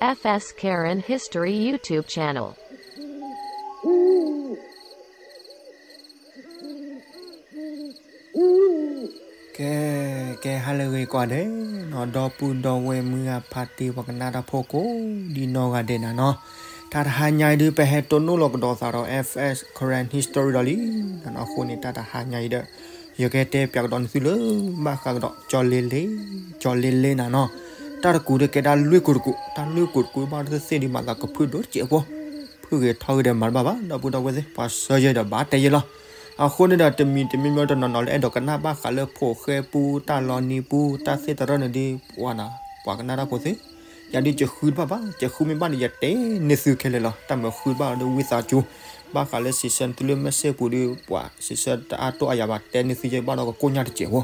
F S Karen History YouTube channel. ကဲ ကဲ ဟါလၢအဂ့ၤကိးဂၤဒဲးနီၤ ဒီပုၢ်ဒီဝဲၢ်မုၢ်ဂၤဖါတံၢ် ပှၤကနၣ်တၢ်ဖိကိးဒ်နီၢ်ဂၤဒဲးနၤနီၤ, တၢ်တဟါညါအံၤဒုး ပဟဲတိၢ်နီၣ်လီၤကဒီးသးဒီး F S Karen History ဒီးလံနၤနီၤ. အဃိန့ၣ် တၢ်တဟါညါအံၤဒီး ယကတဲပၠးကဒီးနသုလၢ ဘၣ်ဃးကဒီး ကၠီလ့လ့ ကၠီလ့လ့နၤနီၤ. တၢ်တကူးဒီးကဲဒၣ်လွံၢ်ကူးတကူး, တၢ်လွံၢ်ကူးတကူးဘၣ်တသ့ၣ်ဒုး မၤသးကဖုၣ်ဒိၣ်တစဲးဖိ, ဖုၣ်ဂ့ၤထီဂ့ၤဒီးမၤတဘၣ်ဘၣ် ဒီပုၢ်ဒီဝဲၢ်သ့ၣ် ပှၤဆၢယဲဒီးဘၣ်တဲယဲလီၤ. အဃိန့ၣ်ဒီး တမံၤတမံၤမံၤတနီၤနီၤလၢအဲၣ်ဒိးကနၣ်ဘၣ်ဃးလၢ ဖိၣ်ဃဲပူ တၢ်လီၤနံၤပူ တၢ်သ့ၣ်တရၢၣ်န့ၣ်ဒုး ပှၤနၤ ပှၤကနၣ်တၢ်ဖိသ့ၣ် ယၤဒုးယဃုတဘၣ်ဘၣ်, ယဃုမ့ၢ်ဘၣ်န့ၣ် ယတဲန့ၢ်သုခဲလၢာ်လီၤ. တၢ်မၤဃုတဘၣ်ဒီးဝံသးစူၤ ဘၣ်ဃးလၢစံးဆၢနသုလၢ message ပူၤဒီး ပှၤစံးဆၢတအါတိၢ်အါယၤဘၣ် တဲန့ၢ်သုယဲဘၣ်ဒီးကကိၢ်ညါတစဲးဖိ.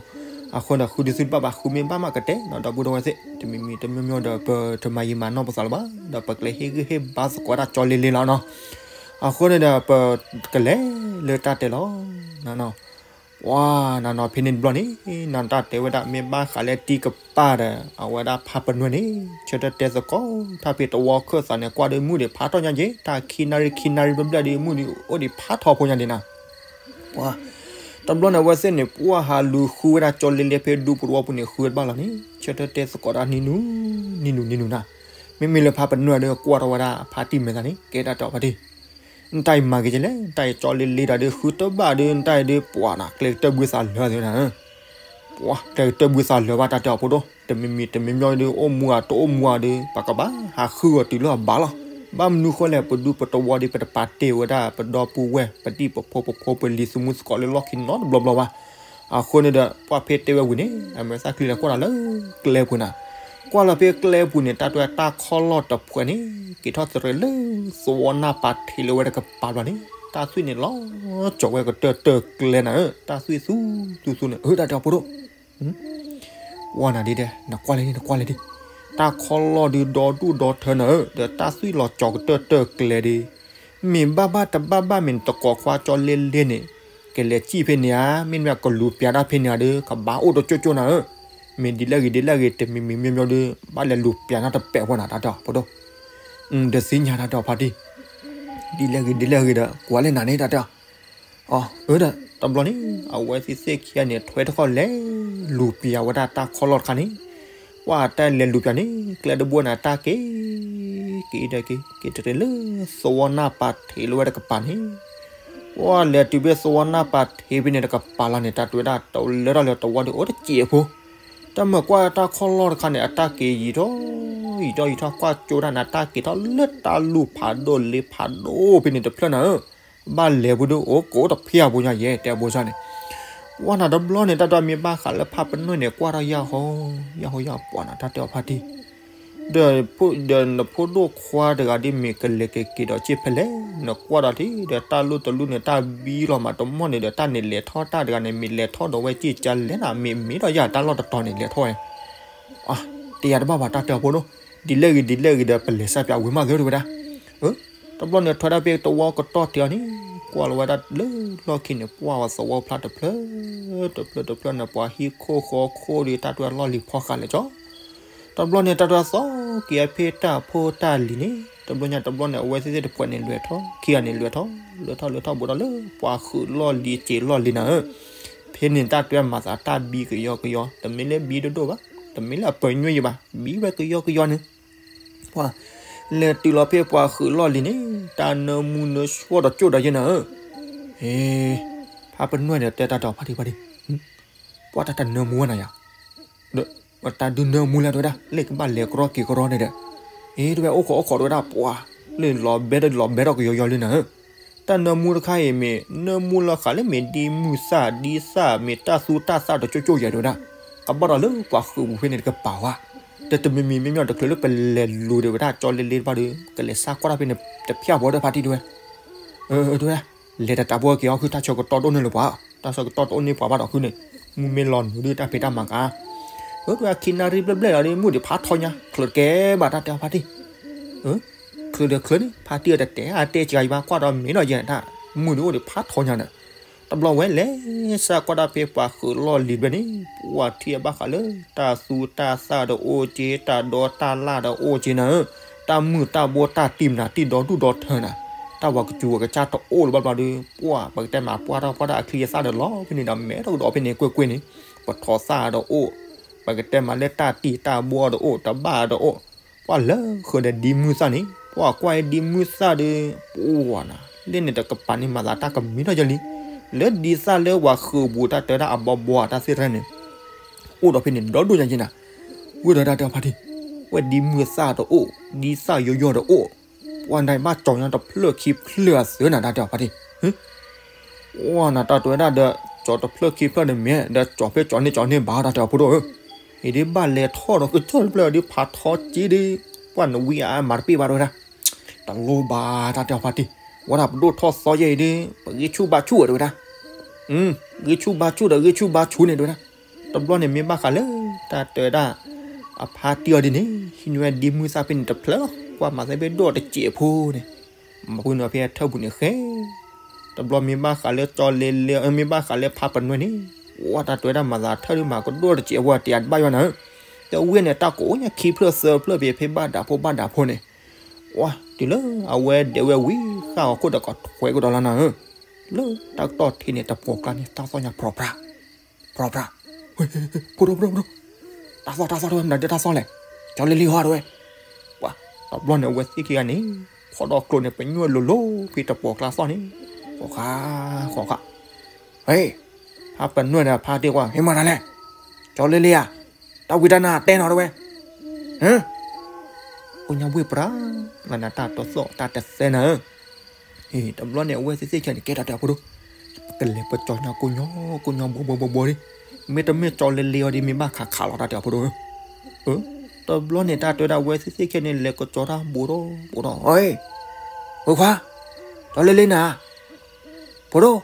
အဃိန့ၣ်ဒီး ဃုဒုးသုတဘၣ်ဘၣ်, ဃုမ့ၢ်ဘၣ်မးကတဲနီၤ ဒီပုၢ်ဒီဝဲၢ်သ့ၣ် တမံၤမံၤတမံၤမံၤဒီး ပတမၤယံာ်မၤနီၢ်ပသးလၢၤဘၣ်, ဒီးပကလဲၤဟ့ၣ်ဂံၢ်ဟ့ၣ်ဘါသကိးတၢ်ကၠီလ့လ့လီၤနီၤ. အဃိန့ၣ်ဒီး ပကလဲၤလၢတၢ်တဲလီၤ ပှၤနၤနီၤ ဖဲန့ၣ်တဘျီန့ၣ် နၤတၢ်တဲဝဲဒၣ် မ့ၢ်ဘၣ်ဃးလၢတံကပၢ်ဒီး အဝဲဒၣ်ဖါပနွဲၣ်န့ၣ် ဆၢထၢၣ်တဲသကိး တၢ်ဖဲတဝီခၢၣ်သးန့ၣ် ကွၢ်ဒီးမုၢ်ဒံးဖးထီၣ်ညါက့ၤ တၢ်ခံနၣ်ရံၣ်ခံနၣ်ရံၣ်ဘျဲၣ်ဘျဲၣ်ဒီး မုၢ်ဒံးအိၣ်ဒံးဖးထီဖိညါဒံးနၤ. ပှၤ တဘျီန့ၣ် အဝဲသ့ၣ်န့ၣ် ပှၤဟးလူၤဃုဝဲဒၣ်ကၠီလ့လ့ဖဲဒူပူၤတဝီပူၤန့ၣ် ဃုဝဲတဘၣ်လီၤန့ၣ် ဆၢထၢၣ်တဲသကိးတၢ်နံၤနူၤ နံၤနူၤ နံၤနူၤနၤ. မ့မ့ၢ်လၢဖါပနွဲၣ်ဒီး ကွၢ်ထီၣ်ဝဲဒၣ်ဖါတံၢ်မဲာ်သးန့ၣ် ကဲတၢ်တဲအီၤဖါတံၢ် နတၢ်အံၤမၤက့ၤကလဲၣ်, နတၢ်အံၤကၠီလ့လ့တၢ်ဒီး ဃုတဘၣ်ဒီး နတၢ်အံၤဒီး ပှၤနၤ ကျဲကတၢၢ်ဘုသးလၢာ်သ့နၤ, ပှၤ ကျဲကတၢၢ်ဘုသးလၢာ်ဘၣ် တၢ်တဲအီၤဖိဒိၣ်, တမံၤမံၤတမံၤမံၤဒီး အိၣ်မူဧါတအိၣ်မူဧါဒီး ပကဘၣ်ဟးဃုအီၤတုၤလၢအဘၣ်လီၤ. ဘၣ်မနုၤဃိလဲၣ် ပဒူပတဝီဒီး ပတပာ်တ့ၢ်ဝဲဒၣ် ပဒီပုၢ်ဝဲၢ် ပတံၤပဖိ ပဖိပလံၤ သူၣ်မုၢ်သကိးလၢလီၢ်ခံနီတဘျီဘျီဘၣ်. အဃိန့ၣ်ဒီး ပှၤဖဲတဲဝဲဝံၤန့ၣ် အမဲာ်သၣ်ချံလဲၤကွၢ်တၢ်လၢကျဲပူၤနၤ, ကွၢ်လီၤဖဲကျဲပူၤန့ၣ် တၢ်တဲတၢ်ခီၣ်လီၢ်တဖှဲးန့ၣ် က့ၤထီၣ်သရဲးလၢ သဝီနၢ်ပၤထံးလၢဝဲတကပၤဘျီန့ၣ် တၢ်သွံၣ်န့ၣ်လီၤကၠီၤဝဲကတၢၢ်တၢၢ်ကျဲနၤဧၢ, တၢ်သွံၣ်သူသူသူန့ၣ် အၢ တၢ်တဲအီၤဖိဒိၣ် ဝါနၤဒ်ဒဲး နကွၢ်လဲၣ်ဒံး နကွၢ်လဲၣ်ဒံး, တၢ်ခီၣ်လီၢ်ဒုးဒီဒူၣ်ဒီထၢနၤဧၢ, ဒီးတၢ်သွံၣ်လီၤကၠီၤကတၢၢ်တၢၢ်ကျဲဒံး, မ့ၢ်ဘၣ်ဘၣ်တဘၣ်ဘၣ်မ့ၢ်နတကိးခွါကၠီလ့လ့န့ၣ်, ကလဲၤစံၣ်ဖဲန့ၣ်ဧါ, မ့တမ့ၢ်ကလူၤပျးတၢ်ဖဲန့ၣ်ဧါဒီး ကဘၣ်အိၣ်တကၠိကၠိနၤဧၢ, မ့ၢ်ဒ်လဲၣ်ဂ့ၤဒ်လဲၣ်ဂ့ၤ တမံၤမံၤမံၤမံၤဒီး ဘၣ်လဲၤလူၤပျးနၤတပဲာ်ဝဲနၤ တၢ်တဲအီၤဖိဒိၣ် ဒီးသ့ၣ်ညါတၢ်တဲအီၤဖါတံၢ်, ဒ်လဲၣ်ဂ့ၤဒ်လဲၣ်ဂ့ၤဒီး ကွၢ်လဲၣ်နၤန့ၣ် တၢ်တဲအီၤ အၢ ဒီးတဘျီန့ၣ် အဝဲသ့ၣ်သ့ၣ်ခံဂၤန့ၣ် ထွဲတခီလဲၤ လူၤပျးဝဲဒၣ်တၢ်ခီၣ်လီၢ်တခါန့ၣ်, ပှၤတၢ်လဲၤလူၤပျးန့ၣ် ကျဲတဘိန့ၣ် တၢ်က့ၤ က့ၤဒီးက့ၤ က့ၤတရံးလၢ သဝီနၢ်ပၤထံးလၢဝဲတကပၤန့ၣ်, ပှၤလဲၤတုၤဖဲသဝီနၢ်ပၤထံးဖဲန့ၣ်တကပၤလီၤန့ၣ် တၢ်တဲဝဲဒၣ် တလၢထီၣ်လၢတဝီဒီးအိၣ်တစဲးဖိ, တၢ်မၤကွၢ်တၢ်ခီၣ်လီၢ်တခါန့ၣ် အတၢ်က့ၤယံာ်ထီၣ် ယံာ်ထီၣ်ယံာ်ထီၣ် ကွၢ်ကၠိတၢ်န့ၣ် တၢ်က့ၤထီၣ်လၢတၢ်လူၢ်ဖးဒိၣ်လ့ဖးဒိၣ်ဖဲန့ၣ်တဖျၢၣ်နၤဧၢ, ဘၣ်လဲၤဖိဒိၣ်အိၣ်ကိးတဖျၢၣ်ဖိညါယဲ တဲအဘိစၢ်န့ၣ်, ဝါနၤတဘျီန့ၣ် တၢ်တဲမ့ၢ်ဘၣ်ဃးလၢဖါပနွဲၣ်န့ၣ် ကွၢ်ထီၣ်ယၢ်ဟီ ယၢ်ဟီယၢ်ပှၤနၤ တၢ်တဲအီၤဖါတံၢ် ဒီး ဒီးနဖိဒိၣ်ခွါတဂၤဒ်မ့ၢ်ကလဲၤက့ၤက့ၤဒီးစ့ၢ်ဖဲလဲၣ်, နကွၢ်ဒီးထံၣ်ဒီး တၢ်လိၣ်တလိၣ်န့ၣ် တၢ်ဘံလီၤမးတမီၢ်န့ၣ်ဒီး တၢ်န့ၣ်လဲၤထီၣ်တၢ်တဂၤန့ၣ် မ့ၢ်လဲၤထီၣ်ဒီးဝဲစ့ၢ်ကလဲၣ်နၤ, မ့ၢ်မ့ၢ်ဒီးယၤတၢ်လီၢ်တတီၤန့ၣ်လဲၤထီၣ်ဝဲ, အါ တယၤတဘၣ်ဘၣ် တၢ်တဲအီၤဖိဒိၣ်, ဒ်လဲၣ်ဂ့ၤဒ်လဲၣ်ဂ့ၤဒီး ပလဲၤစၢ်ပၠးဝံၤမးသ့ဝဲဒၣ်, တဘျီန့ၣ် ထွဲဒၣ်ဖဲတဝီကတီၢ်တ့ၢ်အီၤန့ၣ် ကွၢ်လီၤဝဲဒၣ်လၢလီၢ်ခံန့ၣ် ပှၢ်ဝဲသဝီဖျါတဖျၢၣ် တဖျၢၣ်တဖျၢၣ်န့ၣ် ပှၤဟံၣ်ခိၣ်ဃီခိၣ်ဒီး တၢ်တဲလီၢ်လံၤဖီဃးလဲၣ်ကၠီ တဘျီန့ၣ် တၢ်တဲသီက့ၤဖဲတၢ်ဖိတၢ်လံၤန့ၣ် တဘျီညါတဘျီန့ၣ် အဝဲသ့ၣ်သ့ၣ်တဖှဲးန့ၣ်လဲၤထီၣ် ခံဂၤန့ၣ်လဲၤထီၣ် လဲၤထီၣ်လဲၤထီၣ်ဘူးဒီးလၢ ပှၤဃုာ်လီၢ်လံၤစ့လီၢ်လံၤနၤဧၢ, ဖဲန့ၣ်တၢ်တဲမၤသးတၢ်ဘံကယီကယီ တမ့ၢ်လၢဘံဒိၣ်ဒိၣ်ဘၣ် တမ့ၢ်လၢအပၢၤညွၢ်ယံၤဘၣ် ဘံဝဲကယီကယီန့ၣ် ပှၤ လဲၤတုၤလီၤဖဲပှၤဃုာ်လီၢ်လံၤန့ၣ် တၢ်နၢမူနၢဆှီတကၠိၢ်ဒီးယဲနၤဧၢ, ဖါပနွဲၣ်ဒီးတဲတၢ်တဲအီၤဖါတံၢ်ဖါတံၢ်, ပှၤတၢ်တၢ်နၢမူဝဲနၤယၤ ဒီးတၢ်ဒုးနၢမူလၢတဝဲဒၣ် လၢကဘၣ်လဲၤကရီက့ၤကရီန့ၣ်ဒီး, အ့ တဝဲအိၣ်ခိးအိၣ်ခိးတဝဲဒၣ်ပှၤ လၢလီၤဘဲဒီးလီၤဘဲထီၣ်ကယီယီလံနၤဧၢ, တၢ်နၢမူတခါအံၤမ့ၢ် နၢမူလီၤဃာ်လၢမ့ၢ်ဒ်မုၢ်သၣ်ဒ်သၣ် မ့ၢ်တၢ်သူတၢ်သၣ်တကၠိၢ်ကၠိၢ်ယဲတဝဲဒၣ်, ကဘၣ်ဒီးလၢပှၤဃုာ်ပူၤဖဲန့ၣ်တကပၤဝဲ, ဒီးတမံၤမံၤမ့မ့ၢ်တချုးလၢပလဲၤလူၤဒီးဝဲဒၣ်ကၠီလ့လ့တဖၣ်ဒီး ကလဲၤစၢ်ကွၢ်တၢ်ဖဲန့ၣ်တဖၣ်ဖိဒီးဖါတံၢ်တဝဲ, တဝဲဒၣ် လဲၤတၢ်တၢ်ဖိက့ၤအီၤခု တၢ်ဆၢကတီၢ်တအိၣ်န့ၢ်လၢၤပှၤ, တၢ်ဆၢကတီၢ်တအိၣ်န့ၢ်ပှၤဘၣ်ဒီးခုန့ၣ်, မုၢ်မ့ၢ်လီၤနုာ်ဒီးတၢ်ဖံးတၢ်မၤကါ, အၢ တဝဲခံနၣ်ရံၣ်ဘျဲၣ်ဘျဲၣ်လီၤဒီး မုၢ်ဒံးဖးထီညါ ချုးတကဲဘၣ်တၢ်တဲအီၤဖါတံၢ်, ချုးဒီးချုးန့ၣ် ဖါတံၢ်အတတဲအတဲကဂၤဘၣ် ကွၢ်ဒီးမ့ၢ်ဒီးယဲတၢ်, မုၢ်ဒံးအိၣ်ဒံးဖးထီညါဒီး တဘျီဝဲလဲၤစၢ်ကွၢ်တၢ်ဖဲပှၤဃုာ်လီၢ်လံၤတဖၣ်န့ၣ် ပှၤထံၣ်အဘၣ်ဃးလၢ တၢ်သူတၢ်သၣ်ဒီးအိၣ်က့ တၢ်ဒီတၢ်လၣ်ဒီးအိၣ်က့နၤဧၢ, တၢ်မုၢ်တၢ်ဘိတၢ်တံၢ်မနၤတံၢ်ဒီဒူၣ်ဒီထၢနၤ, တၢ်ဝၤကစူၤဝၤကစၢ်တအိၣ်လၢၤဘၣ်ဘျီဒီး ပှၢ် ပကတဲမးပှၢ်ထီၣ်ပှၢ်တၢ်အချံအသၣ်ဒီးလီၤဖဲန့ၣ်ဒီး မဲထီၣ်ကဒီးဖဲန့ၣ်ကွ့ၢ်ကွ့ၢ်န့ၣ်, ပထီသၣ်ဒီးအိၣ်, ပကတဲမးလၢတၢ်တံၢ်တၢ်ဘိဒီးအိၣ် တဘၣ်ဒီးအိၣ်, ပှၢ်လၢဃုာ်ဒီးဒ်မုၢ်သၣ်န့ၣ် ပှၢ်ကွၢ်အံၤဒ်မုၢ်သၣ်ဒီး ပှၢ်နၤ လၢန့ၣ်တကပၤန့ၣ်မၤသးတၢ်ကမံထီၣ်ယဲလံ, လၢဒ်သၣ်လၢပှၤဃုာ်ဘူးတၢ်တဲဝဲဒၣ်အဘီဘီတၢ်သ့ၣ်တဖၣ်န့ၣ် အိၣ်ဒီးဖဲန့ၣ်ဒီဒူၣ်ညါက့နၤ, ဝဲဒီးတၢ်တဲအီၤဖါတံၢ်, ဝဲဒ်မုၢ်သၣ်တအိၣ်, ဒ်သၣ်ယိယိဒီးအိၣ်, ပှၢ်နၤဘၣ်ကၠီၤညါတဖျၢၣ်ခံဖျၢၣ်အသုးနၤ တၢ်တဲအီၤဖါတံၢ်, ပှၢ်နၤတၢ်တဲဝဲဒၣ်ဒီး ကၠီၤတဖျၢၣ်ခံဖျၢၣ်န့ၣ်မ့ၢ် ဒီးကၠီၤဖဲကၠီၤန့ၢ်ကၠီၤန့ၢ်ဘၣ်တၢ်တဲအီၤဖိဒိၣ်ဧၢ, အံၤဒ်ဘၣ်လဲၤထီၣ်ဒီးကစၢၢ်တဖျၢၣ်ဒ်ဖးထီက့ဒ်, ပှၢ်နဝံအါမၤတပ့ၢ်ဘၣ်တဝဲဒၣ် တလိၣ်ဘၣ်တၢ်တဲအီၤဖါတံၢ်, ဝဲဒၣ်ပဒိၣ်ထီၣ်သီယဲအံၤဒ် ပဂံၢ်ဆူၣ်ဘါဆူၣ်ဝဲတဝဲဒၣ်, ဂံၢ်ဆူၣ်ဘါဆူၣ်ဒီးဂံၢ်ဆူၣ်ဘါဆူၣ်န့ၣ်တဝဲဒၣ်, တဘျီန့ၣ်မ့ၢ်ဘၣ်ဃးလၢ တၢ်တဲဝဲဒၣ် အဖါတံၢ်အီၤဒ်န့ၣ် ဟံးန့ၢ်ဝဲဒ်မုၢ်သၣ်ဖဲန့ၣ်တဖျၢၣ်လီၤ, ကွၢ်မၤသးဘ့ၣ်ဒိၣ်တစဲးဖိန့ၣ်, မၤဖုန့ၣ်ဖဲထၢၣ်ပူၤန့ၣ်ဃဲ တဘျီမ့ၢ်ဘၣ်ဃးလၢကၠီၤလ့လ့ မ့ၢ်ဘၣ်ဃးလၢဖါပနွဲၣ်န့ၣ်, ဝဲတၢ်တဲဝဲဒၣ်မၤသးထၢၣ်ဒ်မၤကဒိၣ်တစဲးဖိ တယၤတဘၣ်ယွၤနၤဧၢ, တဝံန့ၣ် တၢ်ကိးညါခံဖျၢၣ်သၢဖျၢၣ်ဖဲဖဲဘၣ်ဒးဖိဘၣ်ဒးဖိန့ၣ်, ဝဲတုၤလၢအဝဲဒဲးဝဲဝံၤဃာ်အီၤခိၣ်ဒီးကထွဲကဒီးလီၤနၤဧၢ, လၢတၢ်ကတီၢ်ထံးန့ၣ် တပှီၢ်ကျါန့ၣ် တၢ်သီၣ်ညါဖြီဖြး ဖြီဖြး, ဖိဒိၣ်ဖိဒိၣ်ဖိဒိၣ်, တၢ်သီၣ်တၢ်သီၣ်တဝဲ မနုၤဒ်တၢ်သီၣ်လဲၣ်, ကၠီၤလ့လ့ဟီတဝဲ, ပှၢ် တဘျီန့ၣ် အဝဲသ့ၣ်ခံဂၤန့ၣ် ဖီၣ်ထီၣ်ကျိန့ၣ် ပညိၣ်လိၤလိၤဖဲတပှီၢ်ကျါသီၣ်န့ၣ်, ဃီဃာ ဃီဃာ, ဟဲ, ဖါပနွဲၣ်ဒီးဖါတံၢ်ကွၢ် ဟ့ၣ်မၤတၢ်လဲၣ်, ကၠီၤလ့လ့ဧါ, တၢ်ဝံတၢ်နါတဲနီၤတဝဲ ဟၢ, အိၣ်ညါဘှ့ၣ်ပြး, လၢနတၢ်တသီၣ်တၢ်တသဲနၤဧၢ, တဘျီန့ၣ် အဝဲသ့ၣ်သ့ၣ်ခဲန့ၣ် ကဲတၢ်တဲအီၤဖိဒိၣ်, ပကလဲၤပကၠီၤညါကိးညီ ကိးညီဘှီဘှီဘှီဘှီဒ်, မ့တမ့ၢ်ကၠီၤလ့လ့အီၤဒ်မ့ၢ်ဘၣ်ခးခးလီၤတၢ်တဲအီၤဖိဒိၣ်ဧၢ, တဘျီန့ၣ် တၢ်တဲဝဲဒၣ်အဝဲသ့ၣ်သ့ၣ်ခဲန့ၣ် လဲၤကၠီၤတၢ်ဘူးထီၣ်ဘူးထီၣ်, ဟဲ, ဝဲခွါ, ကၠီၤလ့လ့နၤ, ဖိဒိၣ်,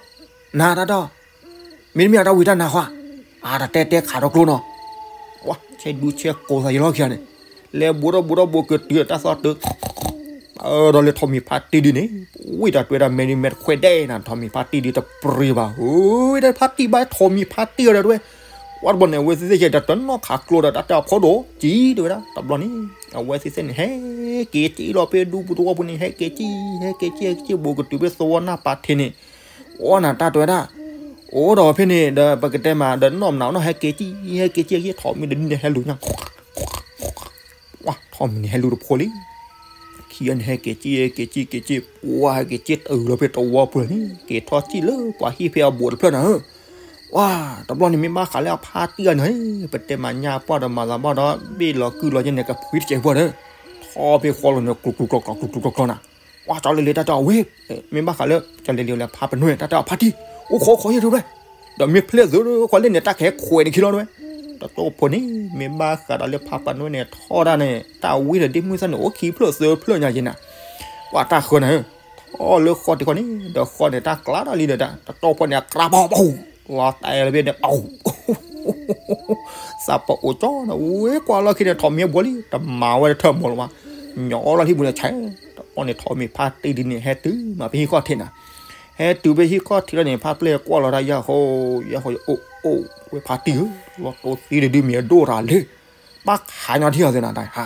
နၤတၢ်တဲအီၤ မ့တမ့ၢ်အတၢ်ဝံတၢ်နါဃီ, အတတဲတဲခးဒီးကျိနီၤ, ဆဲးဒူဆဲးကိးသးယလီၢ်ခံဂၤန့ၣ်, လဲၤဘူးထီၣ်ဘူးထီၣ်ဘူးကတုၤတၢ်သီၣ်တုၤ, ဒီးလၢထိးမံၤဖါတံၢ်ဒ်န့ၣ်, ဝံတၢ်တဲဝဲဒၣ်မဲာ်ဒ်မဲာ်တခွဲးဒဲးနၤ ထိးမံၤဖါတံၢ်ဒ်တပြံၤဘၣ်, ဝံတၢ်ဖါတံၢ်ဘၣ်ထိးမံၤဖါတံၢ်အီၤဒီးတဝဲ, ဝဲတဘျီန့ၣ် အဝဲသ့ၣ်သ့ၣ်ကဲဒီးတနီၣ်ခးကျိဒီးတၢ်တဲအီၤဖိဒိၣ်ကံတဝဲဒၣ်, တဘျီန့ၣ် အဝဲသ့ၣ်သ့ၣ်န့ၣ် ဟဲက့ၤကံလီၤဖဲဒူပူၤသဝီပူၤန့ၣ် ဟဲက့ၤကံ, ဟဲက့ၤကံ ဟဲက့ၤကံဘူးကတုၤဖဲသဝီနၢ်ပာ်ထံးန့ၣ်, အီနၤတၢ်တဲဝဲဒၣ်, အိၣ်ဒီးဖဲန့ၣ်ဒီး ပကတဲမးဒီးနီၢ်မနုၤနီၢ် ဟဲက့ၤကံ ဟဲက့ၤကံ ထိးမံၤတဒုန့ၣ်ဟဲလူၤညါ, ထိးမံၤန့ၣ်ဟဲလူၤတဖိလံ, ခံဂၤန့ၣ် ဟဲက့ၤကံ ဟဲက့ၤကံ က့ၤကံ, ပှၢ် ဟဲက့ၤကံတုၤလီၤဖဲသဝီပူၤန့ၣ် က့ၤထီၣ်ကံလၢပှၤဟံၣ်ဖဲအဘူးတဖျၢၣ်နၤဧၢ, ပှၢ် တဘျီန့ၣ်မ့ၢ်ဘၣ်ဃးလၢအဖါတံၢ်အီၤန့ၣ် ပတဲမးညါပှၢ်ဒီးမၤသးဘၣ်ဒီး ဘ့ၣ်လီၤကုၢ်လီၤယဲန့ၣ် ကဖှံတစဲးပှၢ်ဒီး, ထီၣ်ဖဲဃီလီၤန့ၣ် ကျူၤကျူၤကျီၤကျီၤ ကျူၤကျူၤကျီၤကျီၤနၤ, ပှၢ် ကၠီၤလ့လ့တၢ်တဲအီၤဝဲ, မ့ၢ်ဘၣ်ဃးလၢ ကၠီၤလ့လ့လၢဖါပနွဲၣ် တၢ်တဲအီၤဖါတံၢ်, အိၣ်ခိးခိးယဲၢ်ထူဝဲ, ဒီးမ့ၢ်ဖျဲၣ်သုးခွါလၢန့ၣ် တၢ်ကဟဲခွဲးန့ၣ်ခံလီၤတဝဲ, တၢ်တဲအီၤဖိန့ၣ် မ့ၢ်ဘၣ်ဃးဒီးလၢဖါပနွဲၣ်န့ၣ် ထီၣ်ဒၣ်န့ၣ် တၢ်ဝံဒီးဒ့မုၢ်သၣ်န့ၣ် အိၣ်ခံဖျၢၣ်သၢဖျၢၣ်ညါယဲနၤ, ပှၢ် တၢ်ဃၢနၤဧၢ, ထီၣ်လၢဃီတခီန့ၣ် ဒီးဃီန့ၣ် တၢ်ကျါတၢ်လံဒီး တၢ်တဲအီၤဖိန့ၣ် အကျါပီၤပီၤ လီၤတဲာ်လၢဖဲန့ၣ် ပီၤ သးပအိၣ်ကၠီနၤ ဝဲကွၢ်လီၢ်ခံန့ၣ် ထိးမံၤအဘှီလံ တမၤဝဲတထၢၣ်မီၤလၢၤဘၣ်, ညီလီၤဟံၣ်ပူၤန့ၣ်ဆဲး, တဘျီန့ၣ် ထိးမံၤဖါတံၢ်ဒ်န့ၣ် ဟဲတုၤမးဖဲဟံၣ်ခီၣ်ထံးနၤ, ဟဲတုၤဖဲဟံၣ်ခီၣ်ထံးလီၤန့ၣ် ဖါပျဲၢ်ကွၢ်လီၤတၢ် ယၢ်ဃီ ယၢ်ဃီ အိၣ်အိၣ်ဝဲဖါတံၢ်ဧၢ, လီၤတိၢ်သံတဒုမ့ၢ်အဒိၣ်တၢ်လၢ ဘၣ်ခးညီထံၣ်အီၤသ့နၤတၢ်ဟါ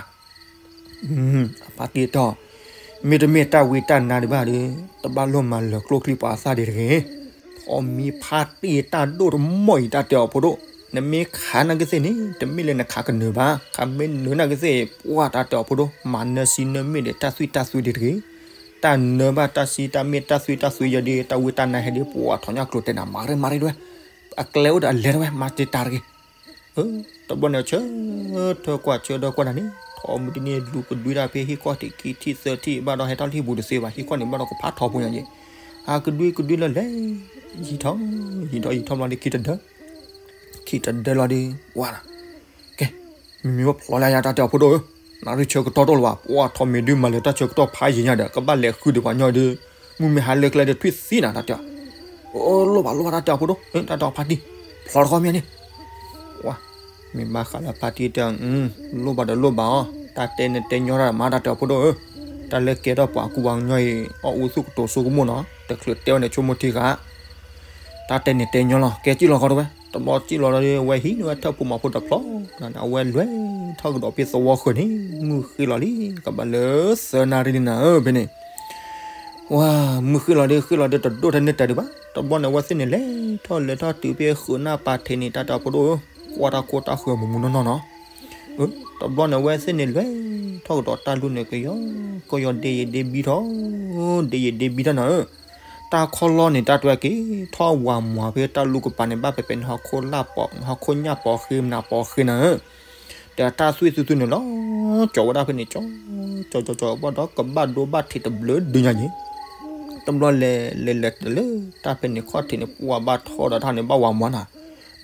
အဖါတံၢ်တဲအီၤ, မ့တမ့ၢ်တၢ်ဝံတၢ်နါဒံးဘၣ်ဒီး တဘၣ်လိၣ်မၤလၢာ်ကျိချံပှၤသၣ်ဒံးတဂ့ၤ, ထိးမံၤဖါတံၢ်တၢ်ဒိၣ်တမီၢ်အံၤ တၢ်တဲအီၤဖိဒိၣ်, နမ့ၢ်ခးနာ်က့သ့ၣ်န့ၣ် တမ့ၢ်လၢနခးကနၢၤဘၣ်, ခးမ့ၢ်နၢၤနာ်က့သ့ၣ် ပှၢ် တၢ်တဲအီၤဖိဒိၣ် မၤနၢၤစံနၢၤမ့ၢ်ဒီးတၢ်သွံၣ်တၢ်သွံၣ်ဒံးတဂ့ၤ, တၢ်နၢၤဘၣ်တၢ်စံတၢ်မ့ၢ်တၢ်သွံၣ်တၢ်သွံၣ်ယဲဒ် တၢ်ဝံတၢ်နါဟဲဒ် ပှၢ် ထိးညီကျိၤတဲနၤ မၤရ့မၤရ့တဝဲ, အကျဲအိၣ်ဒီးအလဲၤတဝဲ မၤတ့ၢ်တၢ်တဂ့ၤ တဘျီန့ၣ် ဆၢထၢၣ်ကွၢ်ဆၢထၢၣ်ကွၢ်တၢ်န့ၣ် ထိးမံၤတန့ၢ်လူၤကဒွံတၢ်ဖဲဟံၣ်ခီၣ်ထံးခံထံၣ်သၢထံၣ်ဘၣ်ဒီး ဟဲထီၣ်လၢဟံၣ်ပူၤတသ့ဘၣ်, ဟံၣ်ခီၣ်န့ၣ်ဘၣ်ဒီးကဖးထီဖိညါယဲ, အကဒွံကဒွံလၢလဲၤ ယံာ်ထီၣ် ယံာ်ထီၣ်ယံာ်ထီၣ်ဘျီဒီး ခံတဒၢ ခံတဒၢလီၤဒီး ဝါဒီး ကဲ မ့မ့ၢ်ဝဲဖျိလၢယၤ တၢ်တဲအီၤဖိဒိၣ်ဧၢ, နရ့ဆၢကတီၢ်တအိၣ်လၢၤဘၣ်, ပှၢ် ထိးမံၤဒုးမၤလၢာ်တၢ်ဆၢကတီၢ်ဖးယံာ်ညါဒီး ကဘၣ်လဲၤဃုဒီးပှၤညီဒီး မုၢ်မ့ၢ်ဟါလၢကျဲဒီးထွံၣ်သံနၤ တၢ်တဲအီၤ, အိၣ်လိၣ်ဘၣ်လိၣ်ဘၣ် တၢ်တဲအီၤဖိဒိၣ်, တၢ်တဲအီၤဖါတံၢ် ဖျိတခီမ့ၢ်န့ၣ်, ဝါ မ့ၢ်ဘၣ်ဃးလၢဖါတံၢ်တဲအီၤ, လိၣ်ဘၣ်ဒီးလိၣ်ဘၣ်အီၤ, တၢ်တဲန့ၣ်တဲညီတၢ်မး တၢ်တဲအီၤဖိဒိၣ်ဧၢ, တၢ်လၢကဲထီၣ်ပှၤကူပှၤကညီအံၤ အီၣ်အူသူၣ်ကတိၤစိကမိၣ်နီၤ, တချုးတဲဝဲန့ၣ်ဆိကမိၣ်ထံဂၤ တၢ်တဲန့ၣ်တဲညီလီၤ, ကဲစံၣ်လီၤဃီတဝဲ, တဘျီစံၣ်လီၤဒီး အဝဲဟံးန့ၢ်ဝဲထၢၣ်ဖိမၤဖိတဖျီ, အဝဲလဲၤ ထီၣ်ကဒီးဖဲသဝီဃၢၤန့ၣ် မုၢ်ဃ့လီၤလံ ကဘၣ်လၢသၢနၣ်ရံၣ်လံနၤဧၢ ဖဲန့ၣ် ဝါ မုၢ်ဃ့လီၤဒီး ဃ့လီၤဒီးတဒိၣ်တန့ၢ်တၢ်ဒံးဘၣ်. တဘျီန့ၣ် အဝဲသ့ၣ်န့ၣ်လဲၤထီၣ်လဲၤထီၣ်တုၤဖဲဃုာ်နၢ်ပၤထံးန့ၣ် တၢ်တဲအီၤဖိဒိၣ်ဧၢ, ကွၢ်တၢ်ခိတၢ်ဃၢၤမူးမူးနီၢ်နီၢ်နီၤ. တဘျီန့ၣ် အဝဲသ့ၣ်န့ၣ်လဲၤထီၣ်ကဒီးတၢ်လူၢ်န့ၣ် ကယီကယီ ဒ့ယံာ်ဒ့ဘံထီၣ်, ဒ့ယံာ်ဒ့ဘံထီၣ်နၤဧၢ. တၢ်ခီလီၢ်န့ၣ် တၢ်တဲက့ၤထီၣ်ဝၤမွၤဖဲတၢ်လူၢ်ကပၤန့ၣ် ဘၣ်ပဲပဲန့ၣ် ဟီၣ်ခိၣ်လၢ်ပီၤ ဟီၣ်ခိၣ်ညၣ်ပီၤဃ့ မနၤပီၤဃ့နၤဧၢ. ဒီးတၢ်သွံၣ်သွံၣ်သွံၣ်န့ၣ်လီၤ ကၠီၤဝဲဒၣ်ဖဲန့ၣ် ကၠီၤ ကၠီၤ ကၠီၤ ကၠီၤ ဘၣ်ဒီးကဘၣ်ဒိဘၣ်ထံးတဘျုးဒုညါယံၤ. တဘျီလဲၤလဲၤလဲၤတလၢတၢ်ဖဲန့ၣ်ခီၣ်ထံးန့ၣ် ပှၤဘၣ်ထီၣ်ဒီးတၢ်န့ၣ် ဘၣ်ဝၤမွၤနၤ,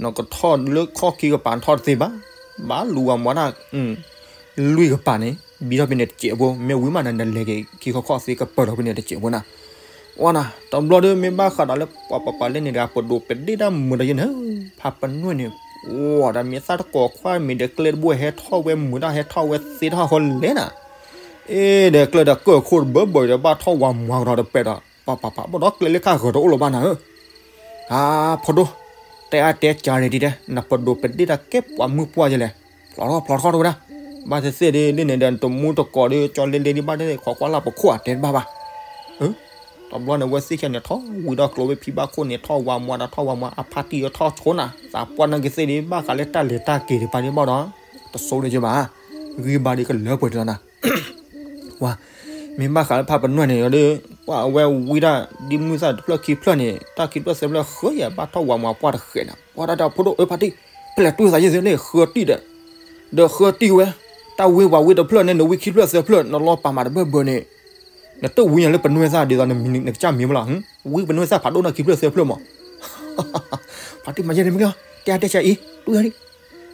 နကထီၣ်လၢခီၣ်ခံကပၤထီၣ်တသ့ဘၣ်, ဘၣ်လူၤဝၤမွၤတၢ် လွံၢ်ကပၤန့ၣ် ဘံထီၣ်ဖဲန့ၣ်တစဲးဖိ မ့ၢ်ဝံၤမးနၤ နလဲၤက့ၤခံခီခီၣ်သ့ကပၢၤဒီးဖဲန့ၣ်တစဲးဖိနၤ. ဝဲနၤ တဘျီဒီး မ့ၢ်ဘၣ်ဃးဒီးလၢပှၤပပာ်လဲၣ်န့ၣ်ဒီး ပဒိးပဒ့ၣ်တၢ်မုာ်ဒီးယဲန့ၣ် ဖးပနွဲၣ်န့ၣ် ဝဲဒီးမ့ၢ်သၣ်တကိးခွါ မ့ၢ်ဒီးကျဲတဘိဟဲထီၣ်ဝဲမုာ်တၢ် ဟဲထီၣ်ဝဲသ့ထီၣ်ဃီလဲၣ်နၤ. အ့ ဒီးကျဲဒီးကၢၢ်ခိၣ်တဘၢဘၢဒီး ဘၣ်ထီၣ်ဝၤမွၤကဒီးတပဲာ်ဒီး ပပပ ဘၣ်ဒီးကျဲလၢခါဂၢၤတအိၣ်လၢၤဘၣ်နၤဧၢ. အါ ဖိဒိၣ် တဲအါတဲကၢ်ရဲၣ်ဒံးတဲ နပဒိးပဒ့ၣ်တၢ်ကဲပှၤမုၢ်ပှၢ်ယဲလဲၣ်, ဖျိးထီၣ်ဖျိးထီၣ်တဝဲဒၣ်, ဘၣ်သ့ၣ်သ့ၣ်ဒ်န့ၣ်ဒီး နတမူတကိးဒီး ကၠီလ့လ့ဒ်ဘၣ်တဲ ခိးကွၢ်လၢ်ပခိၣ်အတဲတဘၣ်ဘၣ်. တဘျီန့ၣ် ဝဲသ့ၣ်ခဲန့ၣ် ထီၣ်ဝံၤဒီးကျိၤဝဲဖံဘၣ်ခိၣ်န့ၣ် ထီၣ်ဝၤမွၤဒီး ထီၣ်ဝၤမွၤ အဖါတံၢ်ဒီးထီၣ်ဆိနၤ သးပှၢ်နၢ်က့ၤသ့ၣ်ဒံး ဘၣ်ဃးလၢတၢ်လဲၤတၢ်က့ၤဒံးပာ်ဒံးဘၣ်ဒီး တဆိဒံးက့ဘၣ်, ဂံၢ်ဘါဒံးကလၢပှဲၤတလီၤနၤ. ဝါ မ့ၢ်ဘၣ်ဃးလၢဖးပနွဲၣ်န့ၣ်ဒီး ပှၤအဝဲဝံဒၣ်ဒ်မုၢ်သၣ်တဖျၢၣ်ခံဖျၢၣ်န့ၣ် တၢ်ခံဖျၢၣ်သၢဖျၢၣ်ဃၢၤယၤ ဘၣ်ထီၣ်ဝၤမွၤပှၢ်တဃဲးနၤ. ပှၤတၢ်တဲအီၤဖိဒိၣ်ဧၢ ဖါတံၢ် ပလဲၤတူၢ်သးယဲၢ်သ့ၣ်န့ၣ် ဃၢၤတံၢ်ဒီး ဒီးဃၢၤတံၢ်ဝဲ တၢ်ဝံပှၤဝံတဖျၢၣ်န့ၣ် နဝံခံဖျၢၣ်သၢဖျၢၣ် နလီၤပာ်မၤတဘၢဘၢန့ၣ် နတဝံညါလၢပနွဲၣ်သၣ်ဒ်သိးနကစၢ်မံၤမလီၤ, ဝံပနွဲၣ်သၣ်ဖးဒိၣ်နီၢ်ခံဖျၢၣ်သၢဖျၢၣ်မး. ဖါတံၢ်မၤယဲၢ်န့ၣ်မ့ၢ်ကီး တဲအါတဲဆါအံၤ တူၢ်ယၤဒံး.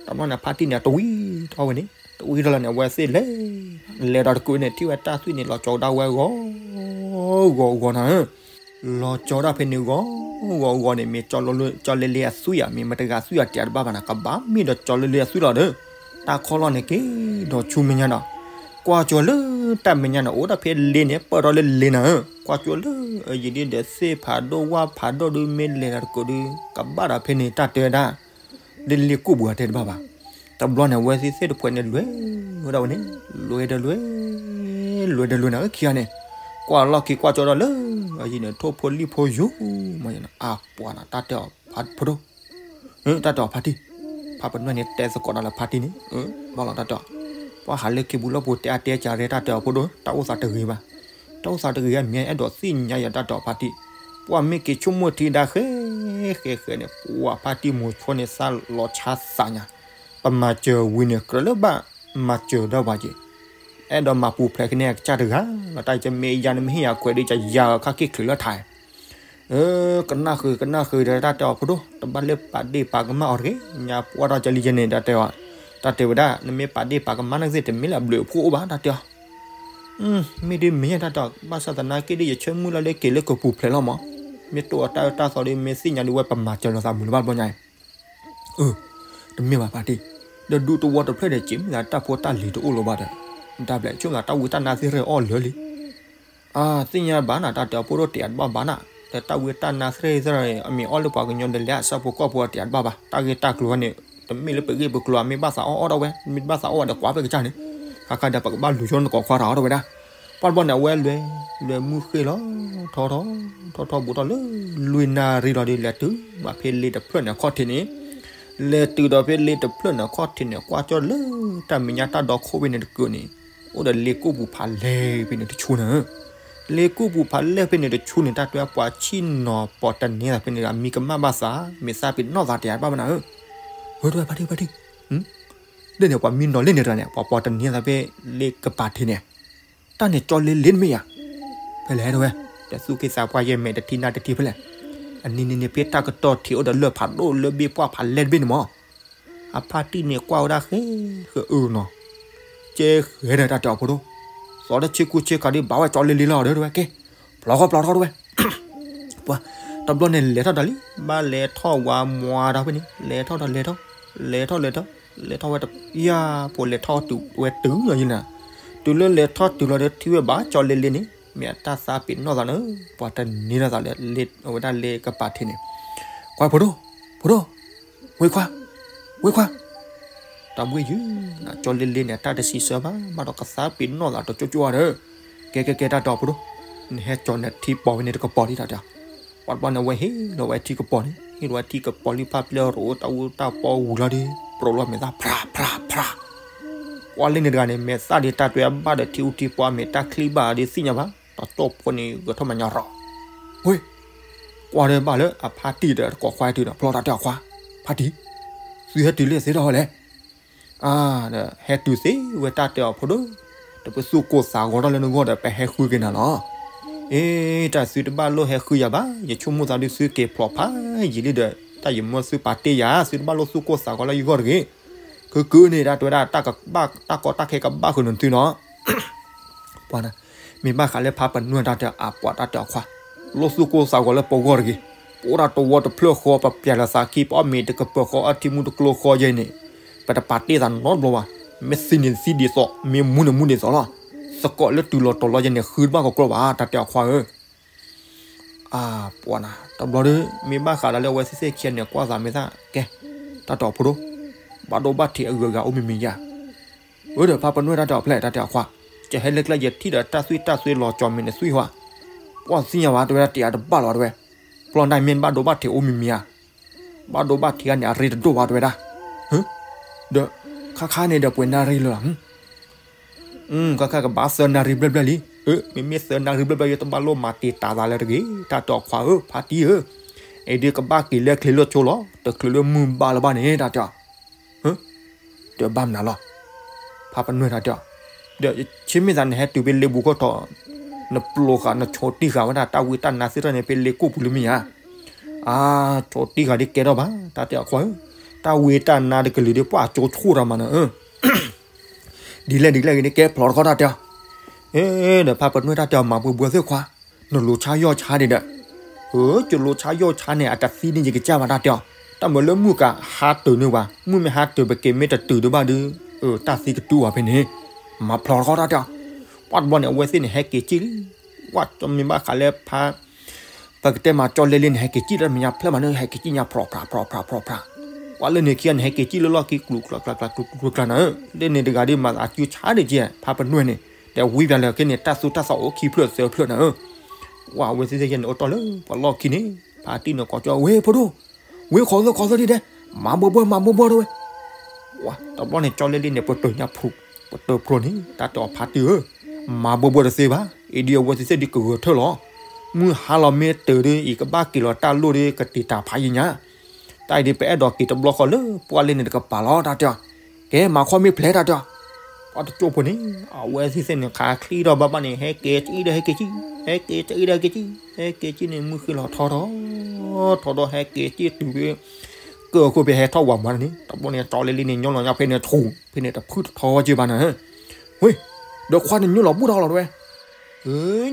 တဘျီန့ၣ် ဖါတံၢ်န့ၣ် တဝံထီၣ်ဝဲန့ၣ် တဝံထီၣ်လီၤန့ၣ် အဝဲသ့ၣ်လဲၤ လဲၤဒီးတကုးန့ၣ် ထံၣ်ဝဲတၢ်သွံၣ်န့ၣ် လီၤကၠီၤကဒါဝဲဂီၤ ဂီၤဂီၤနၤဧၢ. လီၤကၠီၤဒၣ်ဖဲန့ၣ်ဂီၤ ဂီၤဂီၤန့ၣ် မ့ၢ်ကၠီလ့လ့အသွံၣ်ဧါ မ့ၢ်မတဂၤသွံၣ်ဧါ တဲတဘၣ်ဘၣ်နၤ ကဘၣ်မ့ၢ်ဒီးကၠီလ့လ့အသွံၣ်လီၤဒီး တၢ်ခီလီၢ်န့ၣ်က့ၤဒီးဆူမဲာ်ညါဒီး ကွၢ်ကၠီၤလၢတၢ်မဲာ်ညါန့ၣ် အိၣ်ဒၣ်ဖဲလ့န့ၣ် ပၢၢ်ထီၣ်လၢလ့နၤဧၢ. ကွၢ်ကၠီၤလၢအယံၤဒ်ဒီးသ့ၣ်ဖးဒိၣ်ဝၣ်ဖးဒိၣ်ဒုး မ့ၢ်လဲၤဒီးတကုးဒုး ကဘၣ်ဒီးဖဲန့ၣ် တၢ်တဲဝဲဒၣ် လ့လ့ကူၣ်ပူၤအတဲတဘၣ်ဘၣ်. တဘျီန့ၣ် အဝဲသ့ၣ်သ့ၣ်တဖှဲးန့ၣ် လဲၤဝဲဒၣ်ဝဲန့ၣ် လဲၤဒီးလဲၤ လဲၤဒီးလဲၤနၤဧၢ ခံဂၤန့ၣ် ကွၢ်လီၢ်ခံကွၢ်ကၠီၤဒီးလၢ အယံၤန့ၣ် ထိၣ်ဖိလံၣ်ဖိယူၤ မ့ၢ်အပှၤနၤ တၢ်တဲအီၤဖိဒိၣ် တၢ်တဲအီၤဖါတံၢ်, ဖးပနွဲၣ်န့ၣ် တဲသကိးဒီးလၢဖါတံၢ်န့ၣ် ဘၣ်လီၤတၢ်တဲအီၤ, ပှၤဟးလၢခ့ပူၤလီၢ်ပူၤ တဲအါတဲကၢ်ရဲၣ် တၢ်တဲအီၤဖိဒိၣ် တၢ်အိၣ်သးတဂ့ၤဘၣ်, တၢ်အိၣ်သးတဂ့ၤ အမ့ၢ်အဲၣ်ဒိးသ့ၣ်ညါယၤ တၢ်တဲအီၤဖါတံၢ်, ပှၤမ့ၢ်က့ၤဆိကမိၣ်ထံဒါဃဲ ဃဲဃဲန့ၣ် ပှၤဖါတံၢ်မိၤဆိန့ၣ် သးလီၤဆါသးညါ, ပမၤစၢၤဝံၤန့ၣ် ကြၢးလၢဘၣ်မၤစၢၤဒီးပှၤက့ၤ, အဲၣ်ဒိးမၤပူၤဖျဲးကန့ၢ်အကစၢ်တဂၤ, လီၤတၢ်ကမ့ၢ်ယၤန့ၣ် မ့ၢ်ဟ့ၣ်ယၤခွဲးဒီး ကယၤခါက့ၤချုးလၢထး ကနၣ်ဃုာ် ကနၣ်ဃုာ်ဒီး တၢ်တဲအီၤဖိဒိၣ် တဘၣ်လၢပာ်ဒ့ၣ်ပာ်ကမၣ်အီၤတဂ့ၤ, ညါပှၢ်ထီၣ်ကလံယဲန့ၣ် တၢ်တဲဝဲ, တၢ်တဲဝဲဒၣ် နမ့ၢ်ပာ်ဒ့ၣ်ပာ်ကမၣ်နသ့ၣ် တမ့ၢ်လၢအဘျုးအဖှိၣ်အိၣ်ဘၣ် တၢ်တဲအီၤ, မ့ၢ်ဒ်မ့ၢ်ညါ တၢ်တဲအီၤ ဘၣ်ဆၣ်သနာ်က့ဒီး ယဆၢမုၢ်လၢ်လၢက့ၤလၢကပူၤဖျဲးလီၤမး, မ့ၢ်တိၢ်အီၤတၢ်အၢတၢ်သီဒီး မ့ၢ်သ့ၣ်ညါဒီး ဝဲပမၤစၢၤလိာ်သးမုာ်လၢၤဘၣ်တဘျီညါအံၤ အၢ, တမ့ၢ်ဘၣ်ဖါတံၢ်, ဒီးဒူသဝီတဖျၢၣ်ဒီး က့ၤမ့ၢ်သးတၢ်ဖိတၢ်လံၤတအိၣ်လၢၤဘၣ်ဒီး, တၢ်ဘျဲးဆိၣ်ဂၤ တၢ်ဝံတၢ်နါသ့ၣ်ရဲၣ်အီၣ်လၢာ်လံ, အသ့ၣ်ညါဘၣ်နၤ တၢ်တဲအီၤဖိဒိၣ် တဲအါတဘၣ်ဘၣ်နၤ, ဒီးတၢ်ဝံတၢ်နါသ့ၣ်ရဲၣ် အမ့ၢ်အီၣ်လၢပှၤကညီဒီး လဲၤအဆၢဖိကီၢ်ဖိ တဲအါတဘၣ်ဘၣ်, တၢ်ဂ့ၢ်တၢ်ကျိၤန့ၣ် တမ့ၢ်လၢပဂ့ၢ်ပကျိၤ မ့ၢ်ဘၣ်သးအီၣ်အီၣ်ဒၣ်ဝဲ မ့ၢ်ဘၣ်သးအီၣ်ဝဲဒီးကွၢ်ဖဲကစၢ်န့ၣ်, ခါခါဒီးပကဘၣ်လူၤဆိနကိးခွါတၢ်အီၣ်ဒၣ်ဝဲဒၣ်, ပှၢ်တဘျီန့ၣ် အဝဲလဲၤ လဲၤမုၢ်ဃ့ၢ်လီၤ ထီထီၣ် ထီထီၣ်ဘူးထီၣ်လၢ လွံၢ်နၣ်ရံၣ်လီၤဒီး လဲၤတုၤမးဖဲလ့တဖျၢၣ်န့ၣ်အခီၣ်ထံးန့ၣ်, လဲၤတုၤဒီးဖဲလ့တဖျၢၣ်န့ၣ်အခီၣ်ထံးန့ၣ် ကွၢ်ကၠီလၢတၢ်မဲာ်ညါတၢ်ဒီခိၣ်ဖဲန့ၣ်တကုာ်န့ၣ်, အိၣ်ဒီးလ့ကူၣ်ပူၤဖးလဲၢ်ဖဲန့ၣ်တဆူနၤ, လ့ကူၣ်ပူၤဖးလဲၢ်ဖဲန့ၣ်တဆူန့ၣ် တၢ်တဲပှၤဆံၣ်နီၤပီၤတန့ၢ်သးဖဲန့ၣ် အမံၤကမၣ်ဘၣ်သး မ့ၢ်သးပ့ၤနီၣ်သး တဲအါတဘၣ်ဘၣ်နၤဧၢ, ဝဲဒၣ်ဖါတံၢ် ဖါတံၢ် လၢန့ၣ် ပှၤမံနီၤလၢန့ၣ်တဂၤန့ၣ် ပှၤပီၤတန့ၢ်သးဖဲလ့ကပၤထံးန့ၣ်, တၢ်န့ၣ်ကၠီလ့လ့တမ့ၢ်ဧါ, ဖဲလဲၣ်တဲဝဲ, ဒီးသူၣ်က့သးပှၢ်ယဲၢ်မဲာ်တထံၣ်နၢ်တထံၣ်ဖဲလဲၣ်, အနံၤနံၤန့ၣ် ဖဲတၢ်ကတီၢ်ထံးအိၣ်ဒီးလၢၢ်ဖးဒိၣ်လၢဘ့ၣ်ပှၢ်ဖးလဲၢ်တဘ့ၣ်န့ၣ်မး, အဖါတံၢ်န့ၣ်ကွၢ်ဝဲဒၣ်ဃဲ ဃဲအၢနီၤ, ကဲဃဲဒီးတၢ်တဲအီၤဖိဒိၣ်, သီတဆ့ကူဆ့ကၤဒ်ဘၣ်ဝဲကၠီလ့လ့လီၤဒီးတဲဝဲကဲ, ဖျိးဃီဖျိးထီၣ်တဲဝဲ ပှၤ တဘျီန့ၣ်လဲၤထီၣ်ဒီးလံ ဘၣ်လဲၤထီၣ်ဝၤမွၤဒီးဖဲန့ၣ် လဲၤထီၣ်ဒီးလဲၤထီၣ် လဲၤထီၣ်လဲၤထီၣ် လဲၤထီၣ်ဝဲတ ယၤ ဖိလဲၤထီၣ်တုၤဝဲတုၤလီၤယံၤနၤ, တုၤလၢလဲၤထီၣ်တုၤလီၤဒီးထံၣ်ဝဲဘၣ်ကၠီလ့လ့န့ၣ် မ့ၢ်အတၢ်သးပ့ၤနီၣ်သးန့ၣ် ပှၤတန့ၢ်လၢသးလၢ အဝဲဒၣ်လ့ကပၤထံးန့ၣ်, ကွၢ်ဖိဒိၣ် ဖိဒိၣ် ဝ့ၢ်ခွါ ဝ့ၢ်ခွါ တၢ်ဘှ့ၣ်ယုၢ်, ကၠီလ့လ့န့ၣ် တၢ်တစံးဆၢဘၣ်, ဘၣ်ဒီးကသးပ့ၤနီၣ်သးတကၠိကၠိဧါဒီး, ကဲကဲကဲ တၢ်တဲအီၤဖိဒိၣ်, နဟဲကၠီနထံပီၤဝဲန့ၣ်တကပီၤလံ တၢ်တဲအီၤ. ပှၤတဘျီန့ၣ် အဝဲဟ့ၣ်လီၤဝဲထံကပီၤန့ၣ်, ဟ့ၣ်လီၤဝဲထံကပီၤလံ ဖးပျဲၢ်ရိၣ်တၢ်အူတၢ်ပီဝံၤလီၤဒီး ပြီၤလီၤမဲာ်သၣ် ဖြးဖြးဖြး ပှၤလၢန့ၣ်တဂၤန့ၣ် မဲာ်သၣ်ဒီးတၢ်တွဲဘၣ်ဒီးထံအူထံပီၤ အမဲာ်တၢ်ချံဘၣ်ဒီးသ့ၣ်ညါဘၣ်, တၢ်တဲအီၤဖိန့ၣ် ဂဲၤထီၣ်မၤညါရီၤ, ဝ့ၢ်, ကွၢ်ဒီးဘၣ်လၢအဖါတံၢ်ဒီးတကိးခွါဟဲတုၤဒီး ဖျီ တၢ်တဲအီၤခွါ, ဖါတံၢ်, သုဟဲတုၤလၢသ့ဒီးလဲၣ်. အၢ, ဒီးဟဲတုၤသ့ဝဲ တၢ်တဲအီၤဖိဒိၣ်, ဒီးပသူၣ်ကိၢ်သးဂီၤထီၣ်လၢနဂီၢ်ဒီး ပဟဲဃုက့ၤနၤလီၤ. အ့, တၢ်သုတဘၣ်လိၣ်ဟဲဃုယၤဘၣ်, ယဆိကမိၣ်သးဒုးသုက့ၤဖျိးဖးယံာ်လံဒီး တၢ်ယမၢသုပာ်တ့ၢ်ယၤ, သုတဘၣ်လိၣ်သူၣ်ကိၢ်သးဂီၤလၢယဂီၢ်တဂ့ၤ. ခုကုန့ၣ် တၢ်တဲဝဲဒၣ် တၢ်ကဘၣ် တၢ်ကီတၢ်ခဲကဘၣ်ဃုာ်နသုနီၤ ပှၤန့ၣ်, မ့ၢ်ဘၣ်ဃးလၢဖါပနွဲၢ် တၢ်တဲအီၤ အပှၤ တၢ်တဲအီၤခွါ, လိၣ်သူၣ်ကိၢ်သးဂီၤလၢပဂီၢ်တဂ့ၤ. ပအိၣ်ဒၣ်တဝီတဖျၢၣ်ဃီ ပပျဲလီၤသးခံ ပအီၣ်မ့ၤတကပၢၤဃီ အီထံမူတကျိဃီယဲန့ၣ်, ပတပာ်တ့ၢ်သးနီတဘျီဘၣ်. မ့ၢ်သံန့ၣ်သံဒ်သိး, မ့ၢ်မူန့ၣ်မူဒ်သိးလီၤ. သကိးလၢတုၤလီၤတီၤလီၤယဲန့ၣ် ဃုတဘၣ်ကကျီဘၣ် တၢ်တဲအီၤခွါဧၢ. အၢ, ပှၤန့ၣ် တဘျီဒီး မ့ၢ်ဘၣ်ဃးဒီးလၢအဝဲသ့ၣ်သ့ၣ်ခံဂၤန့ၣ် ကွၢ်သးမဲာ်သၣ် ကဲ, တၢ်တဲအီၤဖိဒိၣ်, ဘၣ်ဒိဘၣ်ထံးအဂုၤအဂၤအိၣ်မံၤမံၤယၤ အၢ ဒီးဖါပနွဲၢ် တၢ်တဲအီၤဖျဲၣ် တၢ်တဲအီၤခွါ, ကဟဲလၢကျဲယထံၣ်ဒီးတၢ်သွံၣ်တၢ်သွဲလီၤကၠီၤမ့ၢ်နသွံၣ်ဟါ, ပှၤသ့ၣ်ညါဘၣ် တဲဝဲဒၣ် တယာ်တဘၣ်လီၤ တဲဝဲ, ဖျီၣ်ဒၣ်မ့ၢ်ဘၣ်ဒိဘၣ်ထံးအိၣ်မံၤမံၤဧါ, ဘၣ်ဒိဘၣ်ထံးဂၤန့ၣ် အရ့တဒိၣ်ဘၣ် တဲဝဲဒၣ်, ဒီး ခါခါန့ၣ်ဒီးပှဲၤနၣ်ရံၣ်လၢာ်လီၤ ခါခါကဘၣ်သၢနၣ်ရံၣ်ဘျဲၣ်ဘျဲၣ်လံ, အၢ မ့မ့ၢ်သၢနၣ်ရံၣ်ဘျဲၣ်ဘျဲၣ် ယတဘၣ်လိၣ်မၤတံာ်တာ်သးလၢတဂ့ၤ တၢ်တဲအီၤခွါဧၢ ဖါတံၢ်ဧၢ, အံၤဒုးကဘၣ်က့ၤလၢချ့လၢဆိလီၤ တချုးလၢမုၢ်ဘၣ်လၢၤဘၣ်န့ၣ် တၢ်တဲအီၤ ဒီးဘၣ်မနုၤလီၤ, ဖါပနွဲၢ် တၢ်တဲအီၤ, ဒီးဆ့မ့ၢ်သးနဟဲတုၤဖဲလ့ပူၤခိၣ်ထီၣ်, နပျိၤဃာ်နဆိးတံၢ်ဃာ်ဝဲဒၣ် တၢ်ဝံတၢ်နါသ့ၣ်တဖၣ်န့ၣ် ဖဲလ့ကိၣ်ပူၤလၢမ့ၢ်ဧါ, အါ, ဆိးတံၢ်ဃာ်ဒ်ကဲထီၣ်ဘၣ် တၢ်တဲအီၤခွါဧၢ, တၢ်ဝံတၢ်နါတကလုာ်ဒီး ပှၤကၠိဆိၣ်တၢ်မးနီၤ ဒ်လဲၣ်ဒ်လဲၣ်ဂ့ၤန့ၣ် ကဲဖျိးတခီ တၢ်တဲအီၤ, အ့ ဒီးဖါပနွဲၢ် တၢ်တဲအီၤ မၤဘှဲဘှဲသ့ၣ်ခွါ, နလိၤဆါယီၢ်ဆါဒံးဒီး, အၢ ကလိၤဆါယီၢ်ဆါန့ၣ် အတသံန့ၢ်ယကစၢ်ဘၣ် တၢ်တဲအီၤ, တၢ်မၤလၢမုၢ်ကဟါတုၤန့ၢ်ဘၣ်, မုၢ်မ့ၢ်ဟါတုၤ ပက့ၤမ့ၢ်တတုၤဒံးဘၣ်ဒီး, အၢ တၢ်သံကတူၢ်ဘၣ်ဖဲန့ၣ်, မၤဖျိးတခီ တၢ်တဲအီၤ, ပှၢ်တဘျီန့ၣ် အဝဲသ့ၣ်န့ၣ် ဟဲက့ၤစံၣ်လံ, ဝဲ မ့ၢ်ဘၣ်ဃးလၢဖါ ပကတဲမၤကၠီလဲလ့န့ၣ် ဟဲက့ၤစံၣ်လၢမဲာ်ညါဖျဲၣ်မးန့ၣ် ဟဲက့ၤစံၣ်ညါဖျိးဖျးဖျိးဖျးဖျိးဖျး, ပှၤလၢန့ၣ်ခံဂၤန့ၣ် ဟဲက့ၤစံၣ်လၢလီၢ်ခံ ကျူၤကျါကျါကျါကျူၤကျါကျါနၤဧၢ, လၢန့ၣ်တဂၤဒ်မၤသးစုဆါဒံးကဲ ဖါပနွဲၢ်န့ၣ်, ဒီးဝံပၠးလၢခဲန့ၣ် တၢ်သူတၢ်သီအိၣ်ခံဖျၢၣ်သၢဖျၢၣ်နၤဧၢ, ဝဲ အဝဲသ့ၣ်သ့ၣ်ယဲန့ၣ် အိၣ်တီၢ်လၢပှၤလီၢ်ခံန့ၣ်, ဖါတံၢ်န့ၣ်ကိးကၠီ ဝ့ၢ်ဖိဒိၣ်, ဝ့ၢ်ခီသၢခီသၢဒံးဒဲး, မၤဘှဲဘှဲမၤဘှဲဘှဲတဝဲ ဝဲ တဘျီန့ၣ် ကၠီလဲလ့န့ၣ် ပတုာ်ညါဖျိး, ပတုာ်ဖျိးန့ၣ် တၢ်တဲအီၤဖါတံၢ်ဧၢ, မၤဘှဲဘှဲတသ့ဘၣ်, အံၤဒ်အဝဲသ့ၣ်သ့ၣ်ဒ်ကဂဲၤထၢၣ်လီၤ, မုၢ်ဟါလီၤမ့ၢ်တုၤဒီး အံၤကဘၣ်က့ၤလီၤတၢ်လိၣ်ဒီး ကတံာ်တာ်ဖးယံာ်ညါ, တၢ်အံၤဒ်ပအဲၣ်ဒိးက့ၤတဘျီဃီလၢပှၢ်လ့န့ၣ်တကပၤလီၤ တၢ်တဲအီၤ, ကဲမၤခီမ့ၢ်ဖျဲး တၢ်တဲအီၤ, ပှၤတကၠိဖိန့ၣ် အဝဲသ့ၣ်သ့ၣ်န့ၣ် ခးချံဒီးဘၣ်ဘၣ်န့ၣ် ဟဲက့ၤစံၣ်ဒီးဟဲက့ၤစံၣ်, ဟဲက့ၤစံၣ်ဒီးဟဲက့ၤစံၣ်, ဟဲက့ၤစံၣ်န့ၣ် မုၢ်ဃ့လီၤထီထီ ထီဒီးဟဲက့ၤစံၣ်တုၤဖဲ ကၢၢ်ခိၣ်ဖဲဟဲထီၣ်ဝးမးန့ၣ် တဘျီန့ၣ် ကၠီလဲလ့န့ၣ် ညီလီၤညါဖဲန့ၣ်ဆူၣ် ဖဲန့ၣ်တဖုၣ်တထီက့ဘၣ်နၤ, ဝ့ၢ်, ဒီးခွါန့ၣ်ညိလီၤဘူၣ်ထီၣ်လီၤတဝဲ,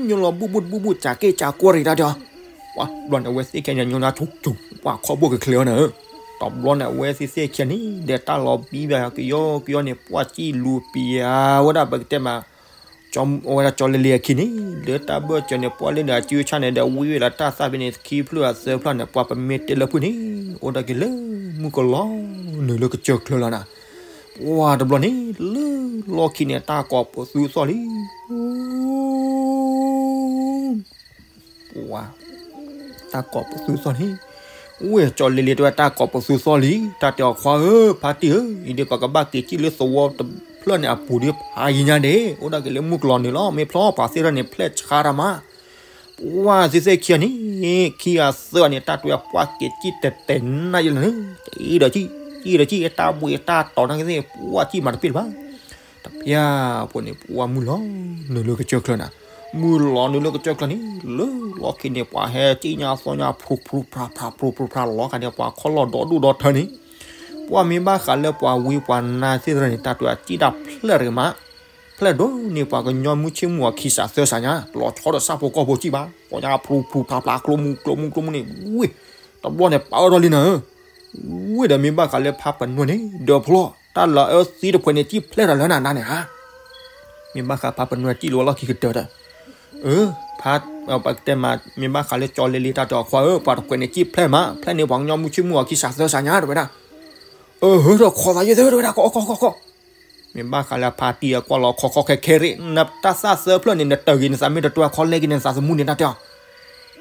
ညိလီၤဘူၣ်ဘူၣ်တဘူၣ်ဘူၣ် ကးက့ၢ်ကးကွၢ်ရံၣ် တၢ်တဲအီၤ, ပှၤတဘျီန့ၣ် အဝဲသ့ၣ်ခံဂၤန့ၣ် ညီညါဆူၣ်ဆူၣ် ပှၤခီၣ်ဘိၣ်ကချ့အီၤနၤ, တဘျီန့ၣ် အဝဲသ့ၣ်သ့ၣ်ခံဂၤန့ၣ် ဒီးတၢ်လီၤဘံဘၣ်ကယီကယီန့ၣ် ပှၤစံၣ်လူၤပံၤဧါဝဲဒၣ် ပကတဲမး အဝဲဒၣ်ကၠီလဲလ့အခံန့ၣ် လၢတၢ်ဘၢၣ်စၢၤန့ၣ် ပှၢ်လ့န့ၣ် အစုဆါန့ၣ်ဒီး ဝံဝဲလီၤတၢ်သၣ်ဖဲန့ၣ် ခံဖျၢၣ်အသၢဖျၢၣ်န့ၣ် ပှၤပမ့ၢ်တဲလၢဖုၣ်န့ၣ် အိၣ်ဒၣ်က့ၤလၢမုၢ်ကလီၤနုာ်လၢကစၢၢ်ချၢလီၤနၤ, ပှၤတဘျီန့ၣ် လၢလီၢ်ခံန့ၣ် တၢ်ကိးပသူသီၣ်လံ ပှၤ တၢ်ကိးပသူသီၣ်လံ, ဝဲကၠီလဲလ့တဲဝဲ တၢ်ကိးပသူသီၣ်လံ တၢ်တဲအီၤခွါဧၢ ဖါတံၢ်ဧၢ, အံၤဒ်ပှၤကဘၣ်က့ၤစံၣ်လၢသဝီတဖျၢၣ်န့ၣ်အပူၤဒီးဖးယံာ်ညါဒဲး အိၣ်ဒၣ်က့ၤလၢမုၢ်ကလီၤနုာ်လီၤ မ့ၢ်ဖျီပှၤသ့ၣ်တဖၣ်န့ၣ် ဖျဲၣ်ဆါတၢ်မး, ပှၤသ့ၣ်သ့ၣ်ခံဂၤန့ၣ် ခံဂၤသၢဂၤန့ၣ် တၢ်တဲပှၤက့ၤစံၣ်တဲာ်တဲာ်နးယလၢန့ၣ် စံၣ်ဒီးစံၣ် စံၣ်ဒီးစံၣ် တၢ်ဘှံးတၢ်တီၤနာ်က့သ့ၣ် ပှၤစံၣ်မးတပ့ၢ်လၢၤဘၣ် တပျၢ်ဖိန့ၣ် ပှၤမုၢ်လီၤနုာ်လၢကစၢၢ်ချၢန့ၣ် လၢလီၢ်ခံန့ၣ် ပှၤဟဲစံၣ်ညါသီၣ်ညါ ဖြူဖြူဖြါဖြါ ဖြူဖြူဖြါ လီၤခါန့ၣ် ပှၤခီၣ်လီၢ်ဒီဒူၣ်ဒီထၢန့ၣ် ပှၤမ့ၢ်ဘၣ်ဃးလၢပှၤဝံပှၤနါသ့ၣ်တဖၣ်န့ၣ် တၢ်တဲအီၤစံၣ်တၢ်ဖျဲၣ်တဂ့ၤမး ဖျဲၣ်ဒိၣ်န့ၢ်ပှၤကညီမုၢ်ဆ့ၣ်မုၢ်ဂီၤခံစးသၢစးညါ လီၤဆီဒီးဆၣ်ဖိကီၢ်ဖိစံၣ်ဘၣ် ပှၤညါဖြူဖြူဖြါဖြါ ကျိမူကျိမူကျိမူန့ၣ် ဝ့ၢ် တဘျီန့ၣ် ပာ်အၢထီၣ်လံနၤဧၢ ဝ့ၢ်ဒီးမ့ၢ်ဘၣ်ဃးလၢဖါပနွဲၢ်န့ၣ် ဒီးဖျီ တၢ်လီၤအၢသံတဖှဲးန့ၣ် စံၣ်ဖျဲၣ်တၢ်လၢနၤနၤန့ၣ်ဧါ မ့ၢ်ဘၣ်ဃးဖါပနွဲၢ်စံၣ်လီၤဝဲလီၢ်ခံကတၢၢ်ဒီး အၢ ဖါ ပကတဲမး မ့ၢ်ဘၣ်ဃးလၢကၠီလဲလ့တၢ်တဲအီၤခွါဧၢ ပှၤတဖှဲးန့ၣ်စံၣ်ဖျဲၣ်မး ဖျဲၣ်န့ၢ်ပှၤကညီမုၢ်ဆ့ၣ်မုၢ်ဂီၤခံစးသၢစးညါတဲဝဲဒၣ် ပ အၢ ဒီးခိးသးယဲၢ်သၢတဝဲဒၣ် ခိးခိးခိးခိး, မ့ၢ်ဘၣ်ဃးလၢအဖါတံၢ်အကွၢ်လီၤ ခိးခိးခဲခဲရ့ၣ် နတၢ်သၣ်သၢဖျၢၣ်န့ၣ် နတၢ်ဂ့ၤနသးမ့ၢ်တတွဲခီလဲက့ၤန့ၣ် နသးသမူန့ၣ်တၢ်တဲအီၤ,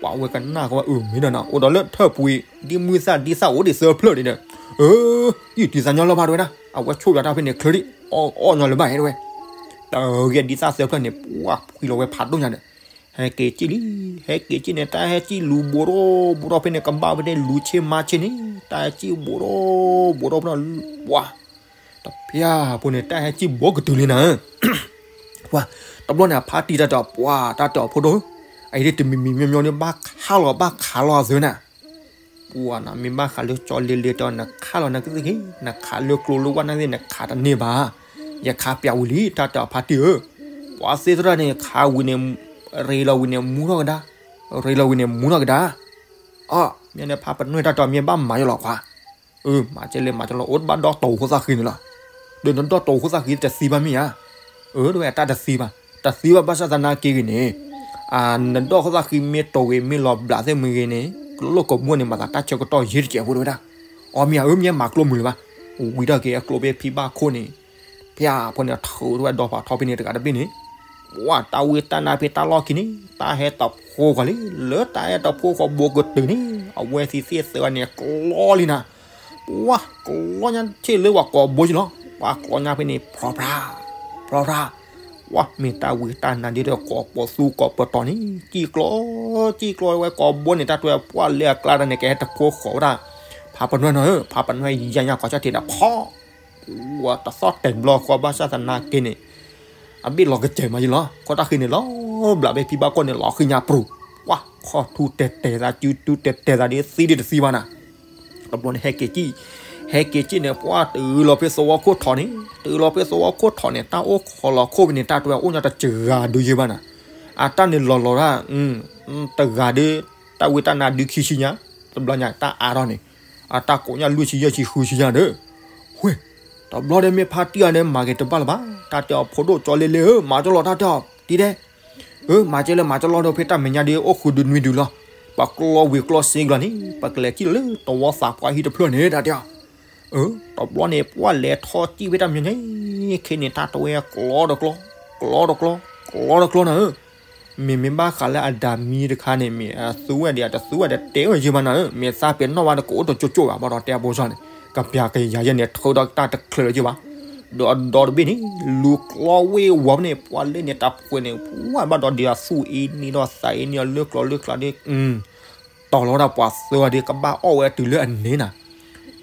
ပှၤဝဲကနၣ်ဃီဝဲ အၢ မ့ၢ်ဒီးနၤ အိၣ်ဒီးလၢထၢၣ်ပူၤအံၤ ဒ်မုၢ်သၣ်ဒ်သၣ်အိၣ်ဒံးသၢဖျၢၣ်န့ၣ်ဒီး, အၢ ယုၢ်တံၤသးညီလၢၤဘၣ်တဝဲဒၣ် အဝဲဆိၣ်ယွၤတၢ်ဖဲန့ၣ် ချၢဒံး အီၣ်အီၣ်ညီလၢၤဘၣ်ဟဲတဝဲ, တၢ်ဂ့ၢ်ဒ်သၣ်သၢဖျၢၣ်န့ၣ် ပှၤဖှံလီၤဝဲဖးဒိၣ်ညါဒီး ဟဲက့ၤစံၣ်လံ, ဟဲက့ၤစံၣ်န့ၣ် တၢ်ဟဲစံၣ်လူၤဘူးထီၣ်ဘူးထီၣ်ဖဲန့ၣ် ကဘၣ်ဖဲန့ၣ် လူၤဆ့မၤဆ့န့ၣ် တၢ်ဟဲစံၣ်ဘူးထီၣ်ဘူးထီၣ်ဖဲန့ၣ် ပှၤ တဖၠၣ်ဖိန့ၣ် တၢ်ဟဲစံၣ်ဘူးကတုၤလံနၤဧၢ, ပှၤ တဘျီန့ၣ် အဖါတံၢ်တၢ်တဲအီၤ ပှၤ တၢ်တဲအီၤဖိဒိၣ်, အအံၤဒ်တမံၤမံၤမံၤမံၤန့ၣ် ဘၣ်ခးလီၤ ဘၣ်ခးလီၤအသုနၤ ပှၤနၤ မ့ၢ်ဘၣ်ဃးလၢကၠီလ့လ့တဲအီၤ နခးလီၤနကသ့ၣ်ဂ့ၤ နခးလၢကျိလၢဝၢ်နသ့ၣ် နခးတန့ၢ်ဘၣ်, ယခးပျးဝံၤလံ တၢ်တဲအီၤဖါတံၢ်ဧၢ, ပှၤသ့ၣ်သရၣ်န့ၣ် ခးဝံၤန့ၣ် ရ့လီၤဝံၤန့ၣ် မူထီၣ်ကဒါ, ရ့လီၤဝံၤန့ၣ် မူထီၣ်ကဒါ, အီ မ့ၢ်န့ၣ် ဖါပနွဲၢ်တၢ်တဲအီၤ မ့ၢ်ဘၣ်မၤယလီၤခွါ အၢ မၤကဲလဲၣ် မၤကဲလီၤ အိၣ်ဘၣ်ဒီးတီၢ်ခိၣ်သၣ်ဃံန့ၣ်လီၤ, ဒီးနဒီၣ်တီၢ်ခိၣ်သၣ်ဃံတသံဘၣ်မ့ၢ်ဧါ, အၢ တဝဲအတၢ်တသံဘၣ်, တသံဘၣ်ဘၣ်ဆၣ်သနာ်က့ဂ့ၤန့ၣ်, နဒီၣ်ခိၣ်သၣ်ဃံမ့ၢ်တီၢ်ဂ့ၤမ့ၢ်လီၤဘျးသ့ၣ်မ့ၢ်ဂ့ၤန့ၣ် ကလိၣ်ကမူန့ၣ် မၤသးတၢ်ဆၢကတီၢ်ယံာ်တစဲးဖိတဝဲဒၣ်, အီ မ့ၢ်ဧါ အၢ မ့ၢ်မၤကျိမုာ်လၢၤဘၣ်, ဝံၤထီၣ်က့ၤအကျိဖဲဖံဘၣ်ခိၣ်န့ၣ်, ဖၠၣ်ဖိန့ၣ် ထုးထီၣ်ဝဲဒီဖးထီဖဲန့ၣ်တဂၤတဘ့ၣ်န့ၣ် ပှၤတၢ်ဝံတၢ်နါဖဲတၢ်လီၢ်ခံန့ၣ် တၢ်ဟဲတဖိဃီလံ, လၢတၢ်ဟဲတဖိဃီဘူးကတုၤန့ၣ် အဝဲသ့ၣ်သ့ၣ်သၢဂၤန့ၣ် ကျီလံနၤ, ပှၤကျီညါဆ့ၣ်လၢပှၤကိးဘိယလီၤ, ပှၤကျီညါဖဲန့ၣ် ဖြီဖြါ, ဖြီဖြါ, ပှၤမ့ၢ်တၢ်ဝံတၢ်နါဒ်ဒီးကိးပသူကိးပတီၢ်န့ၣ် စံၣ်ကျီ, စံၣ်ကျီဝဲကိးဘိန့ၣ် တၢ်တွဲပှၤလဲၤအကျါတၢ်န့ၣ် ကဟဲတဖိဃီဝဲဒၣ်, ဖါပနွဲၢ်နီၤဧၢ, ဖါပနွဲၢ်ယါညါကီၢ်ဆၣ်ထံးဒီး ဖီ ပှၤတသီၣ်တဲာ်ဘျီဃီဘၣ်ဆၣ်သနာ်က့န့ၣ်, အဘ့ၣ်လီၤကစဲၤမးယလီၤ, ခိၣ်တၢ်ဃံန့ၣ်လီၤဘျးဖဲဖံဘၣ်ခိၣ်န့ၣ် လီၤဃံညါပြူၤ, ပှၤခီၣ်ထူတဲာ်တဲာ်သး စုတူတဲာ်တဲာ်သးဒ်သံဒ်တသံဘၣ်နၤ, တဘျီန့ၣ် ဟဲက့ၤစံၣ်, ဟဲက့ၤစံၣ်န့ၣ် ပှၤတုၤလီၤဖဲသဝီခိၣ်ထီၣ်န့ၣ်, တုၤလီၤဖဲသဝီခိၣ်ထီၣ်န့ၣ် တၢ်အိၣ်ခိးလီၤခိၣ်ဖဲန့ၣ် တၢ်တွဲအိၣ်ညါတစှၤဒုယဲဘၣ်နၤ, အတၢ်န့ၣ်လီၤလီၤဒၣ်, တဂၤဒီး တၢ်ဝံတၢ်နါဒုခံဆံညါ, တဘျီညါတၢ်အါထီၣ်န့ၣ်, အတၢ်ကိးညါလွံၢ်ဆံယဲၢ်ဆံဃုဆံညါဒီး, ဝ့ၢ်, တဘျီဒီးမ့ၢ်ဖါတံၢ်အီၤန့ၣ် မၤက့ၤတဘၣ်လၢၤဘၣ်, တၢ်တဲအီၤဖိဒိၣ်ကၠီလ့လ့ဧၢ မၤကလီတၢ်တဲအီၤ တံၤဒဲး အၢ မၤကဲလၢမၤကလီဒီး ဖဲတၢ်မဲာ်ညါဒ်အိၣ်ဃုာ်ဒုနွံဒုလီၤ, ပှၤကျီဝံၤကျီစ့ကလီၤန့ၣ် ပကလဲၤစံၣ်လီၤလၢတဝီသးပှၢ်ဟံၣ်တဖျၢၣ်န့ၣ် တၢ်တဲအီၤ, အၢ တဘျီန့ၣ် ပှၤလဲၤထီၣ်စံၣ်ဖဲတၢ်မဲာ်ညါန့ၣ် ခဲန့ၣ် တၢ်တဝဲကျီတကျီ, ကျီတကျီ, ကျီတကျီနၤဧၢ, မ့မ့ၢ်ဘၣ်ဃးလၢအဒၣ်မံတခါန့ၣ် မ့ၢ်အသူဝဲဒၣ်အတသူဝဲဒၣ်တဲဝဲယဲၢ်မးနၤဧၢ, မ့ၢ်သးပ့ၤနီၣ်ဝဲတကအိၣ်တကၠိကၠိဘၣ် ဘၣ်ဒီးတဲအဖိစီန့ၣ် ကပျၤကယၤယဲၢ်န့ၣ် ထုးဒီးတၢ်တချုးလၢၤယဲၢ်ဘၣ်, ဒီးဒီတဘ့ၣ်န့ၣ် လူၤကျီဝ့ၢ်ဝီၤဖဲန့ၣ် ပှၤလဲန့ၣ် တၢ်ဖှဲးန့ၣ် ပှၤဘၣ်ဒီးဒ်အသူၣ်အ့န့ၢ်ဒီးသးအ့န့ၢ်အီၤလၢကျိၤလၢကျါဒီး တီၢ်လီၤဝဲဒၣ်ပှၤသၢဂၤဒီး ကဘၣ်အီၣ်ဝဲတုၤလၢအန့ၣ်နၤ,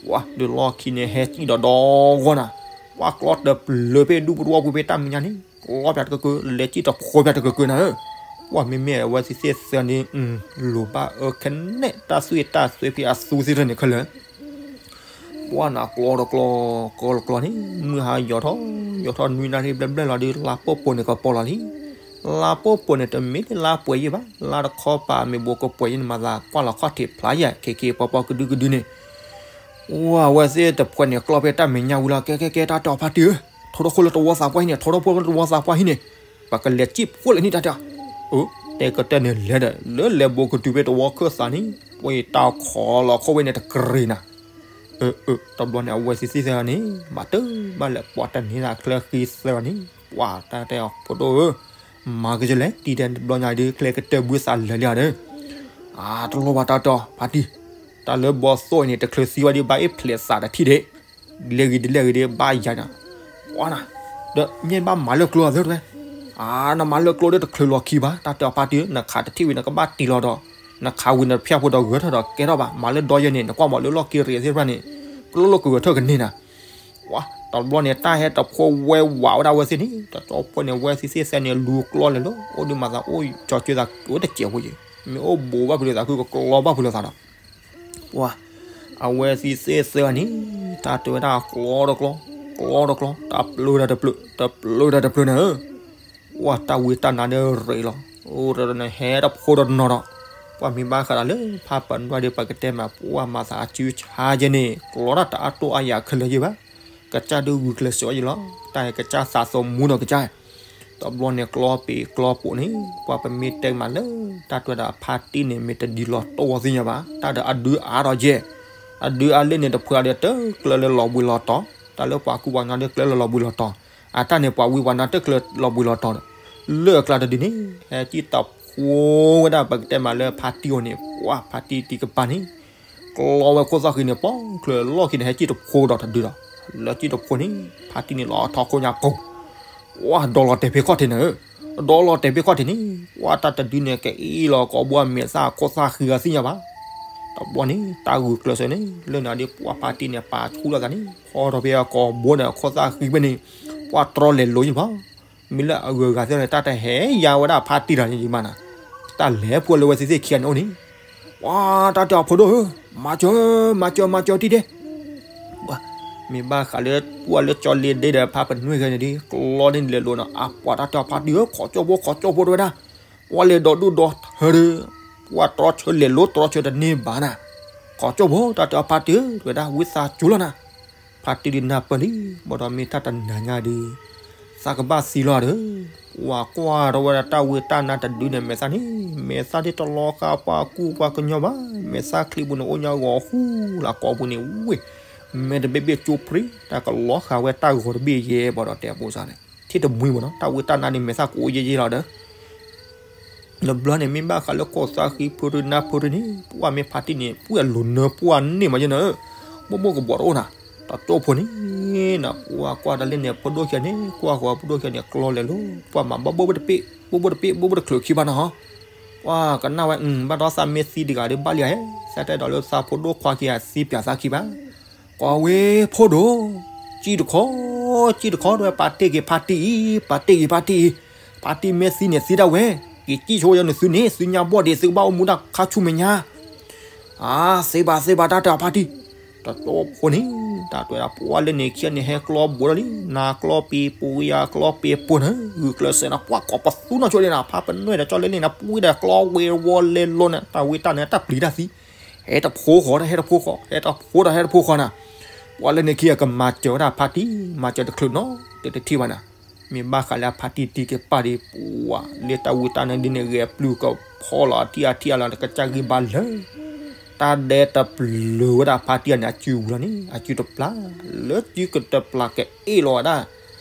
ပှၤဒုးလီၢ်ခံန့ၣ် ဟဲစံၣ်ဒီးဒီဂီၢ်နၤ, ပှၤကျီတပျၢၤဖဲဒူပဒွီပူၤဖဲတၢ်မဲာ်ညါန့ၣ် ကျီပၠးတကၢကၢ လဲၤစံၣ်တဖိပၠးတကၢကၢနၤဧၢ, ပှၤမ့မ့ၢ်အဝဲသ့ၣ်သၢဂၤန့ၣ် လိၣ်ဘၣ်အၢခဲနဲၣ် တၢ်သွံၣ်တၢ်သွဲဖဲအသူသ့ၣ်တဖၣ်န့ၣ်ခဲလၢာ် ပှၤနၤကျီတကျီ, ကျီတကျီန့ၣ် မုၢ်ဟါယီၤထီၣ်, ယီၤထီၣ်နွံနၣ်ရံၣ်ဘျဲၣ်ဘျဲၣ်လီၤဒီး လါပှဲၤပှဲၤန့ၣ်ကပီၤလီၤလံ, လါပှဲၤပှဲၤန့ၣ် တမ့ၢ်လၢလါပှဲၤယဲၢ်ဘၣ်, လါတခီပၤမ့ၢ်ဘိးကပှဲၤယဲၢ်န့ၣ် မၤသးကွၢ်လီၤခီၣ်ထံးဖျါယဲၢ် ခဲက့ၤပီပီကဒုကဒုန့ၣ်, ဝဲသ့ၣ်တဖှဲးန့ၣ် ကျီဖဲတၢ်မဲာ်ညါဝံၤလီၤ ကဲကဲကဲ တၢ်တဲအီၤဖါတံၢ်ဧၢ, ထိးထီၣ်ဖိလၢတဝီသးပှၢ်ဟံၣ်န့ၣ် ထိးထီၣ်ဖိလၢတဝီသးပှၢ်ဟံၣ်န့ၣ်, ပကလဲၤစံၣ်ဖိလၢနံၣ်တၢ်တဲအီၤ, အၢ တဲကတၢၢ်န့ၣ်လဲၤဒီး လၢလဲၤဘိးကတုၤဖဲတဝီခၢၣ်သးန့ၣ် ပှၤတၢ်ခီလီၤခိၣ်ဝဲန့ၣ်တကြ့ၤနၤ အၢ အၢ တဘျီန့ၣ် အဝဲသ့ၣ်သ့ၣ်သၢဂၤန့ၣ် ဘၣ်တၢ်ဘၣ်လဲၤ ပှၤတန့ၤသးချၢဃံသၢဂၤန့ၣ် ပှၤတၢ်တဲအီၤ ဖိဒိၣ်ဧၢ, မၤကစၢ်လဲၣ် တံၤတဲတဘျီညါဒီး ချဲကတၢၢ်ဘုသးလၢာ်လံဧါဒီး, အါ တလိၣ်ဘၣ်တၢ်တဲအီၤ ဖါတံၢ်, တၢ်လၢဘီသိၣ်အံၤန့ၣ် တချုးသံဝဲဒီး ဘၣ်အ့ၣ်ဖျဲးသးတထံၣ်ဒံး, လဲၤဂ့ၤဒ်လဲၤဂ့ၤဒီး ဘၣ်ယၤနၤ, ပှၤနၤ, ဒီးမ့ၢ်ဘၣ်မၤလၢကျိအသၢတဝဲ အါ နမၤလၢကျိဒီးတချုးလီၤခံဘၣ် တၢ်တဲအီၤဖါတံၢ်ဧၢ, နခးတထံၣ်ဝံၤ နကဘၣ်တံၢ်လီၤဒီး, နခးဝံၤနဖၠၣ်ဖိဒီးဂဲၤထၢၣ်ဒီးကဲထီၣ်ဘၣ်, မၤလၢဒီယဲၢ်န့ၣ် နကွၢ်မးလၢလီၢ်က့ၤရ့ၣ်သ့ၣ်တဖၣ်န့ၣ်, ကလိၣ်လိၣ်ကဂဲၤထၢၣ်ကန့ၢ်နၤ, ဝါ တဘျီန့ၣ် တၢ်ဟဲတဖိဝဲဝးဝဲဒၣ်ဝဲသ့ၣ်န့ၣ် တကၠီဖိန့ၣ် ဝဲသ့ၣ်သ့ၣ်သၢန့ၣ် လူၤကျီလဲၤလၢ အိၣ်ဒုးမၤသးအိၣ်ကၠီကၠိသး အိၣ်တစဲးဖိယဲၢ်, မ့ၢ်အိၣ်ဘူးဘၣ်ဖုးလိာ်သး ခုကကျီဘၣ်ဖုးလိာ်သးဒီး ပှၤ အဝဲသ့ၣ်သ့ၣ်သၢန့ၣ် တၢ်တဲဝဲဒၣ်ကျီတကျီ, ကျီတကျီ, တပျုၤတၢ်တပျုၤ, တပျုၤတၢ်တပျုၤန့ၣ်ဧၢ, ပှၤတၢ်ဝံတၢ်နါဒီးရ့းလီၤ, အိၣ်ဒီးန့ၣ်ဟဲတဖိဒီးနီၤဒီး, ပှၤမ့ၢ်ဘၣ်ဃးဒီးလၢဖးပနီၣ်ဒီး ပကတဲမး ပှၤမၤသးအစုဆါယဲၢ်န့ၣ် ကျီတၢ်တအါတိၢ်အါယၤခဲလၢာ်ယဲၢ်ဘၣ်, ကစၢ်ဒုးဂုာ်ကျဲးစၢးယဲၢ်လီၤ, တၢ်ဟဲကစၢ်သးသမူဒီးကစၢ် တဘျီန့ၣ်ကျီပ့ၤကျီပိာ်န့ၣ် ပှၤပမ့ၢ်တဲမးလၢ တၢ်တဲဝဲဒၣ်အဖါတံၢ်န့ၣ် မ့ၢ်တဒ်လီၤတိၢ်ဝဲသ့ၣ်ညါဘၣ် တၢ်ဒီးအဒုးအါထီၣ်ယဲၢ်, အဒုးအလ့ၣ်န့ၣ်တဖုဒီးတကျၢလၢလီၤဘှံးလီၤတီၤ, တၢ်လၢပှၤကူပှၤကညီဒီးကျၢလၢလီၤဘှံးလီၤတီၤ, အတၢ်န့ၣ်ပှၤဝံပှၤနါတကျၢလီၤဘှံးလီၤတီၤဒီး, လၢအကျါတဒုန့ၣ် ဟဲကံၣ်တဖိဝဲဒၣ် ပကတဲမးလၢဖါတံၢ်အအိၣ်န့ၣ်, ပှၤဖါတံၢ်တံၢ်ကပၢ်န့ၣ် ကျီဝဲခိၣ်သၣ်ဃံန့ၣ် ပိာ်ချၢလီၢ်ခံန့ၣ် ဟဲကံၣ်တဖိဒီးတဒုဒီး, လၢကံၣ်တဖိန့ၣ် ဖါတံၢ်န့ၣ်လီၤထီခိၣ်ညါကိာ် ပှၤဒီးလီၤတဲာ်ဖဲခီၣ်ထံးန့ၣ်, ဒီးလီၤတဲာ်ဖဲခီၣ်ထံးန့ၣ် ပှၤတၢ်တဒုန့ၣ် ကအ့ၣ်လီၤကိာ်ဘိအမဲာ်သၣ်ခိၣ်သၣ်ဃံဂၤသ့ၣ်ညါဘၣ်. တဘျီန့ၣ် တၢ်ဂုာ်ကျဲးစၢးန့ၣ် လၢန့ၣ်ဒီး ပှၤဖါတံၢ်န့ၣ် ပာ်ဆူၣ်လိာ်သးန့ၣ် ဖီထီၣ်ဖဲအကိာ်ဘိန့ၣ် ခိၣ်သၣ်ဃံဖဲန့ၣ် ပှၤတြီလဲၤလိၤယံၤဘၣ်. မ့ၢ်လၢအဂုၤအဂၤသ့ၣ်န့ၣ် တၢ်တဟဲယၤဝဲဒၣ်ဖါတံၢ်တၢ်န့ၣ် ယမၤနၤ, တၢ်လဲၤဖှိၣ်လၢဝဲသ့ၣ်သ့ၣ်ခံဂၤန့ၣ်အိၣ်န့ၣ်, ပှၤတၢ်တဲအီၤဖိဒိၣ်ဧၢ, မၤစၢၤ, မၤစၢၤ, မၤစၢၤတံၢ်ဒဲး ပှၤ, မ့ၢ်ဘၣ်ဃးလၢ ပှၤလၢကၠီလ့ဒဲဒီးဖါပနွဲၣ်ဂၤန့ၣ်ဒီး ကျီန့ၣ်လဲၤလိၤနီၤ, အပှၤတၢ်တဲအီၤဖါတံၢ်ဧၢ, ခိးကၠိဖိ ခိးကၠိဖိတဝဲဒၣ်, ပှၤလဲၤဒီးဒူၣ်ဒီးထၢဒီး, ပှၤတြီဆၢလဲၤလိၤတြီဆၢတန့ၢ်ဘၣ်နၤ, ခိးကၠိဖိ တၢ်တဲအီၤဖါတံၢ်ဧၢ တဝဲဒၣ် ဝံသးစူၤလီၤနၤ. ဖါတံၢ်ဒုးနၢ်ပၢၢ်လံ, ဘၣ်ဒီးမ့ၢ်တၢ်တနၤညါဒီး သးကဘၣ်သံလီၤဒီး, ပှၤကွၢ်ထီၣ်ဝဲဒၣ်တၢ်ဝံတၢ်နါတဒုန့ၣ် မဲာ်သၣ်န့ၣ်, မဲာ်သၣ်ဒ်တလီၤဃာ်ပှၤကူပှၤကညီဘၣ်, မဲာ်သၣ်ချံပူၤန့ၣ် အိၣ်ညါဂီၤဟူလၢကိာ်ပူၤန့ၣ်ဝ့ၢ်, မဲာ်တဘ့ၣ်ဘ့ၣ်ကၠိဖရံ, တၢ်ကလီၤဃာ်ဝဲတၢ်ဂီၤတဘ့ၣ်ယဲဘၣ်ဒီးတဲအဖိစၢ်န့ၣ်, ထံၣ်တမှံဘၣ်နီၤ, တၢ်ဝံတၢ်နါန့ၣ် မဲာ်သၣ်ကအိၣ်ယဲၢ်ယဲၢ်လီၤဒီး တဘျီန့ၣ် မ့ၢ်ဘၣ်ဃးလၢခိၣ်သၣ်ဃံဖုရူနၢ်ဖုရူန့ၣ် ပှၤမ့ၢ်ဖါတံၢ်န့ၣ် ပှၤလိၤနၢပှၤန့ၢ်မးယဲၢ်နၤဧၢ, မိၢ်မိၢ်ကဘီးတအိၣ်နၤ, တၢ်ကၠိဖိန့ၣ်, နကွၢ်ကွၢ်တၢ်လၢန့ၣ် ဖိဒိၣ်ခံဂၤန့ၣ် ကွၢ်ဃီၤဖိဒိၣ်ခံဂၤန့ၣ် ကျီလဲၤလိၤ, ပှၤမၤဘၣ်ဘိၣ်ဘိၣ်တပ့ၣ်, ဘိၣ်ဘိၣ်တပ့ၣ် ဘိၣ်ဘိၣ်တချုးခံဘၣ်နၤ, ပှၤကနၣ်ဝဲ, ဘၣ်ဒီးသးမ့ၢ်သံတဂၤဒီးဘၣ်လံဧါ, သးတဲဒီးလၢသးဖိဒိၣ်ခွါခံဂၤသံပၠးသးခံဘၣ် ကွၢ်ဝဲဖိဒိၣ်, ကံၣ်တခီ, ကံၣ်တခီ ဒ်ဝဲပာ်တ့ၢ်က့ၤဖါတံၢ်အံၤ, ပာ်တ့ၢ်က့ၤဖါတံၢ်အံၤ, ဖါတံၢ်မ့ၢ်သံန့ၣ်သံဒၣ်ဝဲ, က့ၤကံၣ်ဆိယဲၢ်နသုန့ၣ် သုညါဘီၣ်ဒံး သုကဘၣ်အိၣ်မူဒၣ်ခါဆူမဲာ်ညါ, အါ, သ့ဘၣ်သ့ဘၣ် တၢ်တဲအီၤဖါတံၢ်, တၢ်ကၠိဖိန့ၣ်, တၢ်တဲဝဲဒၣ် ပှၤလၢန့ၣ်ခံဂၤန့ၣ် ဟဲကျီဘိးဒီးလံ, နၤကျီပံၤပူၤ ယၤကျီပံၤပူၤန့ၣ် ဂုာ်ကျဲးစၢးနၤ ပှၤကိးပသူနီၢ်ဆိဒ်နၤ ဖါပနွဲၣ်ဒီးကၠီလ့န့ၣ် ပှၤဒီးကျီဝ့ၤဝီၤလဲၤလိၤန့ၣ် တၢ်ဝံတၢ်နါတၢ်ပျံၤတၢ်သံ ဟဲတဖိဃီ တၢ်ဟဲတဖိဃီ ဟဲတဖိဒီးဟဲတဖိဃီနၤ, ပှၤလၢန့ၣ်ခံဂၤကမၤစၢၤဝဲဒၣ်ဖါတံၢ် မၤစၢၤတချုးနီတ တထံၣ်ဘၣ်နၤ, မ့ၢ်ဘၣ်ဃးလၢအဖါတံၢ်တံၢ်ကပၢ်ဒီး ပှၤလၢတၢ်ဝံတၢ်နါဒ်န့ၣ် ဂဲၤပျုၤကဖီလီၤအထံၣ်အထံၣ်အလီၤ ကစၢ်ဂံၢ်ဘါလၢာ်, တၢ်ဒဲးတပျၢၤဝဲဒၣ်ဖါတံၢ်အန့ၣ် အစုပူၤလီၤန့ၣ် အစုတပျၢ်, လၢစုကတပျၢ်ကအ့ၣ်လီၤဝဲဒၣ်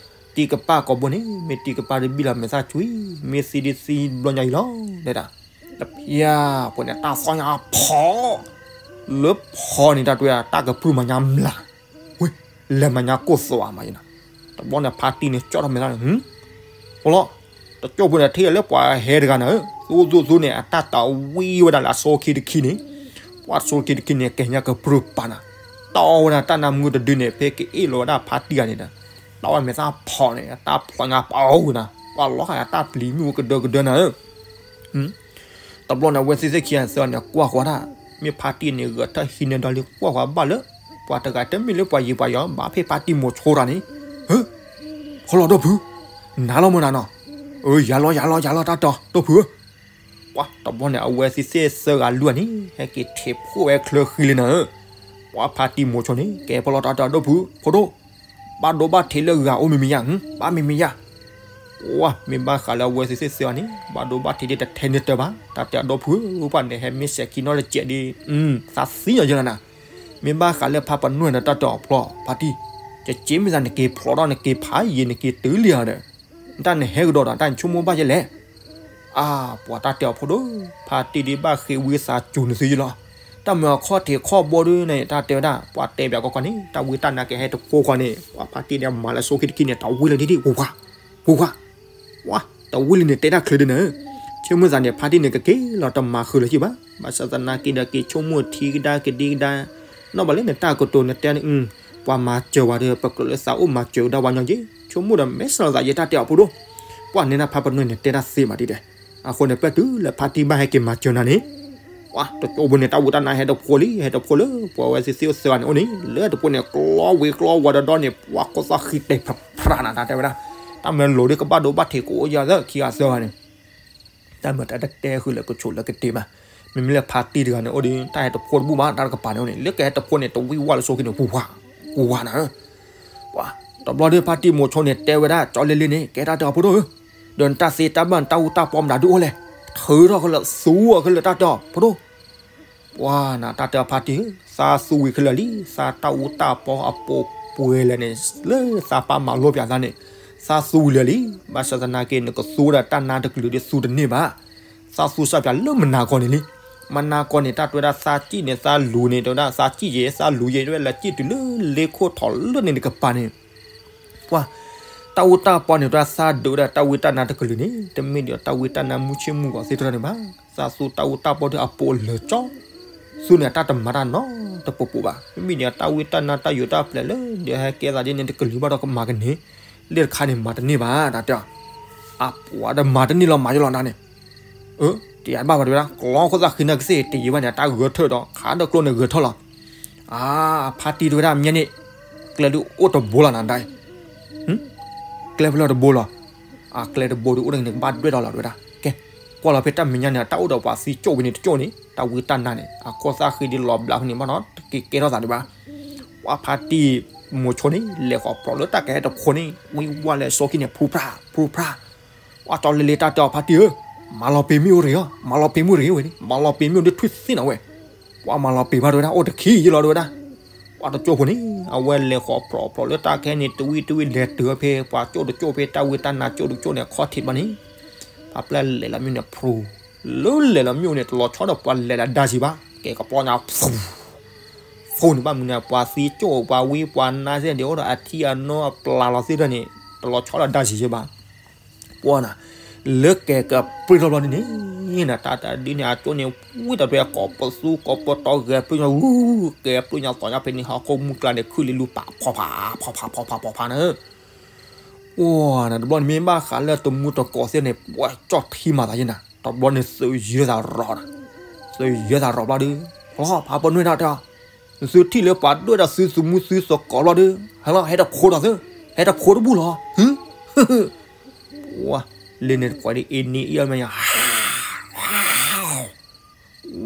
တံၢ်ကပၢ်ကိာ်ဘိန့ၣ် မ့ၢ်တံၢ်ကပၢ်တဘံၣ်လီၤမဲာ်သၣ်ကွံ, မ့ၢ်သံဒ်သံဘျီညါအံၤလီၤ, တဲဒၣ်, တဖၣ်ဖိန့ၣ် တၢ်သီညါဖီ, လၢဖီန့ၣ် တၢ်တွဲတၢ်ကပြုၢ်မၤညါမျး, ဝ့ၢ်, လဲၤမၤညါကိၢ်သွးမးယနၤ, တဘျီန့ၣ်ဖါတံၢ်န့ၣ် ကၠီထီၣ်မဲာ်သၣ်န့ၣ်, ဟိလီၤ, တကၠိဖိန့ၣ် ထံၣ်လၢပှၤဟဲတဂၤနၤဧၢ, သူသူသူန့ၣ် အတၢ်တဝံဝဲဒၣ်လၢအဆိခံတခံန့ၣ်, ပှၤဆိခံတခံန့ၣ် ကဲညါကပြုၢ်ပာ်နၤ, တီဝဲဒၣ်တၢ်နါမုၢ်တဒုန့ၣ် ဖဲကအ့ၣ်လီၤဝဲဒၣ်ဖါတံၢ်ဂၤန့ၣ်ဒီး, တီဝဲမဲာ်သၣ်ဖီန့ၣ် တၢ်ဖျီညါပှၤအိၣ်နၤ, ပှၤလီၤဃာ်တၢ်ပျံၤမုၢ်ကဒၢကဒၢနၤဧၢ တဘျီန့ၣ် အဝဲသ့ၣ်သ့ၣ်ခံဂၤသၢဂၤန့ၣ် ကွၢ်ဃီဒၣ်, မ့ၢ်ဖါတံၢ်န့ၣ် ဂဲၤထၢၣ်ဟံးန့ၢ်ဒီးလံ ကွၢ်ဃီဘၣ်လၢ ပှၤတဂၤတမ့ၢ်လၢပှၤယံၤပှၤယီၤ ဘၣ်ဖဲဖါတံၢ်မိၤဆိတၢ်န့ၣ်, ဟၢ, ဟီလီၤဒီပုၢ်, နၤလီၤမ့ၢ်နၤနီၤ, အၢ ယၤလီၤ ယၤလီၤ ယၤလီၤ တၢ်တဲအီၤ ဒီပုၢ်ဧၢ, ပှၤတဘျီန့ၣ် အဝဲသ့ၣ်သၢဂၤလွံၢ်ဂၤန့ၣ် ဟဲက့ၤထံးဖှိၣ်ဝဲချၢဃံလံနၤဧၢ, ပှၤဖါတံၢ်မိၤဆိန့ၣ် ကဲဖီလီၤတၢ်တဲအီၤ ဒီပုၢ် ဖိဒိၣ် ဘၣ်ဒိဘၣ်ထံးလၢဂၤအိၣ်မံၤမံၤယါ, ဘၣ်မံၤမံၤယါ, ပှၤမ့ၢ်ဘၣ်ဃးလၢအဝဲသ့ၣ်သၢဂၤန့ၣ် ဘၣ်ဒိဘၣ်ထံးဒ်တထဲန့ၣ်တၢ်ဘၣ်, တၢ်တဲအီၤ ဒီပုၢ်ဧၢ ပှၤန့ၣ်ဟဲမ့ၢ်စဲးခံနီတစဲးဒီး, သးသံယီၤယဲလီၤနၤ, မ့ၢ်ဘၣ်ဃးလၢဖါပနွဲၣ်န့ၣ် တၢ်တဲအီၤဖျီ ဖါတံၢ်, ယက့မ့ၢ်သးနက့ၤဖျီဒီး နက့ၤဖးယံၤ နက့ၤတုၤလံဧါဒီး, တၢ်နဟဲကဒီးဒီး တၢ်နဆိကမိၣ်ဘၣ်ယဲလဲၣ် အါ, ပှၤတၢ်တဲအီၤ ဖိဒိၣ်, ဖါတံၢ်ဒ်ဘၣ်ဃ့ဝံသးစူၤနသုယလီၤ, တၢ်မ့ၢ်အခီၣ်ထံးခီၣ်ဘိဒ်န့ၣ် တၢ်တဲဝဲဒၣ် ပှၤတဲဘၣ်ကီကီန့ၣ် တၢ်ဝံတၢ်နါကဟဲတဖိဃီန့ၣ် ပှၤဖါတံၢ်န့ၣ်မၤလၢဆိခံတခံန့ၣ် တဝံလၢဒ်ဒ် ဝါ, ဝါ, ဝါ, တဝံလၢန့ၣ်တဲတၢ်ချ့ဒ်န့ၣ်, ဆိကမိၣ်သးန့ၣ် ဖါတံၢ်န့ၣ်ကက့ၤလီၤတမၤဃုာ်လၢၤဘၣ်, ဘၣ်ဆၣ်သနာ်က့ဒီး က့ၤဆိကမိၣ်ထံကဒါကဒံကဒါ, နီၢ်ဘၣ်လၢနတၢ်ကတိၤနတဲန့ၣ်, ပှၤမၤစၢၤဝဲဒီး ပကြၢးလၢသးအိၣ်မၤစၢၤကဒါဝဲညီက့ၤ, ဆိကမိၣ်ဒီးမဲာ်ဆှးသးယဲ တၢ်တဲအီၤ ဖိဒိၣ်, ပှၤန့ၣ်နဖါပနွဲၣ်န့ၣ် တဲတၢ်သ့မးဒ်လဲၣ်, အဃိန့ၣ် ပတုၤလၢဖါတံၢ်ဘၣ်ဟဲက့ၤမၤစၢၤနၤန့ၣ်, ပှၤတကၠိဖိန့ၣ် တၢ်ဝံတၢ်နါဟဲတဖိလံ ဟဲတဖိလၢ ပှၤဝဲသ့ၣ်သ့ၣ်အိၣ်သၢဂၤန့ၣ်အိၣ်န့ၣ် လၢတဖိန့ၣ် ကျီဝ့ၤကျီဝီၤဒီးဒီန့ၣ် ပှၤခိၣ်သၣ်ဃံတဲာ်ဖးဖးနၤ တၢ်တဲဝဲဒၣ်, တၢ်မ့ၢ်လိၤဒ်ကဘၣ်ဒိဘၣ်ထံးကအိၣ်ယၤသၢခံဂၤသၢဂၤန့ၣ် တၢ်မ့ၢ်တၢ်တတဲဃုာ်လၢကဆိးလၢကတ့ၢ်ဘၣ်, မ့မ့ၢ်လၢဖါတံၢ်တဂၤန့ၣ်အိၣ်ဒီး တၢ်ဟဲတဖိတဘူၣ်ဘၣ် တၢ်တကပၤန့ၣ်အိၣ်န့ၣ် လၢကဟဲတဖိန့ၣ် တဝံဝါလၢဆိခံန့ၣ် ပူၤဝါ, ပူၤဝါနၤ, ပှၤ, တဘျီဒီးဖါတံၢ်မိၤဆိန့ၣ် တဲဝဲဒၣ် ကၠီလ့လ့န့ၣ် ကဲတၢ်တဲအီၤ ဖိဒိၣ်ဧၢ, ဒီးနတၢ်သ့တၢ်ဘၣ် နတၢ်အူတၢ်ပီမနုၤဒုအိၣ်လဲၣ်, ထုးထီၣ်ခဲလၢာ် သူအီၤခဲလၢာ် တၢ်တဲအီၤ ဖိဒိၣ်, ပှၤနၤ တၢ်တဲအီၤဖါတံၢ်ဧၢ, သးသူဝံၤခဲလၢာ်လံ, သးတၢ်အူတၢ်ပီအပိာ်ပှဲၤလဲၣ်န့ၣ်, လၢသးပာ်မၤလိပၠးသးန့ၣ်, သးသူဝံၤလၢာ်လံ, ဘၣ်ဆၣ်သနာ်က့ နကသူဝဲဒၣ်တၢ်နါတကလုာ်ဒီးသူတန့ၢ်ဘၣ်. သးသူစၢ်ပၠးလၢမနၤကီၢ်န့ၣ်လံ. မနၤကီၢ်န့ၣ် တၢ်တဲဝဲဒၣ်သးစံၣ်န့ၣ် သးလူၤန့ၣ် တဲဝဲဒၣ်သးစံၣ်ယဲၢ် သးလူၤယဲၢ် တဲဝဲလၢစံၣ်တုၤလၢ လ့ခိၣ်ထီၣ်လၢန့ၣ်တကပၤန့ၣ် ပှၤ တၢ်အူတၢ်ပီန့ၣ် တဲဝဲဒၣ်သးဒုးဝဲဒၣ်တၢ်ဝံတၢ်နါတကလုာ်န့ၣ် တမ့ၢ်ဒံးတၢ်ဝံတၢ်နါမုၢ်ဆ့ၣ်မုၢ်ဂီၤသ့ၣ်တဖၣ်န့ၣ်ဘၣ်. သးသူတၢ်အူတၢ်ပီဒီးအပိာ်လၢာ်ကၠီ သူန့ၣ်အတၢ်တမၤတၢ်နီတပူၤပူၤဘၣ်. မ့မ့ၢ်ဒံးတၢ်ဝံတၢ်နါတၢ်ယိာ်တၢ်ပျဲၤလၢ ဒ်ဟဲကဲသးဒ်န့ၣ်တကလုာ်ဘၣ်ဒီးကမၤကန့ၢ်, လ့ၣ်တခါန့ၣ်မၤတန့ၢ်ဘၣ် တၢ်တဲအီၤ. အပှၤဒီးမၤတန့ၢ်လီၤမၤယလီၤနၤန့ၣ် အၢ တယၤတဘၣ်ဘၣ်တဲဝဲဒၣ် ကျီခိၣ်သၣ်ဃံနၢ်ကသ့ၣ်တယံာ်ဘၣ်န့ၣ် အတၢ်ဂဲၤထၢၣ်ဒီး ခးဒီးကျိန့ၣ်ဂဲၤထၢၣ်လီၤ. အါ ဖါတံၢ်တဲဝဲဒၣ်မ့ၢ်န့ၣ် ကျဲဒုးအိၣ်တဘိလီၤနၤဒၣ်အံၤ ကျဲဖဲလဲၣ်တဘိလီၤ. အကျဲတဘိဒုးအိၣ်န့ၣ် ကဘၣ်ဒွဲၣ်ဒီးလီၤတဲဝဲဒၣ်. ကဲ ကွၢ်လီၤဖဲတၢ်မဲာ်ညါန့ၣ် တၢ်အိၣ်ဒီးပှၤသံကၠိၣ်ဝဲန့ၣ်တကၠိၣ်န့ၣ် တၢ်ဝံတၢ်နါန့ၣ် အခိၣ်သၣ်ဃံဒ်လီၤဘျးဖဲန့ၣ်ဘၣ်နီၤ တက့ၤကဲထီၣ်သးဒံးဘၣ်. ပှၤဖါတံၢ်မိၤဆိန့ၣ် လဲၤဃီၤပြီၤလၢတၢ်ကဟဲတခိၣ်န့ၣ် ဝံဝါလဲၤစိခံန့ၣ် ဖူဖျါ ဖူဖျါ ပှၤကၠီလ့လ့တၢ်တဲအီၤဖါတံၢ်ဧၢ, မၤလီၤပံာ်မ့ၣ်အူတဂ့ၤအီၤ, မၤလီၤပံာ်မ့ၣ်အူတဂ့ၤဝဲန့ၣ်, မၤလီၤပံာ်မ့ၣ်အူဒ်ထွံၣ်သ့ၣ်နၤဝဲ. ပှၤမၤလီၤပံာ်ဘၣ်တဲဝဲဒၣ် အိၣ်တခံယ့ၢ်လီၤတဲဝဲဒၣ်. ပှၤတကၠိၢ်ဖိန့ၣ် အဝဲလဲၤဃီၤပြီၤပြီၤလၢတၢ်ခဲန့ၣ် တဝံၣ်တဝံၣ်လဲၤတုၤဖဲ ပှၤကၠိၣ်တကၠိၢ်ဖဲတၢ်ဝံတၢ်နါကၠိၣ်တကၠိၢ်န့ၣ် အခီၣ်ထံးဘၣ်န့ၣ် ပှၤပျဲလဲၤလီၤမ့ၣ်အူန့ၣ်ဖရူ လၢလဲၤလီၤမ့ၣ်အူန့ၣ် တလီၤဆီဒီးပှၤလဲၤလၢဒါဆံးဘၣ်, ကဲကပီညါ ဖူန့ၣ်ဘၣ်မနုၤန့ၣ် ပှၤသံကၠိၣ်ပှၤဝံပှၤနါသ့ၣ်ဒီးအိၣ်ဒီးအထံအနိအပျၢ်လီၤသ့ၣ်တဖၣ်န့ၣ် တလီၤဆီဒီးဒါဆံးယ့ၢ်ဘၣ်. ပှၤနၤ လၢကဲကပြုၢ်ထီၣ်ဘျီဒ်န့ၣ် နတၢ်တဒုန့ၣ် အကၠိန့ၣ် ဝံတၢ်တွဲကိးပသူကိးပတီၢ်ဂဲၤပျုၢ်ညါ ဝူ ကဲပျုၢ်ညါသီညါဖဲန့ၣ် ဟီၣ်ခိၣ်မုၢ်ကျါန့ၣ် ခုၣ်လံလူပာ်ဖီဖး ဖီဖး ဖီဖး ဖီဖး ဖီဖးန့ၣ် ပှၤနၤ တဘျီန့ၣ်မ့ၢ်ဘၣ်ဃးလၢတမူတကိးသ့ၣ်န့ၣ် ပှၤကၠီၣ်ထံမၤသးယဲနၤ တဘျီန့ၣ်သုးယဲၢ်သးရီးနၤ, သုးယဲၢ်သးရီးဘျီဒီး ဖီဖးပနွဲၣ်တၢ်တဲအီၤ, သုထံၣ်လၢပှၤဒွဲၣ်ဒီးသုသမူသုသကိးဘျီဒီး ဟဲလီၤ ဟဲတခိးဒီးသု, ဟဲတခိးတဘူၣ်လီၤ, ဟ လၢန့ၣ်တကွၢ်ဒ်အ့န့ၢ်အံၤအမဲာ်ညါ ဒီ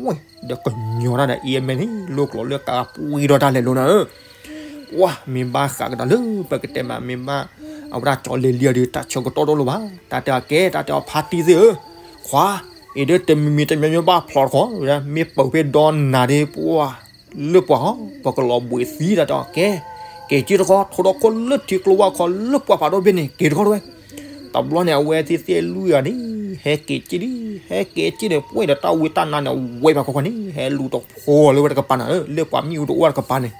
းကညီၤတၢ်ဒီးအံၤအမဲာ်န့ၣ် လိၣ်ကျိၤလၢကးပှံၤဒီးတၢ်လဲၤလိၤနၤဧၢ, ပှၤမ့ၢ်ဘၣ်ဃးကဒီးလၢပကတဲမး မ့ၢ်ဘၣ် အဝဲဒၣ်ကၠီလ့လံအီၤဒီး တၢ်ဆၢကတီၢ်တအိၣ်လၢၤဘၣ်, တၢ်တဲအီၤကဲ တၢ်တဲအီၤဖါတံၢ်သ့ၣ်ဧၢ, ခွါ, အံၤဒ်တမံၤမံၤတမံၤမံၤဘၣ်ဖျိးတခီ, မ့ၢ်ပာ်ဖဲဒီးနၤဒ်ပှၤ လၢပှၤဟီ ပကလီၤဘှံးသံတၢ်တဲအီၤကဲ, က့ၤက့ၤတခီ ထိဒီခိၣ်လၢထံကျိဝၢ်ခီလၢပှၤဖးဒိၣ်ဘ့ၣ်န့ၣ် က့ၤတခီတဝဲ, တဘျီန့ၣ် အဝဲသ့ၣ်သ့ၣ်လွံၢ်ဂၤန့ၣ် ဟဲက့ၤက့ၤဒ် ဟဲက့ၤက့ၤန့ၣ် ပှဲၤဒီးတၢ်ဝံတၢ်နါန့ၣ် ဝဲဘၣ်ခီခီန့ၣ် ဟဲလူၤတဖိလၢဝဲတကပၤနၤဧၢ, လၢပှၤမ့ၣ်အူတအိၣ်တကပၤန့ၣ်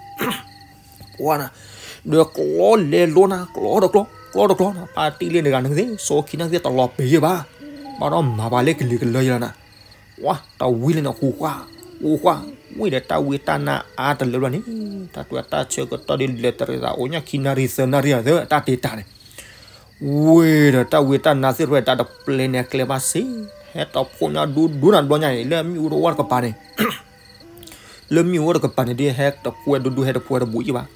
ပှၤနၤ, ဒီးကျီလဲၤလိၤနၤ ကျီတကျီ ကျီတကျီနၤ ဖါတံၢ်လၢန့ၣ်ဂၤန့ၣ်သ့ၣ် စိခံနၢ်သ့ၣ်တလီၤပံာ်ယဲၢ်ဘၣ်, ဘၣ်ဒီးမၤပှၤလၢကလံၤကလၢယဲလီၤနၤ, ပှၤတဝံၤလၢန့ၣ် ဟူးဃၣ် ဟူးဃၣ် ဝံၤဒီးတၢ်ဝံတၢ်နါအါတလၢဘျီန့ၣ် တၢ်တွဲတၢ်ဆၢကတီၢ်ဒ်လဲၤတရံးသးအိၣ်ညါခံနၣ်ရံၣ်သၢနၣ်ရံၣ်အသၢ တၢ်တ့တၢ်န့ၣ် ဝံၤဒီးတၢ်ဝံတၢ်နါသ့ၣ်တဖၣ် တၢ်တပျဲန့ၣ်အကျဲဘၣ်စ့ၢ်, ဟဲတဖိညါဒူဒူနၤတဘျီညါအံၤ လၢမ့ၣ်အူတအိၣ်တကပၤန့ၣ် လၢမ့ၣ်အူတကပၤန့ၣ်ဒ်ဟဲတဖိဝဲဒူဒူ ဟဲတဖိဝဲတဘူးယဲၢ်ဘၣ်,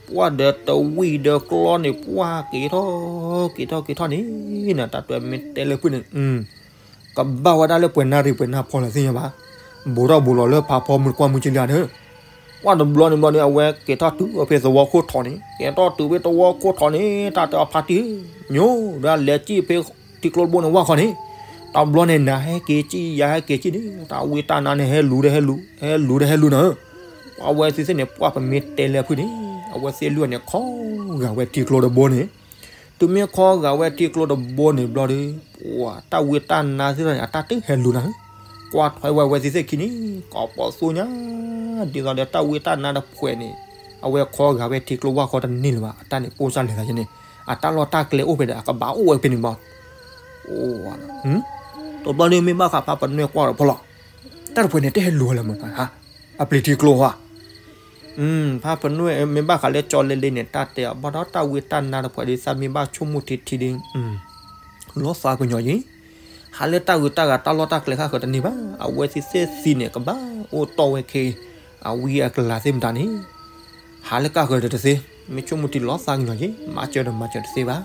ပှၤဒီးတဝံၤဒီးကျီန့ၣ် ပှၤက့ၤထီၣ် က့ၤထီၣ်က့ၤထီၣ်န့ၣ် နတၢ်တွဲမ့ၢ်တဲလၢဖုၣ်န့ၣ် ကဘၣ်ဝဲဒၣ်လၢပှဲၤနၣ်ရံၣ်ပှဲၤနၣ်ဖီလၢသ့ၣ်ညါဘၣ်, ဘူးထီၣ်ဘူးလီၤလၢဖးဖီမုၢ်တကွၢ်မုၢ်ကလံၤန့ၣ်, ပှၤတဘျီန့ၣ်ဘျီန့ၣ် အဝဲက့ၤထီၣ်တုၤဖဲသဝီခိၣ်ထီးန့ၣ် က့ၤထီၣ်တုၤဖဲသဝီခိၣ်ထီးန့ၣ် တၢ်တဲအီၤဖါတံၢ် ညိဒီးလဲၤစံၣ်ဖဲထံကျိတဘိန့ၣ်ဝၢ်ခီန့ၣ်, တဘျီန့ၣ် နဟဲက့ၤစံၣ်ယၤဟဲက့ၤစံၣ်န့ၣ် တၢ်ဝံတၢ်နါန့ၣ် ဟဲလူၤဒီးဟဲလူၤ ဟဲလူၤဒီးဟဲလူၤနၤဧၢ, ပှၤဝဲသ့ၣ်သ့ၣ်န့ၣ် ပှၤပမ့ၢ်တဲလၢဖုၣ်န့ၣ် အဝဲသ့ၣ်လွံၢ်ဂၤန့ၣ် ခီဂာ်ဝဲထံကျိတဘိန့ၣ် တုၤမ့ၢ်ခီဂာ်ဝဲထံကျိတဘိန့ၣ်ဘျီဒီး ပှၤတၢ်ဝံတၢ်နါသ့ၣ်တဖၣ်န့ၣ် အတၢ်တဟဲလူၤနၤဧၢ, ကွၢ်ထွဲဝဲအဝဲသ့ၣ်သ့ၣ်ခံန့ၣ် ကိးပသူညါ ဒ်သိးဒီးတၢ်ဝံတၢ်နါတဖှဲးန့ၣ် အဝဲခီဂာ်ဝဲထံကျိဝၢ်ခီတန့ၢ်လၢၤဘၣ်, အတၢ်န့ၣ်ပိၢ်စၢ်လဲၤသးယဲန့ၣ် အတၢ်လီၢ်တၢ်ကျဲအိၣ်ဖဲဒီး အကဘၣ်အိၣ်ဝဲဖဲန့ၣ်ဘၣ်, အိၣ် တဘျီန့ၣ်မ့ၢ်ဘၣ်ဃးဖါပနွဲၢ်ကွၢ်ဒီးဖီလီၤ, တၢ်တဖှဲးန့ၣ် တဟဲလူၤဝဲလၢၤမး အပျံၤထံကျိဧါ ဖါပနွဲၢ် မ့ၢ်ဘၣ်ဃးလၢကၠီလ့လ့န့ၣ် တၢ်တဲအီၤ ဘၣ်ဒီးတၢ်ဝံတၢ်နါတဖှဲးဒ်သးမ့ၢ်ဘၣ်ဆိကမိၣ်ထံထံဒ် လီၤသးကညီၤယံၤ, ဟးလၢတၢ်ဂုၤတၢ်ဂၤတၢ်လီၢ်တၢ်ကျဲဃၣ်ဃၢၤတန့ၢ်ဘၣ်, အဝဲသ့ၣ်သ့ၣ်သံန့ၣ် ကဘၣ်အိၣ်တီၢ်ဝဲခဲအံၤ, အဝံအကလၤသ့ၣ်မတၤန့ၣ် ဟးလၢကၢ်ဃၢၤဒီးတသ့, မ့ၢ်ဆိကမိၣ်ထံလီၤသးကညီၤယံၤ, မၤစၢၤဒီးမၤစၢၤတသ့ဘၣ်.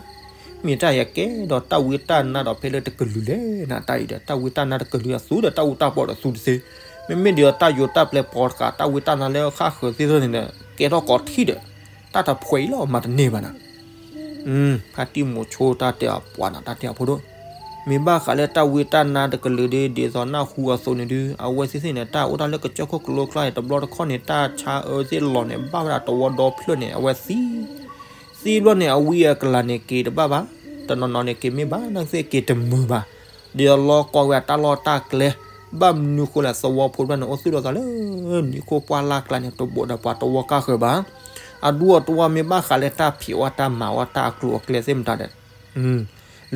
မ့ၢ်တၢ်အံၤအကဲဒီးတၢ်ဝံတၢ်နါဒီးဖဲလၢတကလုာ်လဲၣ်နၤ တၢ်အံၤဒီး တၢ်ဝံတၢ်နါတကလုာ်အသူဒီးတၢ်အူတၢ်ပီဒီးသူတသ့, မ့မ့ၢ်ဒ်ဒီးတၢ်ယိၤတၢ်ပျဲၤပိာ်တကး တၢ်ဝံတၢ်နါလၢဃၣ်ဃၢၤသ့ၣ်တဖၣ်န့ၣ်ဒီး ကဲထီၣ်ကိးထံၣ်ဒီး တၢ်တဖှဲးအံၤလီၤမၤတန့ၢ်ဘၣ်နၤ. ဖါတံၢ်မိၤဆိတၢ်တဲအီၤပှၤနၤ တၢ်တဲအီၤဖိဒိၣ်, မ့ၢ်ဘၣ်ဃးလၢတၢ်ဝံတၢ်နါတကလုာ်ဒ် ဒ်သိးနၢ်ဟူအသိးန့ၣ်ဒုး အဝဲသ့ၣ်သ့ၣ်န့ၣ် တၢ်အိၣ်တၢ်လၢကစၢၢ်ခိၣ်ကလိကျါအံၤ တဘျီတခီၣ်န့ၣ် တၢ်ဆါအၢသ့ၣ်လီၤန့ၣ် ဘၣ်ဝဲဒၣ်တဝီဒီဖျၢၣ်န့ၣ် အဝဲသံ သံဘျီန့ၣ် အဝံအကလၤန့ၣ်က့ၤတဘၣ်ဘၣ်, တနီၤနီၤန့ၣ်က့ၤမ့ၢ်ဘၣ် နာ်က့သ့ၣ်က့ၤတမုာ်ဘၣ်, ဒ်သိးလီၤကီဝဲအတၢ်လီၢ်တၢ်ကျဲ, ဘၣ်မနုၤဃိလဲၣ် သဝီဖိတဖျၢၣ်န့ၣ် အိၣ်သူၣ်လီၤသးလၢ နံၣ်ခိၣ်ပှၢ်လၢ်ကျါန့ၣ် တဘူးဒီးပှၤတဝီကါဃၢၤဘၣ်, အဒူအတဝီမ့ၢ်ဘၣ်ဃးလၢတၢ်ဖံးအီၣ်တၢ်မၤအီၣ်တၢ်အကျိၤအကျဲသ့ၣ်မတၤဒီး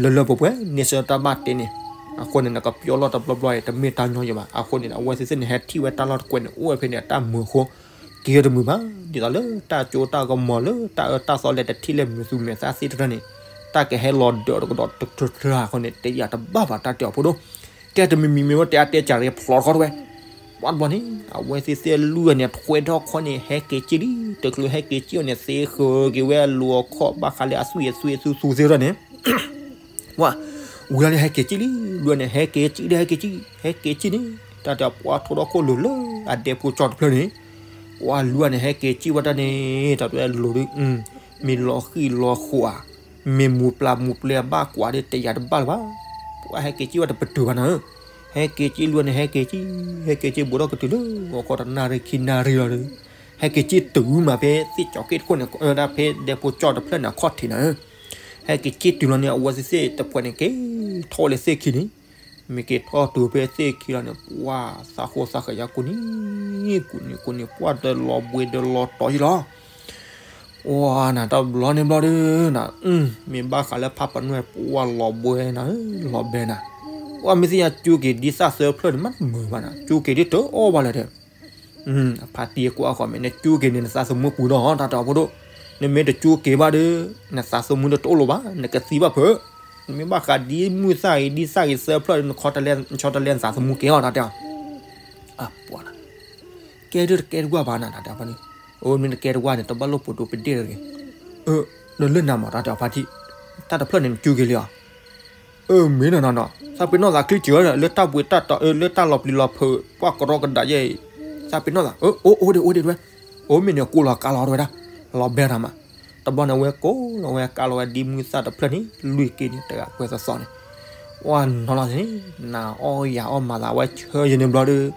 လၢလၢပှဲၤပှဲၤ န့ဆၢတၢ်ဘၣ်တ့န့ၣ်, အဃိန့ၣ် နကပျီလီၢ်တဘျီဘျီအံၤ တမ့ၢ်တၢ်ညီယဲဘၣ်. အဃိန့ၣ် အဝဲသ့ၣ်သ့ၣ်န့ၣ် ဟဲထံၣ်ဝဲတၢ်လီၢ်တကွဲးန့ၣ် အိၣ်ဝဲဖဲန့ၣ် အတၢ်မုာ်အဃိ က့ၤတမုာ်ဘၣ်. ဒ်သိးလၢတၢ်ကၠိတၢ်ကမီၤလၢတၢ်အၢတၢ်သီလဲၤတထံၣ်လဲၤမုာ်သူၣ်မုာ်သးသ့ၣ်တဖၣ်န့ၣ် တၢ်ကဟဲလီၤဒၢးတကဒီးတထြၢထြၢအဃိန့ၣ် တယာ်တဘၣ်ဘၣ်တၢ်တဲအီၤဖိဒိၣ် ကဲတမံၤမံၤမ့ၢ်ဝဲတဲအါတဲကးရ့ဖျိးတခီတဝဲ ပှၤတဘျီန့ၣ် အဝဲသ့ၣ်သ့ၣ်လွံၢ်န့ၣ် ထွဲထီၣ်ခီန့ၣ် ဟဲက့ၤက့ၣ်လံ, တချုးဟဲက့ၤက့ၣ်အီၤန့ၣ် သ့ဃၢၤက့ၤဝဲအလိၤအခီၣ်ဘၣ်ဃးလၢအသွံၣ်အသွံၣ်အသူသူသ့ၣ်တဖၣ်န့ၣ် ပှၤ ဝံၤလီၤန့ၣ် ဟဲက့ၤက့ၣ်လံ, လွံၢ်န့ၣ် ဟဲက့ၤက့ၣ်ဒီး ဟဲက့ၤက့ၣ်, ဟဲက့ၤက့ၣ်န့ၣ် တၢ်တဲပှၤထိၣ်ဒီခိၣ်လိၤလၢအဒဲဖိကၠီတဖျၢၣ်န့ၣ်, ပှၤလွံၢ်န့ၣ် ဟဲက့ၤက့ၣ်ဝဲတၢ်န့ၣ် တၢ်တဲလိၤဒုး, မ့ၢ်လီၤဃံၣ်လီၤဃိးဧါ, မ့ၢ်မူပျၢ်မူပျဲၢ်ဘၣ်ကွၢ်ဒီး တယာ်တဘၣ်လၢၤဘၣ်, ပှၤဟဲက့ၤက့ၣ်ဝဲတပတုာ်ဘၣ်နၤဧၢ, ဟဲက့ၤက့ၣ်လွံၢ်န့ၣ် ဟဲက့ၤက့ၣ်, ဟဲက့ၤက့ၣ်ဘူးဒီးကတုၤလၢဂီၤခီတနၣ်ရံၣ်ခံနၣ်ရံၣ်လီၤဒီး, ဟဲက့ၤက့ၣ်တုၤမးဖဲသ့ၣ်ကၠီၤက့ၣ်တခိၣ်န့ၣ် ဒၣ်ဖဲဒဲဖိကၠီတဖျၢၣ်န့ၣ် အခီၣ်ထံးနၤဧၢ ဟဲက့ၤက့ၣ်တုၤလီၤန့ၣ် အဝဲသ့ၣ်သ့ၣ်တဖှဲးန့ၣ် က့ၤထီၣ်လၢသ့ၣ်ခံန့ၣ်, မ့ၢ်က့ၤထီၣ်တုၤဖဲသ့ၣ်ခံလီၤန့ၣ် ပှၤသးဃိသးဃဲးယါကူနံၤ, ကူနံၤကူနံၤ ပှၤဒီးလီၤဘှံးဒီးလီၤတီၤယံလီၤ, ပှၤနၤတဘျီန့ၣ်ဘျီဒုးနၤ, မ့ၢ်ဘၣ်ဃးလၢဖးပနွဲၣ် ပှၤလီၤဘှံးနၤဧၢ လီၤဘှံးနၤ, ပှၤမ့ၢ်သ့ၣ်ညါကၠူက့ၤဒ်သၣ်သၢဖျၢၣ်န့ၣ် မးတမုာ်ဘၣ်နၤ, ကၠူက့ၤဒ်တအီၣ်ဘၣ်လၢၤဒီး အဖါတံၢ်ကွၢ်ဃီမ့ၢ် နကၠူက့ၤန့ၣ် နသးသမူပူၤဒီးတၢ်တဲအီၤဖိဒိၣ်, နမ့ၢ်တကၠူက့ၤဘၣ်ဒီး နသးသမူဒီးတအိၣ်လၢၤဘၣ်, နကသံဘၣ်ဖုး, နမ့ၢ်ဘၣ်ဃးဒ်မုၢ်သၣ်အံၤ ဒ်သၣ်ဂ့ၤသၢဖျၢၣ်ဒီး နဆီတလဲ နဆီတလဲနသးသမူက့ၤအီၤတၢ်တဲအီၤ, အပှၤနၤ, ကဲဒုးတကဲတကွၢ်ဘၣ်နၤ တၢ်တဲအီၤဖါန့ၣ်, အိၣ်မ့ၢ်တကဲတကွၢ်န့ၣ် တဘၣ်လိာ်ပှဲၤဒိးပဒ့ၣ်တဂ့ၤ, အၢ, နလၢနၤမး တၢ်တဲအီၤဖါတံၢ်, တၢ်တဖျၢၣ်န့ၣ် နကၠူက့ၤလံဧါ အၢ မ့ၢ်နီၢ်နီၢ်နီၢ် သးပ့ၤနီၣ်သးချံကၢၤ လၢတၢ်ဘှံးတၢ်တီၤ လၢတၢ်လီၤပျံၤလီၤဖုး ပှၤကရီကဒးယဲအံၤ သးပ့ၤနီၣ်သး အိၣ်အိၣ်ဒံးအိၣ်ဒံးတဝဲ အိၣ်မ့ၢ်န့ၣ်ကိးလီၤကးလီၤတဝဲဒၣ် လီၤဘဲနၤမး တဘျီန့ၣ် အဝဲကိးလီၤဝဲကးလီၤဝဲဒ်မုၢ်သၣ်တဖျၢၣ်န့ၣ် လွံၢ်က့ၤန့ၣ် တဂၤကွဲးသီသီန့ၣ် ပှၤနီၤလီၤန့ၣ် နၤအီၣ်ယၤအီၣ်မၤသးဝဲဆၢယဲန့ၣ်ဘျီဒီး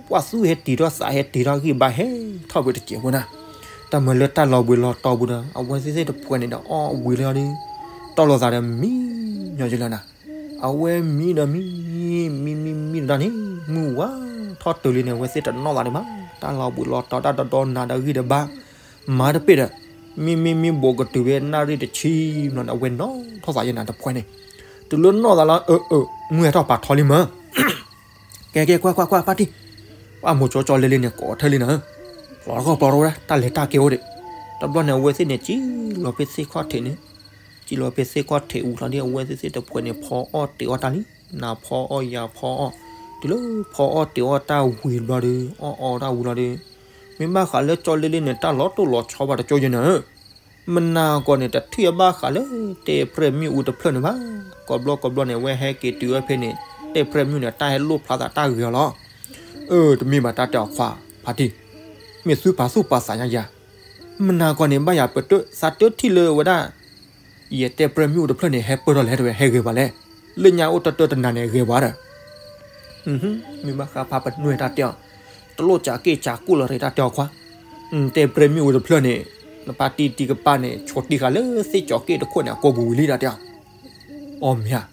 ပှၤသူၣ်ဟဲတံၤထီၣ်သးဟဲတံၤထီၣ်ဂံၢ်ဘါဟဲထီၣ်ဝဲတစဲးဖိနၤ တၢ်မၤလၢတၢ်လီၤဘှံးလီၤတီၤပူၤဒီး အဝဲသ့ၣ်သ့ၣ်တဖှဲးန့ၣ်ဒီးအီၣ်ဝံၤလၢအီၤဒီး တီၢ်လိာ်သးဒီးမံညီယလၢနၤ အဝဲမံဒီးမံ မံမံမံတဒၣ်န့ၣ် မုၢ်ဝါထီၣ်တုၤလံန့ၣ် အဝဲသ့ၣ်တနီၣ်သးဒံးဘၣ် တၢ်လီၤဘှံးလီၤတီၤတၢ်ဒီဒီနၤဒီးဂံၢ်ဒီးဘါ မၤတပ့ၢ်ဒီး မံမံမံဘူးကတုၤဖဲနၣ်ရံၣ်တဆံဘျီန့ၣ် အဝဲနီၣ်ထီၣ်သးယဲနၤတဖှဲးန့ၣ် တုၤလၢနီၣ်သးလၢ အၢ အၢ မုၢ်ဟဲထီၣ်ပာ်ထီလံမၢ် ကဲကဲကွၢ်ကွၢ်ကွၢ်ဖါတံၢ် ပှၤမိၤဆိကၠီလ့လ့န့ၣ် ကိးထၢလံနၤဧၢ ပျီထီၣ်ပျီထီၣ်ဝဲဒၣ် တၢ်လဲၤတၢ်ကဲအိၣ်ဒံး တဘျီန့ၣ် အဝဲသ့ၣ်န့ၣ် စံၣ်လီၤဖဲသ့ၣ်ခီၣ်ထံးန့ၣ် စံၣ်လီၤဖဲသ့ၣ်ခီၣ်ထံးဝံၤလီၤဒီး အဝဲသ့ၣ်သ့ၣ်တဖှဲးန့ၣ် ဖီအီၣ်တ့ၤအီၣ်တၢ်လံ နၤဖီအီၣ်ယၤဖီအီၣ် တုၤလၢဖီအီၣ်တ့ၤအီၣ်တၢ်ဝံၤဘျီဒီး အီၣ်အီၣ်တၢ်ဝံၤလီၤဒီး မ့ၢ်ဘၣ်ဃးလၢကၠီလ့လ့န့ၣ် တၢ်လီၤတိၢ်လီၤဆီဘၣ်တကၠိယဲနၤဧၢ မနၤကီၢ်န့ၣ် တထံၣ်အဘၣ်ဃးလၢ တဲပြဲၢ်မ့ၣ်အူတဖျၢၣ်န့ၣ်ဘၣ်. ကိးဘျီကိးဘျီန့ၣ် အဝဲဟဲက့ၤတုၤဝဲဖဲန့ၣ် တဲပြဲၢ်မ့ၣ်အူန့ၣ် တၢ်ဟဲလိၣ်ဖျါသးတၢ်ဂ့ၤအီၤလီၤ. အၢ တမ့ၢ်ဘၣ်တၢ်တဲအီၤခွါ ဖါတံၢ် မ့ၢ်သုပာ်သူၣ်ပာ်သးညါယၤ မနၤကီၢ်န့ၣ် ဘၣ်ယၤပတသးတထံၣ်လၢဝဲဒၣ် ယတဲပြဲၢ်မ့ၣ်အူတဖျၢၣ်န့ၣ် ဟဲပၢၢ်ထီၣ်လဲၣ်တဝဲ ဟဲဂ့ၤပှၤလဲၣ်. လၢညါအိၣ်တၢတၢတနၤန့ၣ် ဂ့ၤပှၤဒီး မ့ၢ်ဘၣ်ဃးဖးပနွဲၢ်တၢ်တဲအီၤ တလိၣ်စးက့ၢ်စးကူၣ်လီၤတၢ်တဲအီၤခွါ တဲပြဲၢ်မ့ၣ်အူတဖျၢၣ်န့ၣ် နဖါတံၢ်တံၢ်ကပၤန့ၣ် ဆိးတံၢ်ဃာ်လၢသ့ၣ်ကၠီၤက့ၢ်တခိၣ်န့ၣ် အကိာ်ပူၤဝံၤလံတၢ်တဲအီၤ အီၣ်မ့ၢ်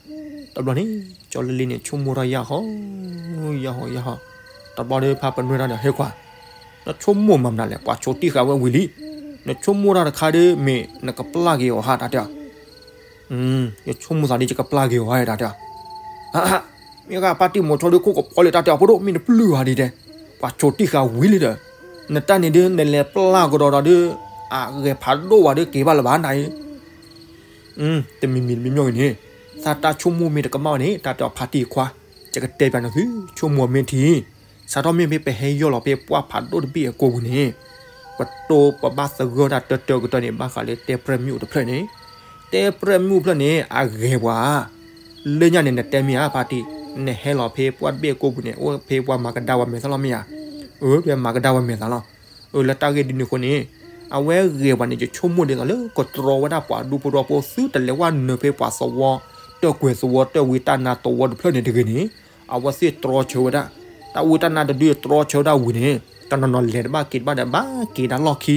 ဧါ တဘျီန့ၣ် ကၠီလ့လ့န့ၣ် ဆိကမိၣ်ထီၣ်ယၢ်ဟီ ယၢ်ဟီ ယၢ်ဟီ တဘျီဒီးဖးပနွဲၢ်တၢ်န့ၣ် ဟဲခွါ နဆိကမိၣ်မၤမနုၤလဲၣ် ပှၤဆိးတံၢ်ဃာ်ဝဲဝံၤလံ နဆိကမိၣ်တၢ်တခါဒီး မ့ၢ်နကပျၢ်က့ၤအီၤဟါတၢ်တဲအီၤ ယဆိကမိၣ်သးဒ်ယကပျၢ်က့ၤအီၤဟါတၢ်တဲအီၤ မ့ၢ်ဂ့ၤဖါတံၢ်မိၤဆိဒီးခိၣ်ကပီၤလၢတၢ်တဲအီၤဖိဒိၣ် မ့ၢ်နပျုၢ်ဧါဒ်တဲ ပှၤဆိးတံၢ်ဃာ်ဝံၤလံဒီး နတၢ်န့ၣ်ဒီး နလဲၤပျၢ်ကဒီးဒီး အဂဲၤဖးဒိၣ်ဝဲဒီးက့ၤဘၣ်လၢၤဘၣ်နၤအံၤ တမံၤမံၤတမံၤမံၤဂ့ၤန့ၣ် သးတၢ်ဆိကမိၣ်မ့ၢ်တကမၣ်ဝဲန့ၣ် တၢ်တဲအီၤဖါတံၢ်ခွါ ယကတဲပျးနသု ဆိကမိၣ်မ့ၢ်ထံ စးထီၣ်မ့ၢ်ဖဲပဟဲယီၢ်လီၤဖဲပှၢ်ဖးဒိၣ်တဘ့ၣ်အကိာ်ပူၤန့ၣ် ပတိပဘၣ်သဂၢၢ်တၢ်တၢတၢကတၢၢ်န့ၣ် ဘၣ်ဃးလၢတဲပြဲၢ်မ့ၣ်အူတဖျၢၣ်န့ၣ် တဲပြဲၢ်မ့ၣ်အူတဖျၢၣ်န့ၣ် အဂဲၤပှၤ လၢညါန့ၣ် နတဲမ့ၢ်ဧါဖါတံၢ် နဟဲလီၤဖဲပှၢ်တဘ့ၣ်အကိာ်ပူၤန့ၣ် အိၣ်ဖဲပှၤမၤကဒါဝဲမဲာ်သၣ်လီၤမ့ၢ်ဧါ အၢ ဖဲမၤကဒါဝဲမဲာ်သၣ်လီၤ အၢ လၢတၢ်ဂ့ၢ်ဒ်န့ၣ်အဃိန့ၣ် အဝဲဂဲၤပှၤန့ၣ် ယဆိကမိၣ်ဒ်သိးလၢကတြီဝဲဒၣ်ပှၤဒူဖိထီဖိ သုတလဲၤဝဲနုာ်ဖဲပှၤသဝီ တၢ်ကွဲးသဝီတၢ်ဝံတၢ်နါသဝီတဖျၢၣ်န့ၣ်တဂ့ၤန့ၣ်, အဝဲသ့ၣ်တြီဆၢဝဲဒၣ်, တၢ်ဝံတၢ်နါတဒုတြီဆၢဝဲဒၣ်ဝံၤန့ၣ်, တနီၤနီၤလဲၤတဘၣ်က့ၤတဘၣ်ဒီး ဘၣ်က့ၤဒၣ်လီၢ်ခံ,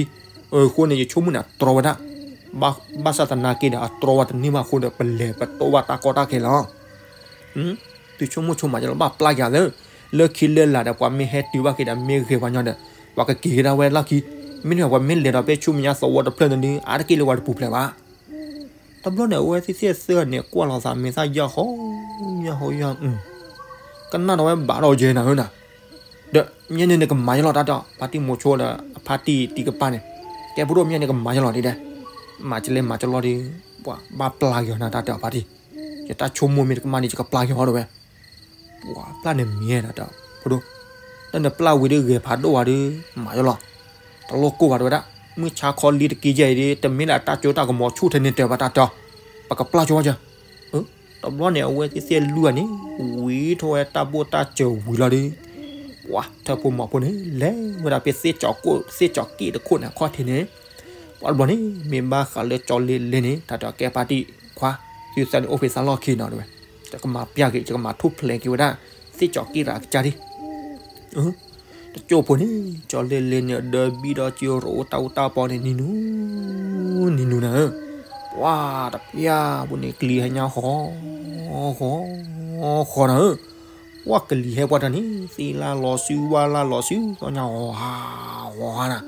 အဃိန့ၣ် ယဆိကမိၣ်န့ၣ် အတြီဝဲဒၣ်, ဘၣ်ဆၣ်သနာ်က့ဒီး အတြီဝဲတန့ၢ်ဘၣ်အဃိဒီး ပလဲၤပတီၢ်ဘၣ်တၢ်ကီတၢ်ခဲလီၤ. သုဆိကမိၣ်ဆိကမးယလီၤ ဘၣ်ပျၢ်က့ၤသၢ, လၢခံလၢလာ်ဒီး ပှၤမ့ၢ်ဟဲတုၤဘၣ်က့ၤဒီး မ့ၢ်ဂဲၤပှၤညီဒီး ပှၤကက့ၤက့ၤဒၣ်ဝဲလီၢ်ခံ, မ့ၢ်န့ၣ်ပှၤမ့ၢ်လဲၤဒီး ပဲဆူမဲာ်ညါသဝီတဖျၢၣ်န့ၣ်ဒီး အါတက့ၢ်လၢပှၤတပူၤဖျဲးဘၣ်. တဘျီန့ၣ် အဝဲသ့ၣ်သ့ၣ်သၢဂၤန့ၣ် ကွၢ်လိာ်သးမ့ၢ်သၣ်ယၢ်ဟီ, ယၢ်ဟီယၢ်, ကနၣ်ဒီးဝဲဘၣ်ဒီးယဲနၤဧၢနၤ, ဒီးမ့ၢ်န့ၣ်နကမၤယလီၤတၢ်ဒီး ဖါတံၢ်မိၤဆိဒီးအဖါတံၢ်တံၢ်ကပၢ်န့ၣ်, ကဲဖိဒိၣ်မ့ၢ်န့ၣ်ကမၤယလီၤဒ်ဒဲး, မၤကလဲၤမၤကလီၤဒီး, ပှၤဘၣ်ပျၢ်က့ၤအီၤနၤတၢ်တဲအီၤဖါတံၢ်, ယတၢ်ဆိကမိၣ်မ့ၢ်တကမၣ်န့ၣ် ယကပျၢ်က့ၤအီၤဒီးဝဲ ပှၤပျၢ်န့ၣ်မ့ၢ်နၤတၢ်, ဖိဒိၣ်, တၢ်နပျၢ်ဝံၤဒီးဂဲၤဖးဒိၣ်ဝဲဒီး မၤယလီၤ, တလိၣ်ကိၢ်ဘၣ်တဝဲဒၣ်, မုၢ်ဆါခီလံတက့ၢ်ယဲအံၤဒီး တမ့ၢ်လၢတၢ်ကၠိတၢ်ကမီၤဆူၣ်ထဲန့ၣ်တဲဘၣ်တၢ်တဲအီၤ, ပကပျၢ်ကၠိဘၣ်ကၢ, တဘျီန့ၣ် အဝဲသ့ၣ်သ့ၣ်လွံၢ်ဂၤန့ၣ် ဝံၤထီၣ်ဝဲတၢ်ဘိၣ်တၢ်စၢၤဝံၤလီၤဒီး, ပှၤထၢဖိမီၤဖိန့ၣ် လဲၤဝဲဒၣ်ဖဲသ့ၣ်ကၠီၤကိၣ် သ့ၣ်ကၠီၤက့ၣ်တခိၣ်န့ၣ် အခီၣ်ထံးန့ၣ်, ပှၤတဘျီန့ၣ် မ့ၢ်ဘၣ်ဃးလၢကၠီလ့လ့န့ၣ် တၢ်တဲအီၤကဲဖါတံၢ်ခွါ, သုသၢန့ၣ်အိၣ်ဖဲသးလီၢ်ခံနီၤတဲဝဲ, ယကမၤပျၢ်က့ၤ ယကမၤထူၣ်ဖျဲးက့ၤဝဲဒၣ် သ့ၣ်ကၠီၤက့ၣ်ရၤကစၢ်ဒံး တကၠိဖိန့ၣ် ကၠီလ့လ့န့ၣ် ဒၢဘံၣ်ဒီးကၠိရိၤအိၣ်တၢ်အူတၢ်ပီန့ၣ် နံၤနူၤ, နံၤနူၤနၤဧၢ, ပှၤတပျၢ်ဖိန့ၣ် ကလံၤဟဲညါဃီ, ဃီ, ဃီနၤဧၢ, ပှၤကလံၤဟဲပှၤတၢ်န့ၣ် သ့ၣ်လၢလီၤစု ဝၣ်လၢလီၤစု သီညါဟီ, ဟီနၤ,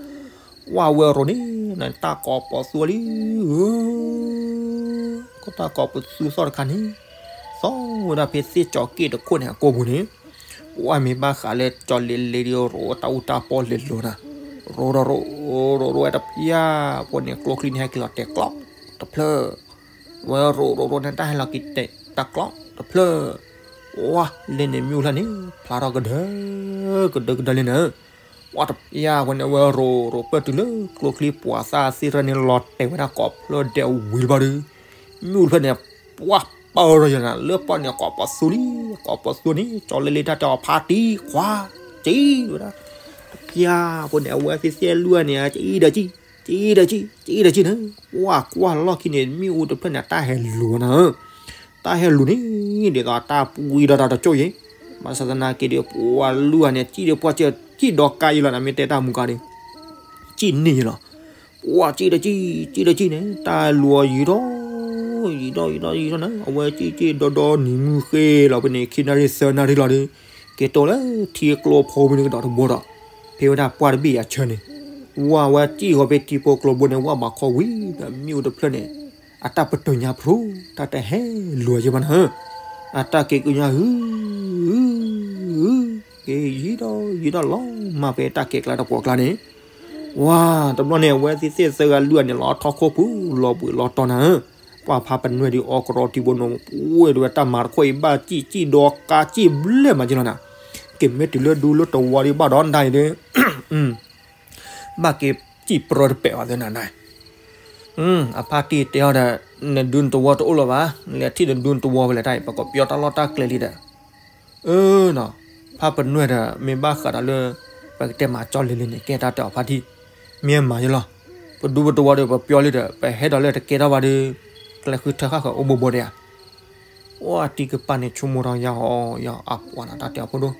ပှၤဝဲရိၤန့ၣ် နတၢ်ကိးပသူလံ, ကတၢ်ကိးပသူသီၣ်တခါန့ၣ်, သီၣ်ဝဲဒၣ်ဖဲသ့ၣ်ကၠီၤက့ၣ်တခိၣ်န့ၣ် အကိာ်ပူၤန့ၣ် ပှၤမ့ၢ်ဘၣ်ဃးလၢကၠီလ့လ့ဒီးရိၤတၢ်အူတၢ်ပီလဲၤလိၤနၤ, ရိၤဒီးရိၤ, ရိၤရိၤဝဲတပျၢ်ဖိန့ၣ် ကျိချံန့ၣ်ဟဲက့ၤလီၤတဲာ်ကျီတဖျၢၣ်, ဝဲရိၤရိၤရိၤန့ၣ် တၢ်ဟဲလီၤက့ၤတဲာ်တၢ်ကျီတဖျၢၣ်, ပှၤလ့န့ၣ် မ့ၣ်အူဖျၢၣ်န့ၣ် ဖျါထီၣ်ကဒၢ, ကဒၢကဒၢလံနၤ, ပှၤတပျၢ်ဖိန့ၣ် ဝဲရိၤရိၤပၢၢ်တုၤလၢကျိချံပှၤသၣ်သ့ၣ်ရၢန့ၣ် လီၤတဲာ်ဝဲဒၣ်ကိးဖျၢၣ်ဒဲးဝံၤလၢၤဘၣ်ဒီး မ့ၣ်အူတဖျၢၣ်န့ၣ် ပှၤပၢၢ်ထီၣ်ယၤနၤ လၢပီၣ်န့ၣ်ကိးပသူလံ, ကိးပသူန့ၣ် ကၠီလ့လ့တၢ်တဲအီၤဖါတံၢ်ခွါ, ကံဝဲဒၣ်, တပျၢ်ဖိန့ၣ် အဝဲသ့ၣ်သ့ၣ်လွံၢ်ဂၤန့ၣ် ကံဒီးကံ, ကံဒီးကံ, ကံဒီးကံန့ၣ်, ပှၤကွၢ်လီၢ်ခံန့ၣ် မ့ၣ်အူတဖျၢၣ်န့ၣ် တၢ်ဟဲလိၤနၤဧၢ, တၢ်ဟဲလိၤန့ၣ် ဒ်သိးတၢ်ပှံၤဒီးတၢ်တကၠိၢ်ယဲ, ဘၣ်ဆၣ်သနာ်က့ဒီး ပှၤလွံၢ်ဂၤန့ၣ် ကံဒီးပှၤကံဒီးကံဒီးကါယံလီၤနၤ မ့ၢ်တဲတၢ်မူကါဒီး ကံန့ၢ်ယလီၤ, ပှၤကံဒီးကံ, ကံဒီးကံန့ၣ် တၢ်လိၤယံာ်ထီၣ်, ယံာ်ထီၣ်ယံာ်ထီၣ်ယံာ်ထီၣ်နၤ အဝဲကံကံဒီဒီနံၤမုၢ်ဃ့လီၤဖဲန့ၣ် ခံနၣ်ရံၣ်သၢနၣ်ရံၣ်လီၤဒီး က့ၤတိၢ်လၢထံကျိဖိဖဲန့ၣ်ကဒီးတဘိဒီး ဖဲဝဲဒၣ်ပှၢ်တဘ့ၣ်အဆၢန့ၣ် ဝဲဝဲကံဃီၤဖဲထံဖိကျိဘိန့ၣ် ဝဲဘၣ်ခီဝံၤဒီး မ့ၣ်အူတဖျၢၣ်န့ၣ် အတၢ်ပတုာ်ညါဖျိ တၢ်တဟဲလိၤယဲဘၣ်နၤဧၢ, အတၢ်က့ၤကညါဟု က့ၤယံာ်ဒီးယံာ်ဒီးလီၤမၢ်ဖဲတၢ်ကဲကျါတပှီၤကျါန့ၣ်, ဝါ တဘျီန့ၣ် အဝဲသ့ၣ်သ့ၣ်သၢဂၤလွံၢ်ဂၤန့ၣ် လီၤထီၣ်ခိၣ်ပူၤ လီၤဘှံးလီၤတီၤနၤဧၢ, ပှၤဖါပနွဲၢ်ဒီးအီကရီထံဘိန့ၣ် ပှဲၤဒဝဲတၢ်မၤတခီအံၤ ဘၣ်စံၣ်စံၣ်ဒီးကါစံၣ်ဘျဲၣ်မးက့လီၤနၤ, က့ၤမ့ၢ်တုၤလၢဒူလၢတဝီဒံးဘၣ်ဒီးနၤအံၤဒီး ဘၣ်က့ၤစံၣ်ပြၢတပဲာ်ဘၣ်သ့ၣ်နၤနၤ, အဖါတံၢ်တဲအီၤဒီး နဒူနတဝီတအိၣ်လၢၤဘၣ်, လဲၤထံၣ်နဒူနတဝီဝဲလဲၣ်တၢ်အံၤ ပကပျီတၢ်လီၢ်တၢ်ကျဲလံဒီး အၢနီၤ, ဖါပနွဲၢ်ဒီး မ့ၢ်ဘၣ်ဃးဒီးလၢ ပကတဲမၤကၠီလ့လ့န့ၣ် ကဲတၢ်တဲအီၤဖါတံၢ်, မ့ၢ်မၤယလီၤ, ပဒူပတဝီဒီး ပပျီလံဒီး ပဟဲဒီးလၢတကဲထီၣ်ဘၣ်ဒီး ကျဲဃုထၢဃၣ်ဃၢၤအိၣ်ဘိဘိဒံးဧါ အိၣ်အတံၢ်ကပၢ်န့ၣ် ဆိကမိၣ်ထီၣ်ယၤဟီယၤအပှၤနၤတၢ်တဲအီၤဖိဒိၣ်,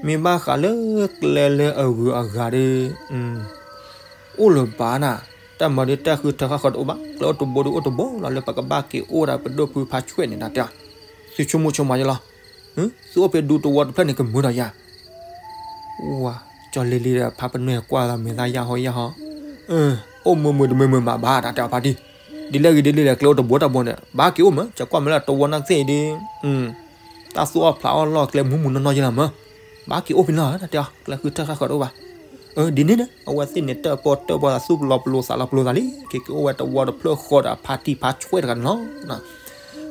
မ့ၢ်ဘၣ်ဃးလၢကျဲလၢအဂုၤအဂၤဒီး အိၣ်လၢၤဘၣ်နၤ, တၢ်မၤဒီးတၢ်ဃုထၢဃၣ်ဃၢၤတအိၣ်ဘၣ်, ကျဲအိၣ်တဘိဒီးအိၣ်တဘိလီၤ လၢပကဘၣ်က့ၤအိၣ်ဒီးပဒိၣ်ဖုဖါဆွဲၣ်န့ၣ်နၤတဲအီၤ, သုဆိကမိၣ်ဆိကမးယလီၤ, သုအိၣ်ဖဲဒူတဝီတဖျၢၣ်န့ၣ်ကမုာ်ဒီးယၤ ဝါ, ကၠီလ့လ့ဒီးဖါပနွဲၢ်ကွၢ်လီၤမဲာ်သၣ်ယၢ်ဟီယၢ်ဟီ, အိၣ်မုာ်မုာ်တမုာ်မုာ်ဘၣ်ဘၣ်တၢ်တဲအီၤဖါတံၢ်, ဒ်လဲၣ်ဂ့ၤဒ်လဲၣ်လဲၣ် ကျဲအိၣ်တဘိတဘိန့ၣ် ဘၣ်က့ၤအိၣ်မး ကကွၢ်မးလၢတဝီနာ်ကသ့ၣ်အံၤဒီး တၢ်သူၣ်အီၣ်ဖျးအီၣ်လီၢ်ကျဲမုၢ်မုၢ်နီၢ်နီၢ်ယလီၤမး, ဘၣ်က့ၤအိၣ်ဖဲန့ၣ်လီၤတၢ်တဲအီၤ ကျဲဃုထၢဃၣ်ဃၢၤတအိၣ်ဘၣ်, ဒ်န့ၣ်ဒီး အဝဲသ့ၣ်န့ၣ် တၢ်ပီၢ်တၢ်ပီၢ်သးသူၣ်လီၤပလိာ်သးလီၤပလိာ်သးလံ က့ၤက့ၤအိၣ်ဝဲတဝီတဖျၢၣ်ဃီဒီးဖါတံၢ်ဖါဆွဲၣ်တဂၤန့ၣ်လီၤ.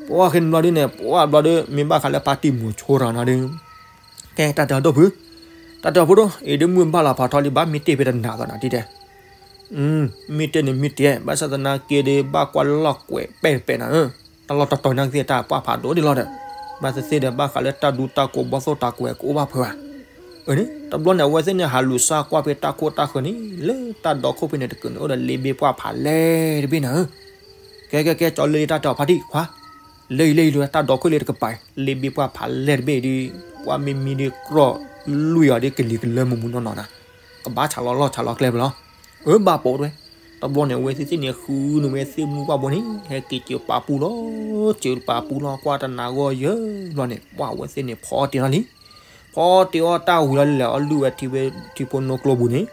ပှၤဃ့န့ၣ်ဘျီဒ်န့ၣ် ပှၤဘျီဒီး မ့ၢ်ဘၣ်ဃးလၢဖါတံၢ်မိၤဆိတဂၤန့ၣ်ဒီး ကဲတၢ်တဲအီၤဒိၣ်ဖု, တၢ်တဲအီၤဖိဒိၣ် အံၤဒ်မုၢ်ဘၣ်လီၤဖးထီလံ ဘၣ်မ့ၢ်တ့ၢ်ဖဲတနၤသီနၤတံၢ်တဲ, မ့ၢ်တ့ၢ်န့ၣ်မ့ၢ်တ့ၢ် ဘၣ်ဆၣ်သနာ်က့ဒီး ဘၣ်ကွၢ်လၢလီၢ်ကွဲးပဲာ်တပဲာ်နၤဧၢ, တၢ်လီၢ်တတီၤနာ်ကသ့ၣ်တၢ်ပှၢ်ဖးဒိၣ်ဒ်လီၤဒီး, ဘၣ်သ့ၣ်သ့ၣ်ဒီး ဘၣ်ဃးလၢတၢ်ဒူတၢ်ကိးဘီၣ်သိၣ်တၢ်ကွဲးကအိၣ်ဘၣ်ဖဲဘၣ် အန့ၣ် တဘျီန့ၣ် အဝဲသ့ၣ်န့ၣ် ဟးလူၤစၢ်ကွၢ်ဖဲတၢ်ခိၣ်တၢ်ဃၢၤန့ၣ် လၢတၢ်ဒီခိၣ်ဖဲန့ၣ်တကုာ်န့ၣ် အိၣ်ဒီးလ့ဘ့ၣ်ပှၢ်ဖးလဲၢ်တဘ့ၣ်နၤဧၢ, ကဲကဲကဲ ကၠီလ့လ့တၢ်တဲအီၤဖါတံၢ်ခွါ, လၢအံၤလၢအံၤလၢတၢ်ဒိးခိၣ်လၢတကပၤအံၤ လ့ဘ့ၣ်ပှၢ်ဖးလဲၢ်တဘ့ၣ်ဒီး ပှၢ်မ့ၢ်မံဒီးကြီၢ်လွံၢ်အီၤဒီးကလံၤကလၢမုၢ်မုၢ်နီၢ်နီၢ်နၤ, ကဘၣ်ဆးလီၤလီၢ်ဆးလီၤကျဲဖဲလီၤ. အၢ ဘၣ်ပိာ်တဝဲ, တဘျီန့ၣ် အဝဲသ့ၣ်သ့ၣ်န့ၣ် ဃုနုာ်ဝဲသ့ၣ်မုၢ်ပှၢ်ဘိန့ၣ် ဟဲက့ၤစၢၤပာ်ပူၤလီၤ, စၢၤပာ်ပူၤလီၤ ကွၢ်တနၤဂီၢ်ယၢၤဘျီန့ၣ် ပှၢ်အဝဲသ့ၣ်န့ၣ် ဖီအီၣ်တ့ၢ်လီၤလံ. ဖီအီၣ်တ့ၢ်အီၣ်တၢ်ဝံၤလီၤလံလဲၣ် အီၣ်လုၢ်ဝဲထံဝဲထံဖိနီၢ်ကျိပူၤန့ၣ်,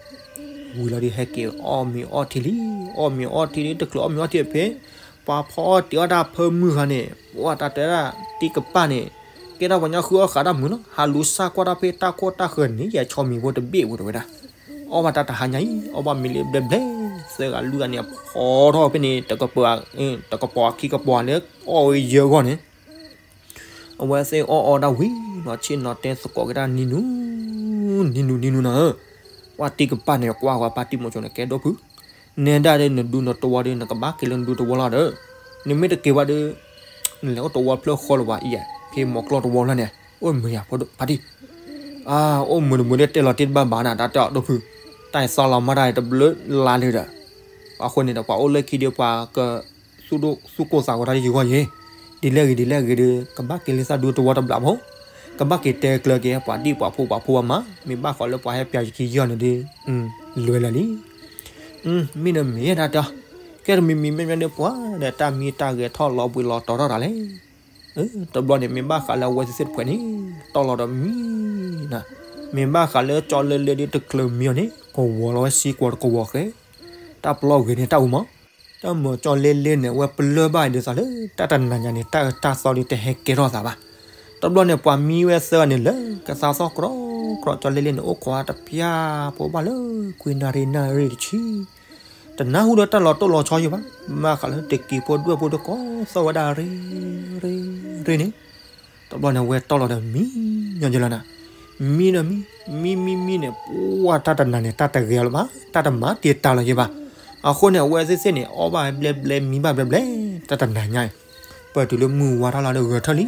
ဝံၤလီၤဒီးဟဲက့ၤအီၣ်မ့ၤအီထံလံ, အီၣ်မ့ၤအီထံဒီးတချုးအီၣ်မ့ၤအီထံဖဲ ပှၤဖီအီၣ်တ့ၢ်အီၣ်တၢ်ဖၢမုၢ်ဃါန့ၣ် ပှၢ်တၢ်တဲဒၣ်တံၢ်ကပၢ်န့ၣ် ကဲထီၣ်ပှၤကညီဃုအီၣ်ဃးတၢ်မုာ်လီၤ, ဟးလူၤစၢ်ကွၢ်တၢ်ဖဲတၢ်ခိၣ်တၢ်ဃၢၤန့ၣ် ယဲဆီမံၤဖိတဘ့ၣ်ဝဲတဝဲဒၣ်, အီၣ်ဘၣ်တၢ်တဟါညါအံၤ အီၣ်ဘၣ်မ့ၤလၢဘျဲဘျဲ, သၢဂၤလွံၢ်ဂၤန့ၣ် ဖီထီၣ်ဖဲန့ၣ် တကပၤ, တကပၤခံကပၤလၢအီၣ်ဝဲယဲအဂီၢ်န့ၣ် အဝဲသ့ၣ်အီၣ်အီဒၣ်ဝံၤလီၤဆ့ၣ်နီၤတဲသကိးက့ၤတၢ်နံၤနူၤ, နံၤနူၤနံၤနူၤနၤဧၢ, ပှၢ်တံၢ်ကပၢ်န့ၣ် ကွၢ်ဃီၤဖါတံၢ်မိၤစိန့ၣ် ကဲဒိၣ်ဖု, နဲဒၣ်ဒီးနဒူနတဝီဒီး နကဘၣ်က့ၤလၢနဒူတဝီလီၤဒီး, နမ့ၢ်တက့ၤဘၣ်ဒီး နလဲၤအိၣ်တဝီဖျၢၣ်ဃီလၢၤဘၣ်အံၤ, ဖဲမိၤကျီၢ်တဝီဖျၢၣ်န့ၣ် အိၣ်မုာ်ယၤဖါတံၢ်, အိၣ်မုာ်တမုာ်ဒီးတဲလီၤတ့ၢ်တဘၣ်ဘၣ်နၤ တၢ်တဲအီၤဒိၣ်ဖု, တၢ်အံၤသီလီၤမၤတၢ်တဘျုးလါလံဒီး, အဃိန့ၣ်ဒီး ပှၤအိၣ်လၢခံဒီးပှၤက သူၣ်ကိၢ်သးဂီၤတၢ်လၢယဂီၢ်ယဲ, ဒ်လဲၣ်ဂ့ၤဒ်လဲၣ်ဂ့ၤဒီး ကဘၣ်က့ၤလၢသးဒူတဝီတဘျီဖိ, ကဘၣ်က့ၤတဲကျၢၤက့ၤပှၤဒံၣ်ပှၤဖိပှၤဖိအမါ, မ့ၢ်ဘၣ်ဃးလၢပှၤဟဲပၠးယခံယီၤန့ၣ်ဒီး လွဲလၢာ်လံ. မ့ၢ်ဒီးမ့ၢ်ယဲဒၣ်တဲအီၤ, ကဲတမံၤမံၤမ့မ့ၢ်န့ၣ်ပှၤဒီး တၢ်မံတၢ်ဂဲၤထီၣ်လီၤဘှံးလီၤတီၤထီၣ်တၢ်လဲၣ်. တဘျီန့ၣ် မ့ၢ်ဘၣ်ဃးလၢအဝဲသ့ၣ်သ့ၣ်တဖှဲးန့ၣ် တီၢ်လီၤဒီးမံနၤ, မ့ၢ်ဘၣ်ဃးလၢကၠီလၢလၢဒီးတချုးမံအီၤန့ၣ် ကဝီၤလီၤဝဲစံကွီၤတကဝီၤဃဲ, တၢ်ပလီၢ်ဂ့ၤန့ၣ်တၢ်အူမး, တၢ်မၤကၠီလ့လ့န့ၣ် အဝဲပလၢၢ်ဘၣ်အံၤဒ်သိးလၢ တၢ်တနၤညါန့ၣ် တၢ်အၢတၢ်သီဒီးတဟဲကဲထီၣ်သးဘၣ်. တဘျီန့ၣ် ပှၤမံဝဲသၢဂၤန့ၣ်လၢ ကသးသီကြီကြီ ကၠီလ့လ့န့ၣ် အိၣ်ခိးတပျၢ်ဖိဘၣ်လၢ ခွံနၣ်ရံၣ်နၣ်ရံၣ်တဆံ တနၢ်ဟူဒီးတၢ်လီၤတိၢ်လီၤဆီယံၤဘၣ်, မ့ၢ်ဃးလၢတကံၤဖိဒွဲၣ်ဖိတကိးသီၣ်ဝဲဒၣ်ရ့ ရ့ ရ့န့ၣ်, တဘျီန့ၣ် ဝဲတီၢ်လီၤဒီးမံညီညီလီၤနၤ, မံဒီးမံ, မံမံမံန့ၣ် ပှၢ်တၢ်တနၤန့ၣ် တၢ်တဂဲၤလၢၤဘၣ်, တၢ်တမၤတ့ၢ်တၢ်လီၤယံၤဘၣ်. အဃိန့ၣ် အဝဲသ့ၣ်သ့ၣ်န့ၣ် အီၣ်ဘၣ်ဘျဲဘျဲ မံဘၣ်ဘျဲဘျဲ, တၢ်တနၤညါအံၤ ပတုၤလၢမုၢ်ဝါထီၣ်လီၤဒီးဂဲၤထၢၣ်လံ,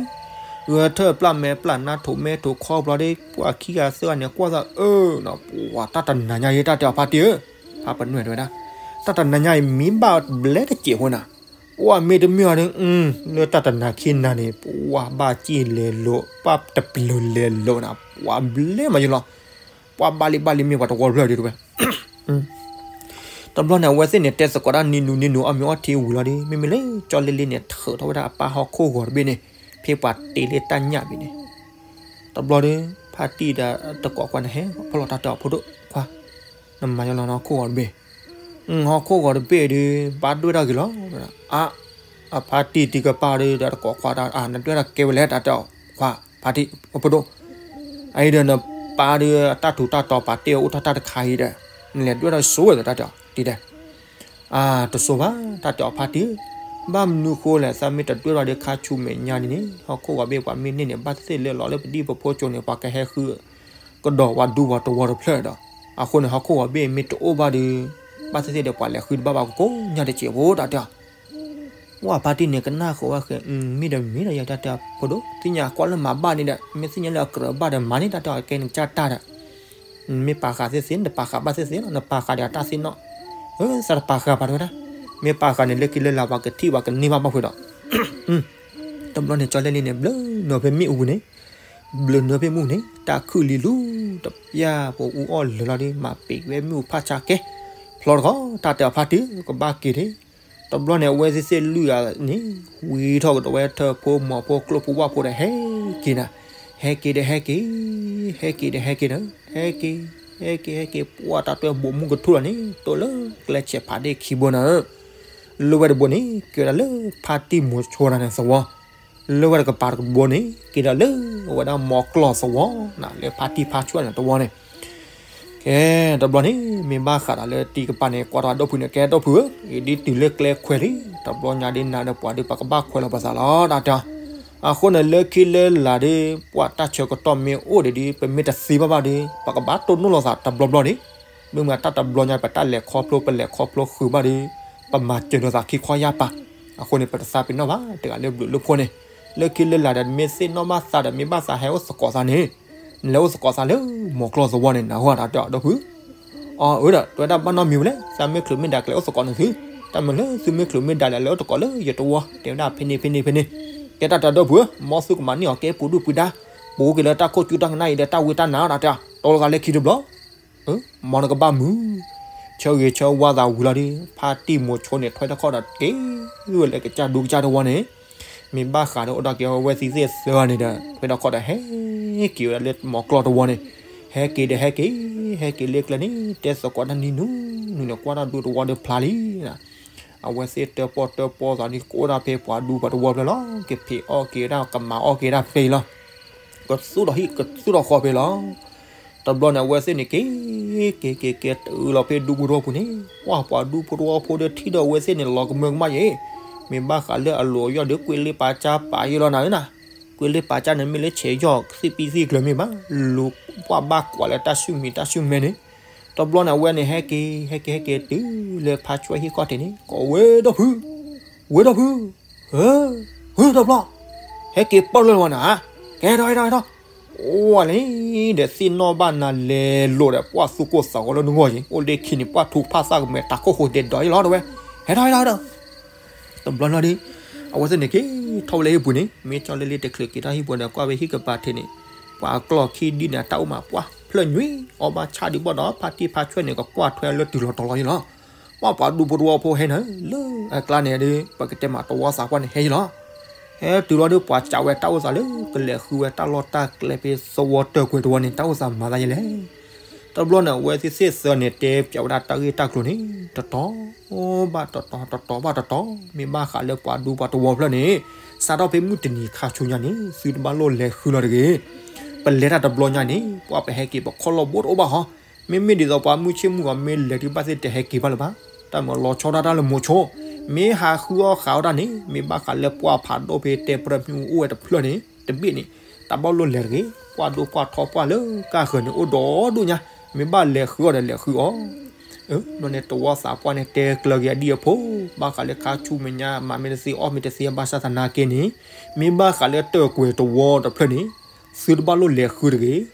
ဂဲၤထၢၣ်ပျၢ်မဲာ်ပျၢ်နါထိးမဲာ်ထိးခီဘျီဒီး ပှၢ်ခံဂၤသၢဂၤန့ၣ် ကွၢ်သးအၢနီၤ, ပှၢ်တၢ်တနၤညါအံၤ တၢ်တဲအီၤဖါတံၢ်ဧၢ, ဖါပနွဲၣ်တဝဲဒၣ်, တၢ်တနၤညါအံၤ မံဘၣ်ဘျဲတစဲးဖိနၤ, ပှၢ်မ့ၢ်တမ့ၢ်အီၤဒီး လၢတၢ်တနၤခံနၤန့ၣ် ပှၢ်ဘၣ်စံၣ်လဲၤလိာ် ဘၣ်တပျုၤလဲၤလိာ်နၤ, ပှၢ်ဘျဲမးယံၤလီၤ, ပှၢ်ဘၣ်လံဘၣ်လံမ့ၢ်ပှၤတဝီတဖျၢၣ်ဒ်တဝဲ တဘျီန့ၣ် အဝဲသ့ၣ်န့ၣ် တဲသကိးတၢ်နံၤနူၤနံၤနူၤ အီၣ်မ့ၤအီထံဝံၤလီၤဒီး မ့မ့ၢ်လၢကၠီလ့လ့န့၁ၣ် ထၢၣ်ထီၣ်ဝဲဒၣ်အပၢ်ဟီၣ်ခိၣ်ဂီၤတဘ့ၣ်န့ၣ် ဖဲပှၤတ့လၢတၢ်ညၣ်ဘ့ၣ်န့ၣ်, တဘျီဒီး ဖါတံၢ်ဒီးတကိးခွါန့ၣ်ဟဲဖီလီၤတၢ်တဲအီၤဖိဒိၣ်ခွါ, နမၤယလီၤနဟီၣ်ခိၣ်ဂီၤတဘ့ၣ်, ဟီၣ်ခိၣ်ဂီၤတဘ့ၣ်ဒီး ဘၣ်ဒွဲၣ်တၢ်ဂ့ၤလီၤ, အါ, အဖါတံၢ်တံၢ်ကပၢ်ဒီးတကိးခွါတၢ် နဒွဲၣ်တၢ်ကဲဝဲလဲၣ် တၢ်တဲအီၤခွါ ဖါတံၢ်ဖိဒိၣ်, အအံၤဒီးနပၢ်ဒီးတၢ်ထူးတၢ်တီၤပာ်တ့ၢ်အိၣ်ထီၣ်တၢ်တခါအံၤဒီး နလဲၤဒွဲၣ်တၢ်ဆိဝဲဒီး တၢ်တဲအီၤတံၢ်ဒီး အါ တဆိဘၣ် တၢ်တဲအီၤဖါတံၢ်, ဘၣ်မနုၤဃိလဲၣ် သးမ့ၢ်တဒွဲၣ်ထီၣ်ဒီးခါဆူမဲာ်ညါန့ၣ်န့ၣ် ဟီၣ်ခိၣ်ဂီၤဘ့ၣ်ပှၤမ့ၢ်န့ၢ်န့ၣ် ဘၣ်သ့ၣ်သ့ၣ်လၢလီၤလၢပဒံၣ်ပဖိကၠိန့ၣ် ပှၤကဟဲဃုကဒီးပှၤဒူပှၤတဝီတဖျၢၣ်ဒီး, အဃိန့ၣ် ဟီၣ်ခိၣ်ဂီၤဘ့ၣ်မ့ၢ်တအိၣ်ဘၣ်ဒီး ဘၣ်သ့ၣ်သ့ၣ်ဒီးပှၤလဲၤဃုတဘၣ်ဘၣ်ကကိးညါတစဲးဖိ တၢ်တဲအီၤ ဝဲဖါတံၢ်န့ၣ် ကနၣ်ဃုာ်ဝဲဃဲ မ့ၢ်ဒီးမ့ၢ်ဒီးယတၢ်တဲအီၤဖိဒိၣ် သ့ၣ်ညါကွၢ်လၢမၤဘၣ်န့ၣ်ဒီး မ့ၢ်သ့ၣ်ညါလၢအကြၢးဘၣ်ဒီးမၤန့ၣ် တၢ်တဲအီၤကဲနကစၢ်တၢ်ဒီး နမ့ၢ်ပာ်ဃာ်သ့သ့ နတပာ်ဃာ်ဘၣ်သ့သ့လီၤ နပာ်ဃာ်ဒီးအတၢ်သ့ၣ်နီၣ်, သးတပာ်ဃာ်ဘၣ်တဝဲဒၣ်, မ့ၢ်ပာ်ဃာ်န့ၣ် လၢခံလၢလာ်ပှၤကထံၣ်ပှၤကန့ၢ်ဘၣ်ဘၣ်ဖုးဒီး တဘျီန့ၣ် ကၠီလဲလံန့ၣ် ဘျၢနုာ်ဖဲမ့ၣ်အူပူၤန့ၣ်, ဘျၢနုာ်ဖဲမ့ၣ်အူန့ၣ် တၢ်ခုၣ်လံလူၤတပျၢ် ပှၤအူအီၣ်လၢာ်လီၤဒီး မၤပံာ်ဝဲမ့ၣ်အူဖးဆါကဲ, ဖျီတခီ တၢ်တဲအီၤဖါတံၢ် ကဘၣ်က့ၤဒၣ်, တဘျီန့ၣ် အဝဲသ့ၣ်သ့ၣ်လွံၢ်ဂၤန့ၣ် ဝံထီၣ်ကဒီးဝဲထၢၣ်ဖိမီၤဖိကျိၣ်ဖိဝၣ်ဖိဒီးဟဲက့ၤနၤ, ဟဲက့ၤဒီးဟဲက့ၤ, ဟဲက့ၤဒီးဟဲက့ၤဒီး ဟဲက့ၤ, ဟဲက့ၤ ဟဲက့ၤ ပှၢ်တၢ်တွဲဘိးမုၢ်ကထူၣ်လီၤန့ၣ် တိၢ်လၢကျဲဆဲးဖးဒ့ၣ်ခံဘိန့ၣ် လၢဝဲတဘိန့ၣ် ကဲဝဲဒၣ်လၢဖါတံၢ်မိၤဆိတၢ်န့ၣ်သဝီ, လၢဝဲတကပၤတကဘိန့ၣ် ကဲဒၣ်လၢအဝဲဒၣ်မီၤကျီၢ်သဝီနၤ လၢဖါတံၢ်ဖါဆှၢန့ၣ်သဝီန့ၣ်, ကဲ တဘျီန့ၣ် မ့ၢ်ဘၣ်ဃးဒီးလၢတံၢ်ကပၤန့ၣ် ကွၢ်တၢ်ဒိၣ်ဖုးန့ၣ် ကဲဒိၣ်ဖုးဧၢ, အံၤဒ်တုၤလၢကျဲခွဲးလံ, တဘျီညါဒ်နၤဒီးပှၤဒီးပကဘၣ်ခွဲးလီၤပသးလီၤ တၢ်တဲအီၤ, အဃိန့ၣ် လၢခံလၢလာ်ဒီး ပှၤတၢ်ဆၢကတီၢ်မ့ၢ်အိၣ်ဒံးဒီး ပမ့ၢ်တသ့ဘၣ်ဘၣ်ဒီး ပကဘၣ်တိၢ်နီၣ်လိာ်သးတဘျီဘျီန့ၣ်, မ့မ့ၢ်တၢ်တဘျီညါ ပတၢ်လဲၤခီဖျိ ပလဲၤခီဖျိဃုာ်ဘၣ်ဒီး ပမၤစၢၤလိာ်သးခံခီယၢ်ပၤ, အဃိန့ၣ် ပတသးပ့ၤနီၣ်ဘၣ် တဂၤလၢဘျုးလၢဖှိၣ်န့ၣ်, လၢခံလၢလာ်ဒီး မ့ၢ်သ့ၣ်နီၣ်ဘၣ်သးဒီး မ့ၢ်ဘၣ်သးဟဲအိၣ်သကိးသးန့ၣ်, နလဲၤအိၣ်သကိးသးလၢမီၤကျီၢ်သဝီန့ၣ် နၢ်ဟူတၢ်တဲအီၤဒိၣ်ဖုး, အီ အၢဒီး တဝဲဒၣ်ဘၣ်နီတမံၤဝဲလဲၣ်, သးမ့ၢ်ချုးမ့ၢ်ဒါကလဲၤအိၣ်သကိးန့ၣ်သု, တၢ်မ့ၢ်လၢသုမ့ၢ်ချုးမ့ၢ်ဒါလဲၤလဲၤအိၣ်သကိးလၢယတဝီ တဲဝဲဒၣ်ဖဲန့ၣ်ဖဲန့ၣ်ဖဲန့ၣ် ကဲတၢ်တၢ်ဒီပုၢ်ဧၢ, မ်သုကမၤန့ၢ်အီၤကဲပူၤဒုၣ်ပူၤဒါ, ပူၤက့ၤလၢတၢ်ခိၣ်ကၠူတၢ်ကနၣ်အံၤဒီးတၢ်ဝံတၢ်နါအီၤဒီးတဲ, တီလီၤဂာ်လၢခံတဘျီ, မ်နကဘၣ်မုာ်, ဆၢဂ့ၤဆၢဝါသးဝံၤလီၤဒီး ဖါတံၢ်မိၤဆိန့ၣ် ထွဲထီၣ်ခီၣ်ဒီးက့ၤဝဲလၢကစၢ်ဒူကစၢ်တဝီန့ၣ်, မ့ၢ်ဘၣ်ဃးဒီးအိၣ်ဒီးက့ၤအဝဲသ့ၣ်သ့ၣ်သၢဂၤန့ၣ်ဒီး ထွဲထီၣ်ခီၣ်ဒီးဟဲက့ၤဝဲဒၣ်လၢမီၤကျီၢ်တဝီန့ၣ်, ဟဲက့ၤဒီးဟဲက့ၤ, ဟဲက့ၤလၢကျဲန့ၣ် တဲသကိးတၢ်နံၤနုၤနုၤန့ၣ် ကွၢ်တၢ်ဒူတဝီဒီးဖျါလံ အဝဲသ့ၣ်တၢၣ်ပီၣ်တၢၣ်ပီသးန့ၣ် ကအိၣ်ဒၣ်ဖဲပှၤဒူပှၤတဝီဖျၢၣ်လီၤ. ကဖံးအီၣ်က့ၤဒၣ် ကမၤအီၣ်က့ၤဒၣ်ဖဲအံၤလီၤ. ကသူၣ်ထီၣ်ဟံၣ်ကသူၣ်ထီၣ်ဃီဖဲလီၤ. တဘျီန့ၣ် အဝဲသ့ၣ်န့ၣ်က့ၤ က့ၤက့ၤက့ၤတုၤလီၤဖဲဒူပူၤတဝီပူၤန့ၣ်, ပှၢ်ပှၤဒူပူၤတဝီဖိဒီးထံၣ်ဒီးအဝဲသ့ၣ်န့ၣ် လီၤကမၢကမၣ်ယဲ, မ့ၢ်ဘၣ်ဃးလၢအလိၤအယီၢ်ဒီး ကွ့လ့ပာ်ကၠါပာ်ယဲလီၤနၤဧၢနၤ, ကွ့လ့ပာ်ကၠါန့ၣ်မ့ၢ်လၢဆဲးယီၢ်သ့ၣ်ပံသ့ၣ်ကျၢၤမ့ၢ်ဘၣ်, လူၤပှၢ်ဘၣ်ကွၢ်လၢတၢ်ဆူၣ်မံၤတၢ်ဆူၣ်မဲန့ၣ်, တဘျီန့ၣ် အဝဲန့ၣ်ဟဲက့ၤ ဟဲက့ၤဟဲက့ၤတုၤလၢဖါဆွဲဟံၣ်ခီၣ်ထံးန့ၣ် ကိးဝဲဒီပုၢ်, ဝဲဒီပုၢ်, ဧၢ, ဧၢတဘျီ, ဟဲက့ၤပၢၢ်လၢဝဲနၤ, ကဲထီၣ်ဟဲထီၣ်ဟဲထီၣ်, အိၣ်ဝဲလံ, ဒီးသ့ၣ်နီၣ်ဘၣ်နၤလဲၤလိာ်ဒီး ပှၢ်သူၣ်ကိၢ်သးဂီၤလၢနဂီၢ်ယဲ, အိၣ်လၢခံန့ၣ် ပှၢ်ထူဖၣ်သၣ်ကမဲာ်တၢ်ခိၣ်ဃိတဲဒီးယဲလီၤ တဝဲ, ဟဲထီၣ်ဟဲထီၣ်ဟဲထီၣ် တဘျီလီၤဒီး အဝဲသ့ၣ်န့ၣ်က့ၤထီၣ်ဝဲလၢဟံၣ်ပူၤန့ၣ် မ့ၢ်ကၠီလ့လ့တချုးက့ၤတၢ်ဟံၣ်ပူၤဒီး ကွၢ်ဝဲဟံၣ်ကပၤထံးန့ၣ်, ပှၤကျီၢ်ခံဒ်န့ၣ် အတၢ်အိၣ်မးပှၢ်ဖျၢၣ်ညွံး အီၣ်ဘၣ်ဆၣ်ဒံးဘၣ်ဒီး ဖါတံၢ်ဖါဆွဲန့ၣ် ကကွၢ်ထွဲလၢတုၤလီၤတီၤလီၤယဲလီၤ. ပှၢ်ပှၤဒူဖိတဝီဖိဟဲနၤလၢအကျါန့ၣ်ဒီး ပကတဲမးတဝီသးပှၢ်န့ၣ်ဟဲယဲလီၤ. ဟဲတုၤလီၤဒီး ပှၤစံးဝဲတၢ်အိၣ်သးလၢ ကလဲၤဃုဝဲတၢ်လီၢ်တၢ်ကျဲဖဲသဝီတၢၢ်ကွဲၤတဝီန့ၣ် တၢ်အိၣ်သးမၤသးယဲလဲၣ် တဘျီန့ၣ် အဝဲသ့ၣ်သ့ၣ်သၢန့ၣ် တဲပၠးဝဲဒၣ်တၢ်ဂ့ၢ်တၢ်ကျိၤန့ၣ် တတီၤဘၣ်တတီၤ တတီၤဘၣ်တတီၤ, မ့ၢ်ဘၣ်ဃးလၢပှၤဒူပှၤတဝီဖျၢၣ်န့ၣ် စးထီၣ်ဖဲမုၢ်တနံၤခါဆူညါန့ၣ် သုတဘၣ်လိၣ်လဲၤဃုလီၤတဂ့ၤ. ပလဲၤတၢ်တဘျီညါန့ၣ် ပှၢ်ပဟဲက့ၤပခီၣ်လီၢ်ဘိတအိၣ်ဘၣ်ဟီ, မ့မ့ၢ်ဒ်သိးပှၤမုၢ်ဆ့ၣ်မုၢ်ဂီၤမ့ၢ်လဲၤတုၤဘၣ်သ့ၣ်တဟဲက့ၤဘၣ်လၢၤဘၣ်, တၢ်မၤလီၤဆီဒၣ်တၢ်လၢမိၤဆိ, မ့ၢ်ဟးဃုအီၣ်ဃးအီၣ်တၢ်န့ၣ် မ့ၢ်ဘၣ်ဃးလၢပှၢ်ဖးဒိၣ်ဖဲတဲပြၢမုၢ်အိၣ်ဝဲတဖျၢၣ်န့ၣ် တဘ့ၣ်န့ၣ် တၢ်ဘၣ်လိၣ်လဲၤတဂ့ၤ. ပှၢ်ဒိၣ်ပှၢ်ထီပှၢ်လၢကၢ်ဃၢၤန့ၣ် အိၣ်ဒီးဒိၣ်ညါ, မ့ၢ်ဘၣ်လဲၤဃုအီၣ်ဒီးလဲၤဃုအီၣ်. ဘျီန့ၣ်တဝီသးပှၢ်န့ၣ်တဲကျၢၤက့ၤအဒံၣ်အဖိ, ဘၣ်ဃးလၢခါဆူမဲာ်ညါ မၤမ့ၢ်တသ့အီၣ်မ့ၢ်တသ့ဘၣ်ဆၣ်သနာ်က့န့ၣ်, မ့ၢ်ဘၣ်ဃးလၢတၢၢ်ကွဲၤတဝီတဖျၢၣ်န့ၣ် သုတဘၣ်လိၣ်လဲၤဃုတဂ့ၤ.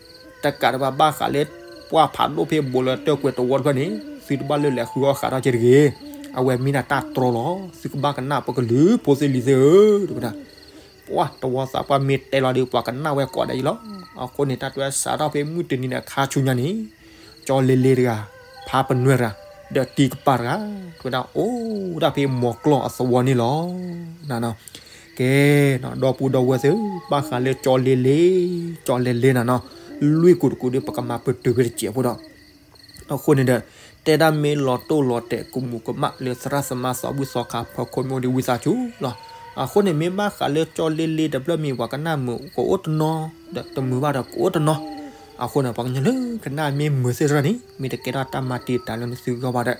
တကးဒံးဘၣ် ဘၣ်ဃးလၢပှၢ်ဖးဒိၣ်ဖဲဘူးလၢတၢၢ်ကွဲၤတဝီတဖျၢၣ်န့ၣ် သုတဘၣ်လိၣ်လဲၤဃုအီၣ်ဃးထီၣ်က့ၤတဂ့ၤ. အဝဲမ့ၢ်ဒၣ်တၢ်တြီလီၤ. သုကဘၣ်ကနၣ်ပကလုာ်ဖိသ့ၣ်လံၤသ့ၣ်ဧၢ, တဲဝဲဒၣ် ပှၢ်တဝီသးပှၢ်မ့ၢ်တဲလီၤဒီး ပှၤကနၣ်ဝဲကိးဂၤဒဲးအံၤလီၤ. အဃိန့ၣ် တၢ်တဲဝဲစးထီၣ်ဖဲမုၢ်တနံၤန့ၣ်အခါဆူညါန့ၣ်, ကၠီလ့လ့တဂၤ, ဖါပနွဲၢ်တဂၤ, ဒီးတံၤကပၤတဂၤ, တဲဝဲဒၣ်အိၣ်ဒၣ်ဖဲမိၤကျီၢ်အသဝီန့ၣ်လီၤ. ကဲ, ဒီပုၢ်ဒီဝဲၢ်သ့ၣ်, ဘၣ်ဃးလၢကၠီလ့လ့, ကၠီလ့လ့နၤနီၤ, လွံၢ်ကိးတကိးဒီး ပကမၤပတုာ်ဖဲတစဲးဖိဒီး အဃိန့ၣ်ဒီး တဲဒၣ်မ့ၢ်လီၤတိၢ်လီၤတဲာ်ကမူးကမၣ်လၢသရၣ်သမါသးဘံၣ်သီခါဖီခိၣ်မ့ၢ်အိၣ်ဒံးဝံသးစူၤလီၤ. အဃိန့ၣ် မ့ၢ်ဘၣ်ဃးလၢကၠီလ့လ့တဖျၢၣ်မ့ၢ်ပှၤကနၣ်မုာ်ကအိၣ်တနီၤ, ဒီးတမုာ်ဘၣ်ဒီးကအိၣ်တနီၤ, အဃိန့ၣ် ပှၤကညီလၢကနၣ်မ့ၢ်မုာ်သ့ၣ်တဖၣ်န့ၣ် မ့ၢ်တကဲထီၣ်တၢ်မၤတံာ်တာ်လၢနသုဂီၢ်ဘၣ်ဒီး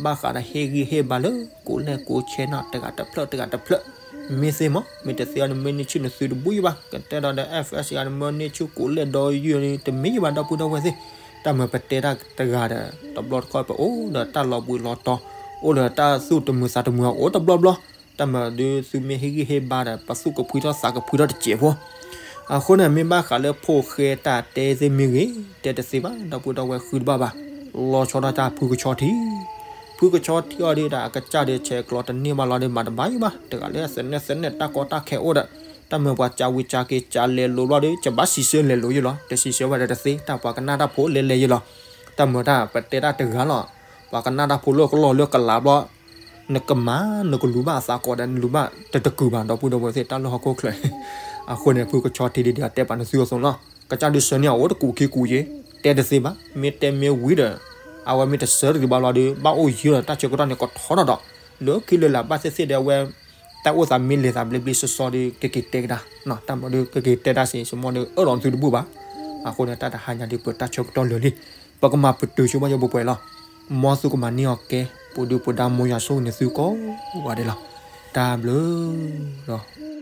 ဘၣ်ဃးဒီးဟ့ၣ်ဂံၢ်ဟ့ၣ်ဘါလၢ ကိးလဲၣ်ကိးဆဲးနီၤ တဂၤတဖျၢၣ်တဂၤတဖျၢၣ် မ့ၢ်သ့မး မ့ၢ်တသ့အီၤန့ၣ် မ့ၢ်န့ၢ်ဆူၣ်နသုတဘူၣ်ယံၤဘၣ်, ကတဲဒီးဒီး F S ဂၤန့ၣ် မ့ၢ်န့ၢ်ဆူၣ်ကိးလဲၣ်ဒီးယုၢ်န့ၣ် တမ့ၢ်ယံၤဘၣ် ဒီပုၢ်ဒီဝဲၢ်သ့ၣ်, တၢ်မၤပတဲတၢ်တဂၤဒီး တဘျီတခီၣ်ပအိၣ်ဒီးတၢ်လီၤဘှံးလီၤတီၤ, အိၣ်ဒီးတၢ်သူၣ်တမုာ်သးတမုာ်အအိၣ်တဘျီဘျီ, တၢ်မၤဒုးသုမ့ၢ်ဟ့ၣ်ဂံၢ်ဟ့ၣ်ဘါဒီး ပသူၣ်ကဖှံထီၣ်သးကဖှံထီၣ်တစဲးဖိ အဃိန့ၣ် မ့ၢ်ဘၣ်ဃးလၢဖိၣ်ဃဲတၢ်တဲသ့ၣ်မ့ၢ်ဂ့ၤ, တဲတသ့ဘၣ် ဒီပုၢ်ဒီဝဲၢ်ဃုတဘၣ်ဘၣ်, လီၤဆီဒၣ်တၢ်ဖုကဆီထံ, ဖုကဆီထံအီၤဒီး အကစၢ်ဒီးဆဲးကျိးတန့ၢ်ဘၣ်လီၤဒီး မၤတဘၣ်ယံၤဘၣ်, တဂၤလၢသနဲၣ်သနဲၣ်တၢ်ကီတၢ်ခဲအိၣ်ဒီး, တၢ်မၤပှၤစံးဝံၤစံးက့ၤ စံးလဲၤလိၤဘျီဒီး ကဘၣ်စံးဆၢလဲၤလိၤယံၤလီၤ, တစံးဆၢဘၣ်ဒီးတသ့, တၢ်ပှၤကနၣ်တၢ်ဖိလဲၤလဲၤယံၤလီၤ, တၢ်မၤတၢ်ပတဲတၢ်တဂၤလီၤ, ပှၤကနၣ်တၢ်ဖိလၢကလီၢ်လၢကလးဘျီ နကမၤ နကလူၤဘၣ်အသးကိးဒီး နလူၤဘၣ်တတကုာ်ဘၣ် ဒီပုၢ်ဒီဝဲၢ်သ့ၣ် တၢ်လၢဟီၣ်ခိၣ်ချၢ, အဃိန့ၣ် ဖုကဆီထံဒ်ဒီး အတဲပာ်နသုအသိးလီၤ, ကစၢ်ဒုးဆၢန့ၢ်အအိၣ်တကူးခံကူးယ့ၣ်, တဲတသ့ဘၣ်, မ့ၢ်တဲမ့ၢ်ဝံၤဒီး အဝဲမ့ၢ်တဆၢတဂ့ၤဘၣ်လီၤဒီး ဘၣ်အိၣ်ယံၤဒီး တၢ်ဆၢကတီၢ်န့ၣ် ကထီထီၣ်ဒီး လၢခံလၢလာ်ဘၣ်သ့ၣ်သ့ၣ်ဒီး အဝဲ တၢ်အိၣ်သးမ့ၢ်လဲၤသးဘျ့ဘျ့ဆှီဆှီဒီး ကက့ၤတဲကဒါ, တၢ်မၤဒီး ကက့ၤတဲတၢ်စ့ၢ် စ့ၢ်မီၢ်ဒီး အၢၣ်လီၤနသုတဘူၣ်ဘၣ်, အဃိန့ၣ် တၢ်တဟါညါဒီး ပတၢ်ဆၢကတီၢ်လၢာ်လံ, ပကမၤပတုာ်ဆိဘၣ်ယိၣ်ပှဲၤပှဲၤလီၤ, မ်သုကမၤန့ၢ်အီၤကဲ ပူၤဒုၣ်ပူၤဒါ မ်ယွၤဆိၣ်ဂ့ၤနသုကိးဂၤဒဲးလီၤ, တၢ်ဘျုးလီၤ.